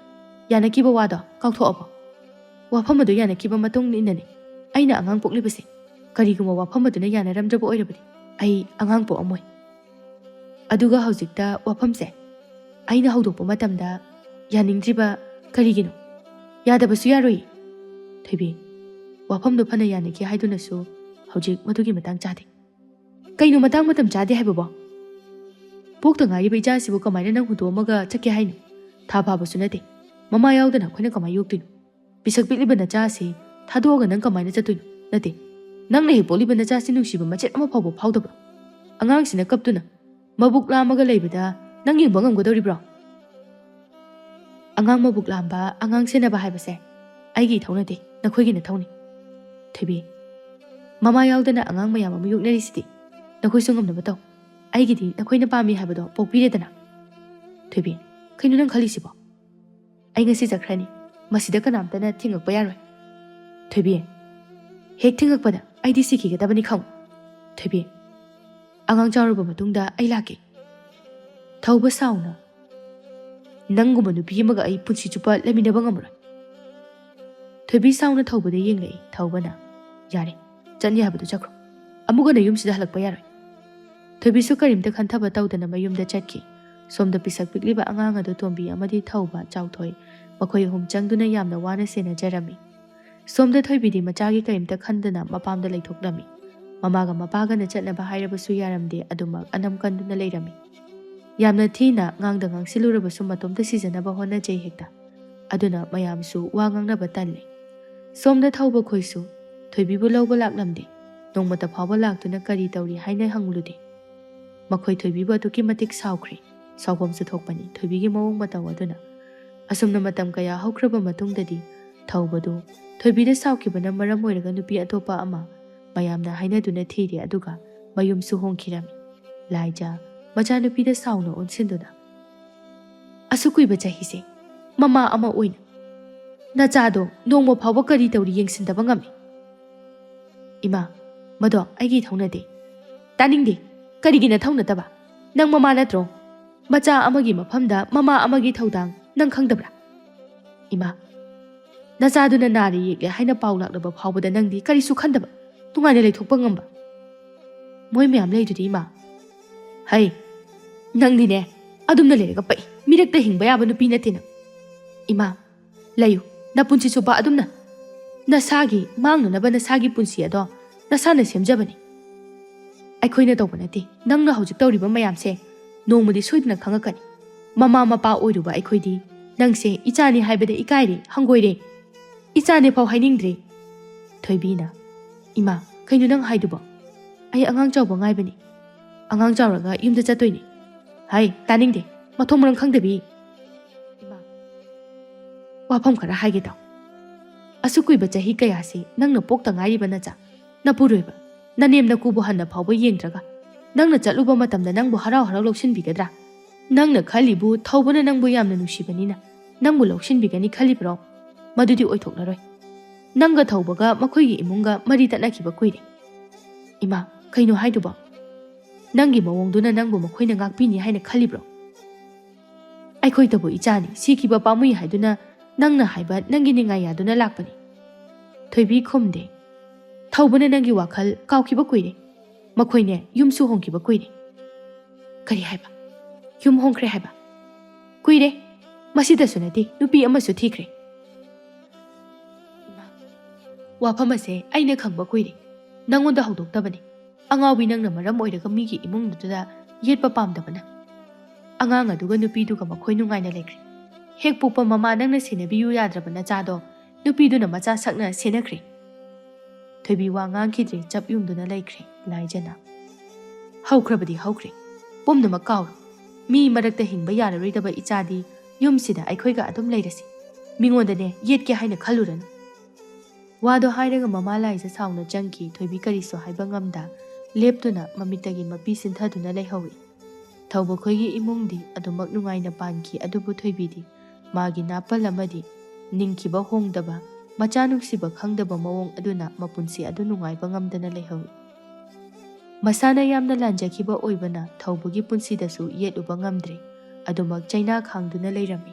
ꯌꯥꯅꯈꯤꯕ ꯋꯥꯗꯣ ꯀꯥꯎꯊꯣꯛꯑꯕꯣ? ꯋꯥꯐꯝ ꯑꯗꯨ ꯌꯥꯅꯈꯤꯕ ꯃꯇꯨꯡ ꯏꯟꯅꯅꯤ ꯑꯩꯅ ꯑꯉꯥꯡ ꯄꯣꯛꯂꯤꯕꯁꯦ꯫ ꯀꯔꯤꯒꯨꯝꯕ ꯋꯥꯐꯝ ꯑꯗꯨꯅ ꯌꯥꯅꯔꯝꯗ꯭ꯔꯕ ꯑꯣꯏꯔꯕꯗꯤ ꯑꯩ ꯑꯉꯥꯡ ꯄꯣꯛꯑꯝꯃꯣꯏ꯫ ꯑꯗꯨꯒ ꯍꯧꯖꯤꯛꯇ ꯋꯥꯐꯝꯁꯦ ꯑꯩꯅ ꯍꯧꯗꯣꯛꯄ ꯃꯇꯝꯗ ꯌꯥꯅꯤꯡꯗ꯭ꯔꯤꯕ ꯀꯔꯤꯒꯤꯅꯣ? ꯌꯥꯗꯕꯁꯨ ꯌꯥꯔꯣꯏ꯫" "ꯊꯣꯏꯕꯤ, ꯋꯥꯐꯝꯗꯣ ꯐꯅ ꯌꯥꯅꯈꯤ ꯍꯥꯏꯗꯨꯅꯁꯨ ꯍꯧꯖꯤꯛ ꯃꯗꯨꯒꯤ ꯃꯇꯥꯡ ꯆꯥꯗꯦ꯫" "ꯀꯩꯅꯣ ꯃꯇꯥꯡ ꯃꯇꯝ ꯆꯥꯗꯦ ꯍꯥꯏꯕꯕꯣ? ꯄꯣꯛꯇ ꯉꯥꯏꯔꯤꯕ ꯏꯆꯥꯁꯤꯕꯨ ꯀꯃꯥꯏꯅ ꯅꯪ ꯍꯨꯟꯗꯣꯛꯑꯝꯃꯒ ꯆꯠꯀꯦ ꯍꯥꯏꯅꯣ? ꯊꯥ ꯐꯥꯕꯁꯨ ꯅꯠꯇꯦ꯫ ꯃꯃꯥ ꯌꯥꯎꯗꯅ ꯑꯩꯈꯣꯏꯅ ꯀꯃꯥꯏꯅ ꯌꯣꯛꯇꯣꯏꯅꯣ? ꯄꯤꯁꯛ ꯄꯤꯛꯂꯤꯕ ꯅꯆꯥ ꯑꯁꯤ ꯊꯥꯗꯣꯛꯑꯒ ꯅꯪ ꯀꯃꯥꯏꯅ ꯆꯠꯇꯣꯏꯅꯣ? ꯅꯠꯇꯦ, ꯅꯪꯅ ꯍꯦꯛ ꯄꯣꯛꯂꯤꯕ ꯅꯆꯥꯁꯤ ꯅꯨꯡꯁꯤꯕ ꯃꯆꯦꯠ ꯑꯃ ꯐꯥꯎꯕ ꯐꯥꯎꯗꯕ꯭ꯔꯣ? ꯑꯉꯥꯡꯁꯤꯅ ꯀꯞꯇꯨꯅ ꯃꯕꯨꯛ ꯂꯥꯝꯃꯒ ꯂꯩꯕꯗ ꯅꯪ ꯌꯦꯡꯕ ꯉꯝꯒꯗꯧꯔꯤꯕ꯭ꯔꯣ? ꯑꯉꯥꯡ ꯃꯕꯨꯛ ꯂꯥꯝꯕ, ꯑꯉꯥꯡ ꯁꯦꯟꯅꯕ ꯍꯥꯏꯕꯁꯦ ꯑꯩꯒꯤ ꯏꯊꯧ ꯅꯠꯇꯦ, ꯅꯈꯣꯏꯒꯤ ꯅꯊꯧꯅꯤ꯫" "ꯊꯣꯏꯕꯤ, ꯃꯃꯥ ꯌꯥꯎꯗꯅ ꯑꯉꯥꯡ ꯃꯌꯥꯝ ꯑꯃ ꯌꯣꯛꯅꯔꯤꯁꯤꯗꯤ꯫ ꯅꯈꯣꯏꯁꯨ ꯉꯝꯅꯕ ꯇꯧ꯫ ꯑꯩꯒꯤꯗꯤ ꯅꯈꯣꯏꯅ ꯄꯥꯝꯃꯤ ꯍꯥꯏꯕꯗꯣ ꯄꯣꯛꯄꯤꯔꯦꯗꯅ꯫" "ꯊꯣꯏꯕꯤ, ꯀꯩꯅꯣ ꯅꯪ ꯈꯜꯂꯤꯁꯤꯕꯣ? ꯑꯩ ꯉꯁꯤ ꯆꯠꯈ꯭ꯔꯅꯤ꯫ ꯃꯁꯤꯗ ꯀꯅꯥꯝꯇꯅ ꯊꯤꯡꯉꯛꯄ ꯌꯥꯔꯣꯏ꯫" "ꯊꯣꯏꯕꯤ, ꯍꯦꯛ ꯊꯤꯡꯉꯛꯄꯗ ꯑꯩꯗꯤ ꯁꯤꯈꯤꯒꯗꯕꯅꯤ ꯈꯪꯉꯨ꯫ ꯊꯣꯏꯕꯤ, ꯑꯉꯥꯡ ꯆꯥꯎꯔꯕ ꯃꯇꯨꯡꯗ ꯑꯩ ꯂꯥꯛꯀꯦ꯫ ꯊꯧꯕ ꯁꯥꯎꯅ, "ꯅꯪꯒꯨꯝꯕ ꯅꯨꯄꯤ ꯑꯃꯒ ꯑꯩ ꯄꯨꯟꯁꯤ ꯆꯨꯞꯄ ꯂꯩꯃꯤꯟꯅꯕ ꯉꯝꯃꯔꯣꯏ"꯫ ꯊꯣꯏꯕꯤ ꯁꯥꯎꯅ ꯊꯧꯕꯗ ꯌꯦꯡꯂꯛꯏ꯫ ꯊꯧꯕꯅ, "ꯌꯥꯔꯦ, ꯆꯠꯅꯤ ꯍꯥꯏꯕꯗꯨ ꯆꯠꯈ꯭ꯔꯣ꯫ ꯑꯃꯨꯛ ꯍꯟꯅ ꯌꯨꯝꯁꯤꯗ ꯍꯜꯂꯛꯄ ꯌꯥꯔꯣꯏ"꯫ ꯊꯣꯏꯕꯤꯁꯨ ꯀꯔꯤꯝꯇ ꯈꯟꯊꯕ ꯇꯧꯗꯅ ꯃꯌꯨꯝꯗ ꯆꯠꯈꯤ꯫ ꯁꯣꯝꯗ ꯄꯤꯁꯛ ꯄꯤꯛꯂꯤꯕ ꯑꯉꯥꯡ ꯑꯗꯨ ꯇꯣꯝꯕꯤ ꯑꯃꯗꯤ ꯊꯧꯕ, ꯆꯥꯎꯊꯣꯏ, ꯃꯈꯣꯏ ꯑꯍꯨꯝ ꯆꯪꯗꯨꯅ ꯌꯥꯝꯅ ꯋꯥꯅ ꯁꯦꯟꯅꯖꯔꯝꯃꯤ꯫ ꯁꯣꯝꯗ ꯊꯣꯏꯕꯤꯗꯤ ꯃꯆꯥꯒꯤ ꯀꯔꯤꯝꯇ ꯈꯟꯗꯅ ꯃꯄꯥꯝꯗ ꯂꯩꯊꯣꯛꯂꯝꯃꯤ꯫ ꯃꯃꯥꯒ ꯃꯄꯥꯒꯅ ꯆꯠꯅꯕ ꯍꯥꯏꯔꯕꯁꯨ ꯌꯥꯔꯝꯗꯦ, ꯑꯗꯨꯃꯛ ꯑꯅꯝ ꯀꯟꯗꯨꯅ ꯂꯩꯔꯝꯃꯤ꯫ ꯌꯥꯝꯅ ꯊꯤꯅ ꯉꯥꯡꯗ ꯉꯥꯡꯁꯤꯜꯂꯨꯔꯕꯁꯨ ꯃꯇꯣꯝꯇ ꯁꯤꯖꯅꯕ ꯍꯣꯠꯅꯖꯩ ꯍꯦꯛꯇ꯫ ꯑꯗꯨꯅ ꯃꯌꯥꯝꯁꯨ ꯋꯥ ꯉꯥꯡꯅꯕ ꯇꯜꯂꯦ꯫ ꯁꯣꯝꯗ ꯊꯧꯕ ꯈꯣꯏꯁꯨ ꯊꯣꯏꯕꯤꯕꯨ ꯂꯧꯕ ꯂꯥꯛꯂꯝꯗꯦ꯫ ꯅꯣꯡꯃꯇ ꯐꯥꯎꯕ ꯂꯥꯛꯇꯨꯅ ꯀꯔꯤ ꯇꯧꯔꯤ ꯍꯥꯏꯅ ꯍꯪꯂꯨꯗꯦ꯫ ꯃꯈꯣꯏ ꯊꯣꯏꯕꯤꯕꯨ ꯑꯗꯨꯛꯀꯤ ꯃꯇꯤꯛ ꯁꯥꯎꯈ꯭ꯔꯦ꯫ ꯁꯥꯎꯐꯝꯁꯨ ꯊꯣꯛꯄꯅꯤ ꯊꯣꯏꯕꯤꯒꯤ ꯃꯑꯣꯡ ꯃꯇꯧ ꯑꯗꯨꯅ꯫ ꯑꯁꯨꯝꯅ ꯃꯇꯝ ꯀꯌꯥ ꯍꯧꯈ꯭ꯔꯕ ꯃꯇꯨꯡꯗꯗꯤ ꯊꯧꯕꯗꯨ ꯊꯣꯏꯕꯤꯗ ꯁꯥꯎꯈꯤꯕꯅ ꯃꯔꯝ ꯑꯣꯏꯔꯒ ꯅꯨꯄꯤ ꯑꯇꯣꯞꯄ ꯑꯃ ꯃꯌꯥꯝꯅ ꯍꯥꯏꯅꯗꯨꯅ ꯊꯤꯔꯦ, ꯑꯗꯨꯒ ꯃꯌꯨꯝꯁꯨ ꯍꯣꯡꯈꯤꯔꯝꯃꯤ꯫ ꯂꯥꯏꯖꯥ ꯃꯆꯥꯅꯨꯄꯤꯗ ꯁꯥꯎꯅ ꯑꯣꯟꯁꯤꯟꯗꯨꯅ, "ꯑꯁꯨꯛ ꯀꯨꯏꯕ ꯆꯍꯤꯁꯦ ꯃꯃꯥ ꯑꯃ ꯑꯣꯏꯅ ꯅꯆꯥꯗꯣ ꯅꯣꯡꯃ ꯐꯥꯎꯕ ꯀꯔꯤ ꯇꯧꯔꯤ ꯌꯦꯡꯁꯤꯟꯗꯕ ꯉꯝꯃꯤ"꯫ "ꯏꯃꯥ, ꯃꯗꯣ ꯑꯩꯒꯤ ꯏꯊꯧ ꯅꯠꯇꯦ"꯫ "ꯇꯥꯅꯤꯡꯗꯦ꯫ ꯀꯔꯤꯒꯤ ꯅꯊꯧ ꯅꯠꯇꯕ? ꯅꯪ ꯃꯃꯥ ꯅꯠꯇ꯭ꯔꯣ? ꯃꯆꯥ ꯑꯃꯒꯤ ꯃꯐꯝꯗ ꯃꯃꯥ ꯑꯃꯒꯤ ꯊꯧꯗꯥꯡ ꯅꯪ ꯈꯪꯗꯕ꯭ꯔꯥ?" "ꯏꯃꯥ, ꯅꯆꯥꯗꯨꯅ ꯅꯥꯔꯦ ꯌꯦꯛꯂꯦ ꯍꯥꯏꯅ ꯄꯥꯎ ꯂꯥꯛꯂꯕ ꯐꯥꯎꯕꯗ ꯅꯪꯗꯤ ꯀꯔꯤꯁꯨ ꯈꯟꯗꯕ, ꯅꯨꯡꯉꯥꯏꯅ ꯂꯩꯊꯣꯛꯄ ꯉꯝꯕ? ꯃꯣꯏ ꯃꯌꯥꯝ ꯂꯩꯗꯨꯗꯤ ꯏꯃꯥ"꯫ "ꯍꯩ, ꯅꯪꯗꯤꯅꯦ, ꯑꯗꯨꯝꯅ ꯂꯩꯔꯒ ꯄꯛꯏ꯫ ꯃꯤꯔꯛꯇ ꯍꯤꯡꯕ ꯌꯥꯕ ꯅꯨꯄꯤ ꯅꯠꯇꯦ ꯅꯪ"꯫ "ꯏꯃꯥ, ꯂꯩꯌꯨ, ꯅꯄꯨꯟꯁꯤ ꯆꯨꯞꯄ ꯑꯗꯨꯝꯅ꯫ ꯅꯁꯥꯒꯤ ꯃꯥꯡꯅꯅꯕ ꯅꯁꯥꯒꯤ ꯄꯨꯟꯁꯤ ꯑꯗꯣ ꯅꯁꯥꯅ ꯁꯦꯝꯖꯕꯅꯤ꯫ ꯑꯩꯈꯣꯏꯅ ꯇꯧꯕ ꯅꯠꯇꯦ꯫ ꯅꯪꯅ ꯍꯧꯖꯤꯛ ꯇꯧꯔꯤꯕ ꯃꯌꯥꯝꯁꯦ ꯅꯣꯡꯃꯗꯤ ꯁꯣꯏꯗꯅ ꯈꯪꯉꯛꯀꯅꯤ꯫ ꯃꯃꯥ ꯃꯄꯥ ꯑꯣꯏꯔꯨꯕ ꯑꯩꯈꯣꯏꯗꯤ ꯅꯪꯁꯦ ꯏꯆꯥꯅꯤ ꯍꯥꯏꯕꯗ ꯏꯀꯥꯏꯔꯦ, ꯍꯪꯒꯣꯏꯔꯦ꯫ ꯏꯆꯥꯅꯦ ꯐꯥꯎ ꯍꯥꯏꯅꯤꯡꯗ꯭ꯔꯦ"꯫ ꯊꯣꯏꯕꯤꯅ, "ꯏꯃꯥ, ꯀꯩꯅꯣ ꯅꯪ ꯍꯥꯏꯗꯨꯕꯣ? ꯑꯩ ꯑꯉꯥꯡ ꯆꯥꯎꯕ ꯉꯥꯏꯕꯅꯤ꯫ ꯑꯉꯥꯡ ꯆꯥꯎꯔꯒ ꯌꯨꯝꯗ ꯆꯠꯇꯣꯏꯅꯤ"꯫ "ꯍꯥꯏ, ꯇꯥꯅꯤꯡꯗꯦ꯫ ꯃꯊꯣꯡ ꯃꯔꯝ ꯈꯪꯗꯕꯤ"꯫ "ꯏꯃꯥ, ꯋꯥꯐꯝ ꯈꯔ ꯍꯥꯏꯒꯦ ꯇꯥꯎ꯫ ꯑꯁꯨꯛ ꯀꯨꯏꯕ ꯆꯍꯤ ꯀꯌꯥꯁꯤ ꯅꯪꯅ ꯄꯣꯛꯇ ꯉꯥꯏꯔꯤꯕ ꯅꯆꯥ, ꯅꯄꯨꯔꯣꯏꯕ, ꯅꯅꯦꯝ ꯅꯀꯨꯕꯨ ꯍꯟꯅ ꯐꯥꯎꯕ ꯌꯦꯡꯗ꯭ꯔꯒ ꯅꯪꯅ ꯆꯠꯂꯨꯕ ꯃꯇꯝꯗ ꯅꯪꯕꯨ ꯍꯔꯥꯎ ꯍꯔꯥꯎ ꯂꯧꯁꯤꯟꯕꯤꯒꯗ꯭ꯔꯥ? ꯅꯪꯅ ꯈꯜꯂꯤꯕꯨ ꯊꯧꯕꯅ ꯅꯪꯕꯨ ꯌꯥꯝꯅ ꯅꯨꯡꯁꯤꯕꯅꯤꯅ ꯅꯪꯕꯨ ꯂꯧꯁꯤꯟꯕꯤꯒꯅꯤ ꯈꯜꯂꯤꯕ꯭ꯔꯣ? ꯃꯗꯨꯗꯤ ꯑꯣꯏꯊꯣꯛꯂꯔꯣꯏ꯫ ꯅꯪꯒ ꯊꯧꯕꯒ ꯃꯈꯣꯏꯒꯤ ꯏꯃꯨꯡꯒ ꯃꯔꯤ ꯇꯠꯅꯈꯤꯕ ꯀꯨꯏꯔꯦ꯫ ꯏꯃꯥ, ꯀꯩꯅꯣ ꯍꯥꯏꯗꯨꯕꯣ? ꯅꯪꯒꯤ ꯃꯑꯣꯡꯗꯨꯅ ꯅꯪꯕꯨ ꯃꯈꯣꯏꯅ ꯉꯥꯛꯄꯤꯅꯤ ꯍꯥꯏꯅ ꯈꯜꯂꯤꯕ꯭ꯔꯣ? ꯑꯩꯈꯣꯏꯇꯕꯨ ꯏꯆꯥꯅꯤ, ꯁꯤꯈꯤꯕ ꯄꯥꯝꯃꯨꯏ ꯍꯥꯏꯗꯨꯅ ꯅꯪꯅ ꯍꯥꯏꯕ ꯅꯪꯒꯤ ꯅꯤꯡꯉꯥꯏ ꯌꯥꯗꯨꯅ ꯂꯥꯛꯄꯅꯤ꯫ ꯊꯣꯏꯕꯤ ꯈꯨꯝꯗꯦ꯫ ꯊꯧꯕꯅ ꯅꯪꯒꯤ ꯋꯥꯈꯜ ꯀꯥꯎꯈꯤꯕ ꯀꯨꯏꯔꯦ꯫ ꯃꯈꯣꯏꯅꯦ ꯌꯨꯝꯁꯨ ꯍꯣꯡꯈꯤꯕ ꯀꯨꯏꯔꯦ꯫ ꯀꯔꯤ ꯍꯥꯏꯕ? ꯌꯨꯝ ꯍꯣꯡꯈ꯭ꯔꯦ ꯍꯥꯏꯕ? ꯀꯨꯏꯔꯦ꯫ ꯃꯁꯤꯗꯁꯨ ꯅꯠꯇꯦ, ꯅꯨꯄꯤ ꯑꯃꯁꯨ ꯊꯤꯈ꯭ꯔꯦ꯫ ꯏꯃꯥ, ꯋꯥꯐꯝ ꯑꯁꯦ ꯑꯩꯅ ꯈꯪꯕ ꯀꯨꯏꯔꯦ꯫ ꯅꯪꯉꯣꯟꯗ ꯍꯧꯗꯣꯛꯇꯕꯅꯤ꯫ ꯑꯉꯥꯎꯕꯤ ꯅꯪꯅ ꯃꯔꯝ ꯑꯣꯏꯔꯒ ꯃꯤꯒꯤ ꯏꯃꯨꯡꯗꯨꯗ ꯌꯦꯠꯄ ꯄꯥꯝꯗꯕꯅ꯫ ꯑꯉꯥꯡ ꯑꯗꯨꯒ ꯅꯨꯄꯤꯗꯨꯒ ꯃꯈꯣꯏ ꯅꯨꯡꯉꯥꯏꯅ ꯂꯩꯈ꯭ꯔꯦ꯫ ꯍꯦꯛ ꯄꯣꯛꯄ ꯃꯃꯥ ꯅꯪꯅ ꯁꯦꯟꯅꯕꯤꯌꯨ ꯌꯥꯗ꯭ꯔꯕ ꯅꯆꯥꯗꯣ ꯅꯨꯄꯤꯗꯨꯅ ꯃꯆꯥ ꯁꯛꯅ ꯁꯦꯟꯅꯈ꯭ꯔꯦ꯫ ꯊꯣꯏꯕꯤ ꯋꯥ ꯉꯥꯡꯈꯤꯗ꯭ꯔꯦ, ꯆꯞ ꯌꯨꯡꯗꯨꯅ ꯂꯩꯈ꯭ꯔꯦ ꯂꯥꯏꯖꯅ꯫ ꯍꯧꯈ꯭ꯔꯕꯗꯤ ꯍꯧꯈ꯭ꯔꯦ, ꯄꯨꯝꯅꯃꯛ ꯀꯥꯎꯔꯣ꯫ ꯃꯤ ꯃꯔꯛꯇ ꯍꯤꯡꯕ ꯌꯥꯔꯔꯣꯏꯗꯕ ꯏꯆꯥꯗꯤ ꯌꯨꯝꯁꯤꯗ ꯑꯩꯈꯣꯏꯒ ꯑꯗꯨꯝ ꯂꯩꯔꯁꯤ꯫ ꯃꯤꯉꯣꯟꯗꯅꯦ ꯌꯦꯠꯀꯦ ꯍꯥꯏꯅ ꯈꯜꯂꯨꯔꯅꯨ꯫ ꯋꯥꯗꯣ ꯍꯥꯏꯔꯒ ꯃꯃꯥ ꯂꯥꯏꯖ ꯁꯥꯎꯅ ꯆꯪꯈꯤ꯫ ꯊꯣꯏꯕꯤ ꯀꯔꯤꯁꯨ ꯍꯥꯏꯕ ꯉꯝꯗ ꯂꯦꯞꯇꯨꯅ ꯃꯃꯤꯠꯇꯒꯤ ꯃꯄꯤ ꯁꯤꯟꯊꯗꯨꯅ ꯂꯩꯍꯧꯏ꯫ ꯊꯧꯕꯈꯣꯏꯒꯤ ꯏꯃꯨꯡꯗꯤ ꯑꯗꯨꯃꯛ ꯅꯨꯡꯉꯥꯏꯅ ꯄꯥꯟꯈꯤ, ꯑꯗꯨꯕꯨ ꯊꯣꯏꯕꯤꯗꯤ ꯃꯥꯒꯤ ꯅꯥꯄꯜ ꯑꯃꯗꯤ ꯅꯤꯡꯈꯤꯕ ꯍꯣꯡꯗꯕ, ꯃꯆꯥ ꯅꯨꯡꯁꯤꯕ ꯈꯪꯗꯕ ꯃꯑꯣꯡ ꯑꯗꯨꯅ ꯃꯄꯨꯟꯁꯤ ꯑꯗꯨ ꯅꯨꯡꯉꯥꯏꯕ ꯉꯝꯗꯅ ꯂꯩꯍꯧꯏ꯫ ꯃꯁꯥꯅ ꯌꯥꯝꯅ ꯂꯥꯟꯖꯈꯤꯕ ꯑꯣꯏꯕꯅ ꯊꯧꯕꯒꯤ ꯄꯨꯟꯁꯤꯗꯁꯨ ꯌꯦꯠꯂꯨꯕ ꯉꯝꯗ꯭ꯔꯦ꯫ ꯑꯗꯨꯃꯛ ꯆꯩꯅꯥ ꯈꯥꯡꯗꯨꯅ ꯂꯩꯔꯝꯃꯤ꯫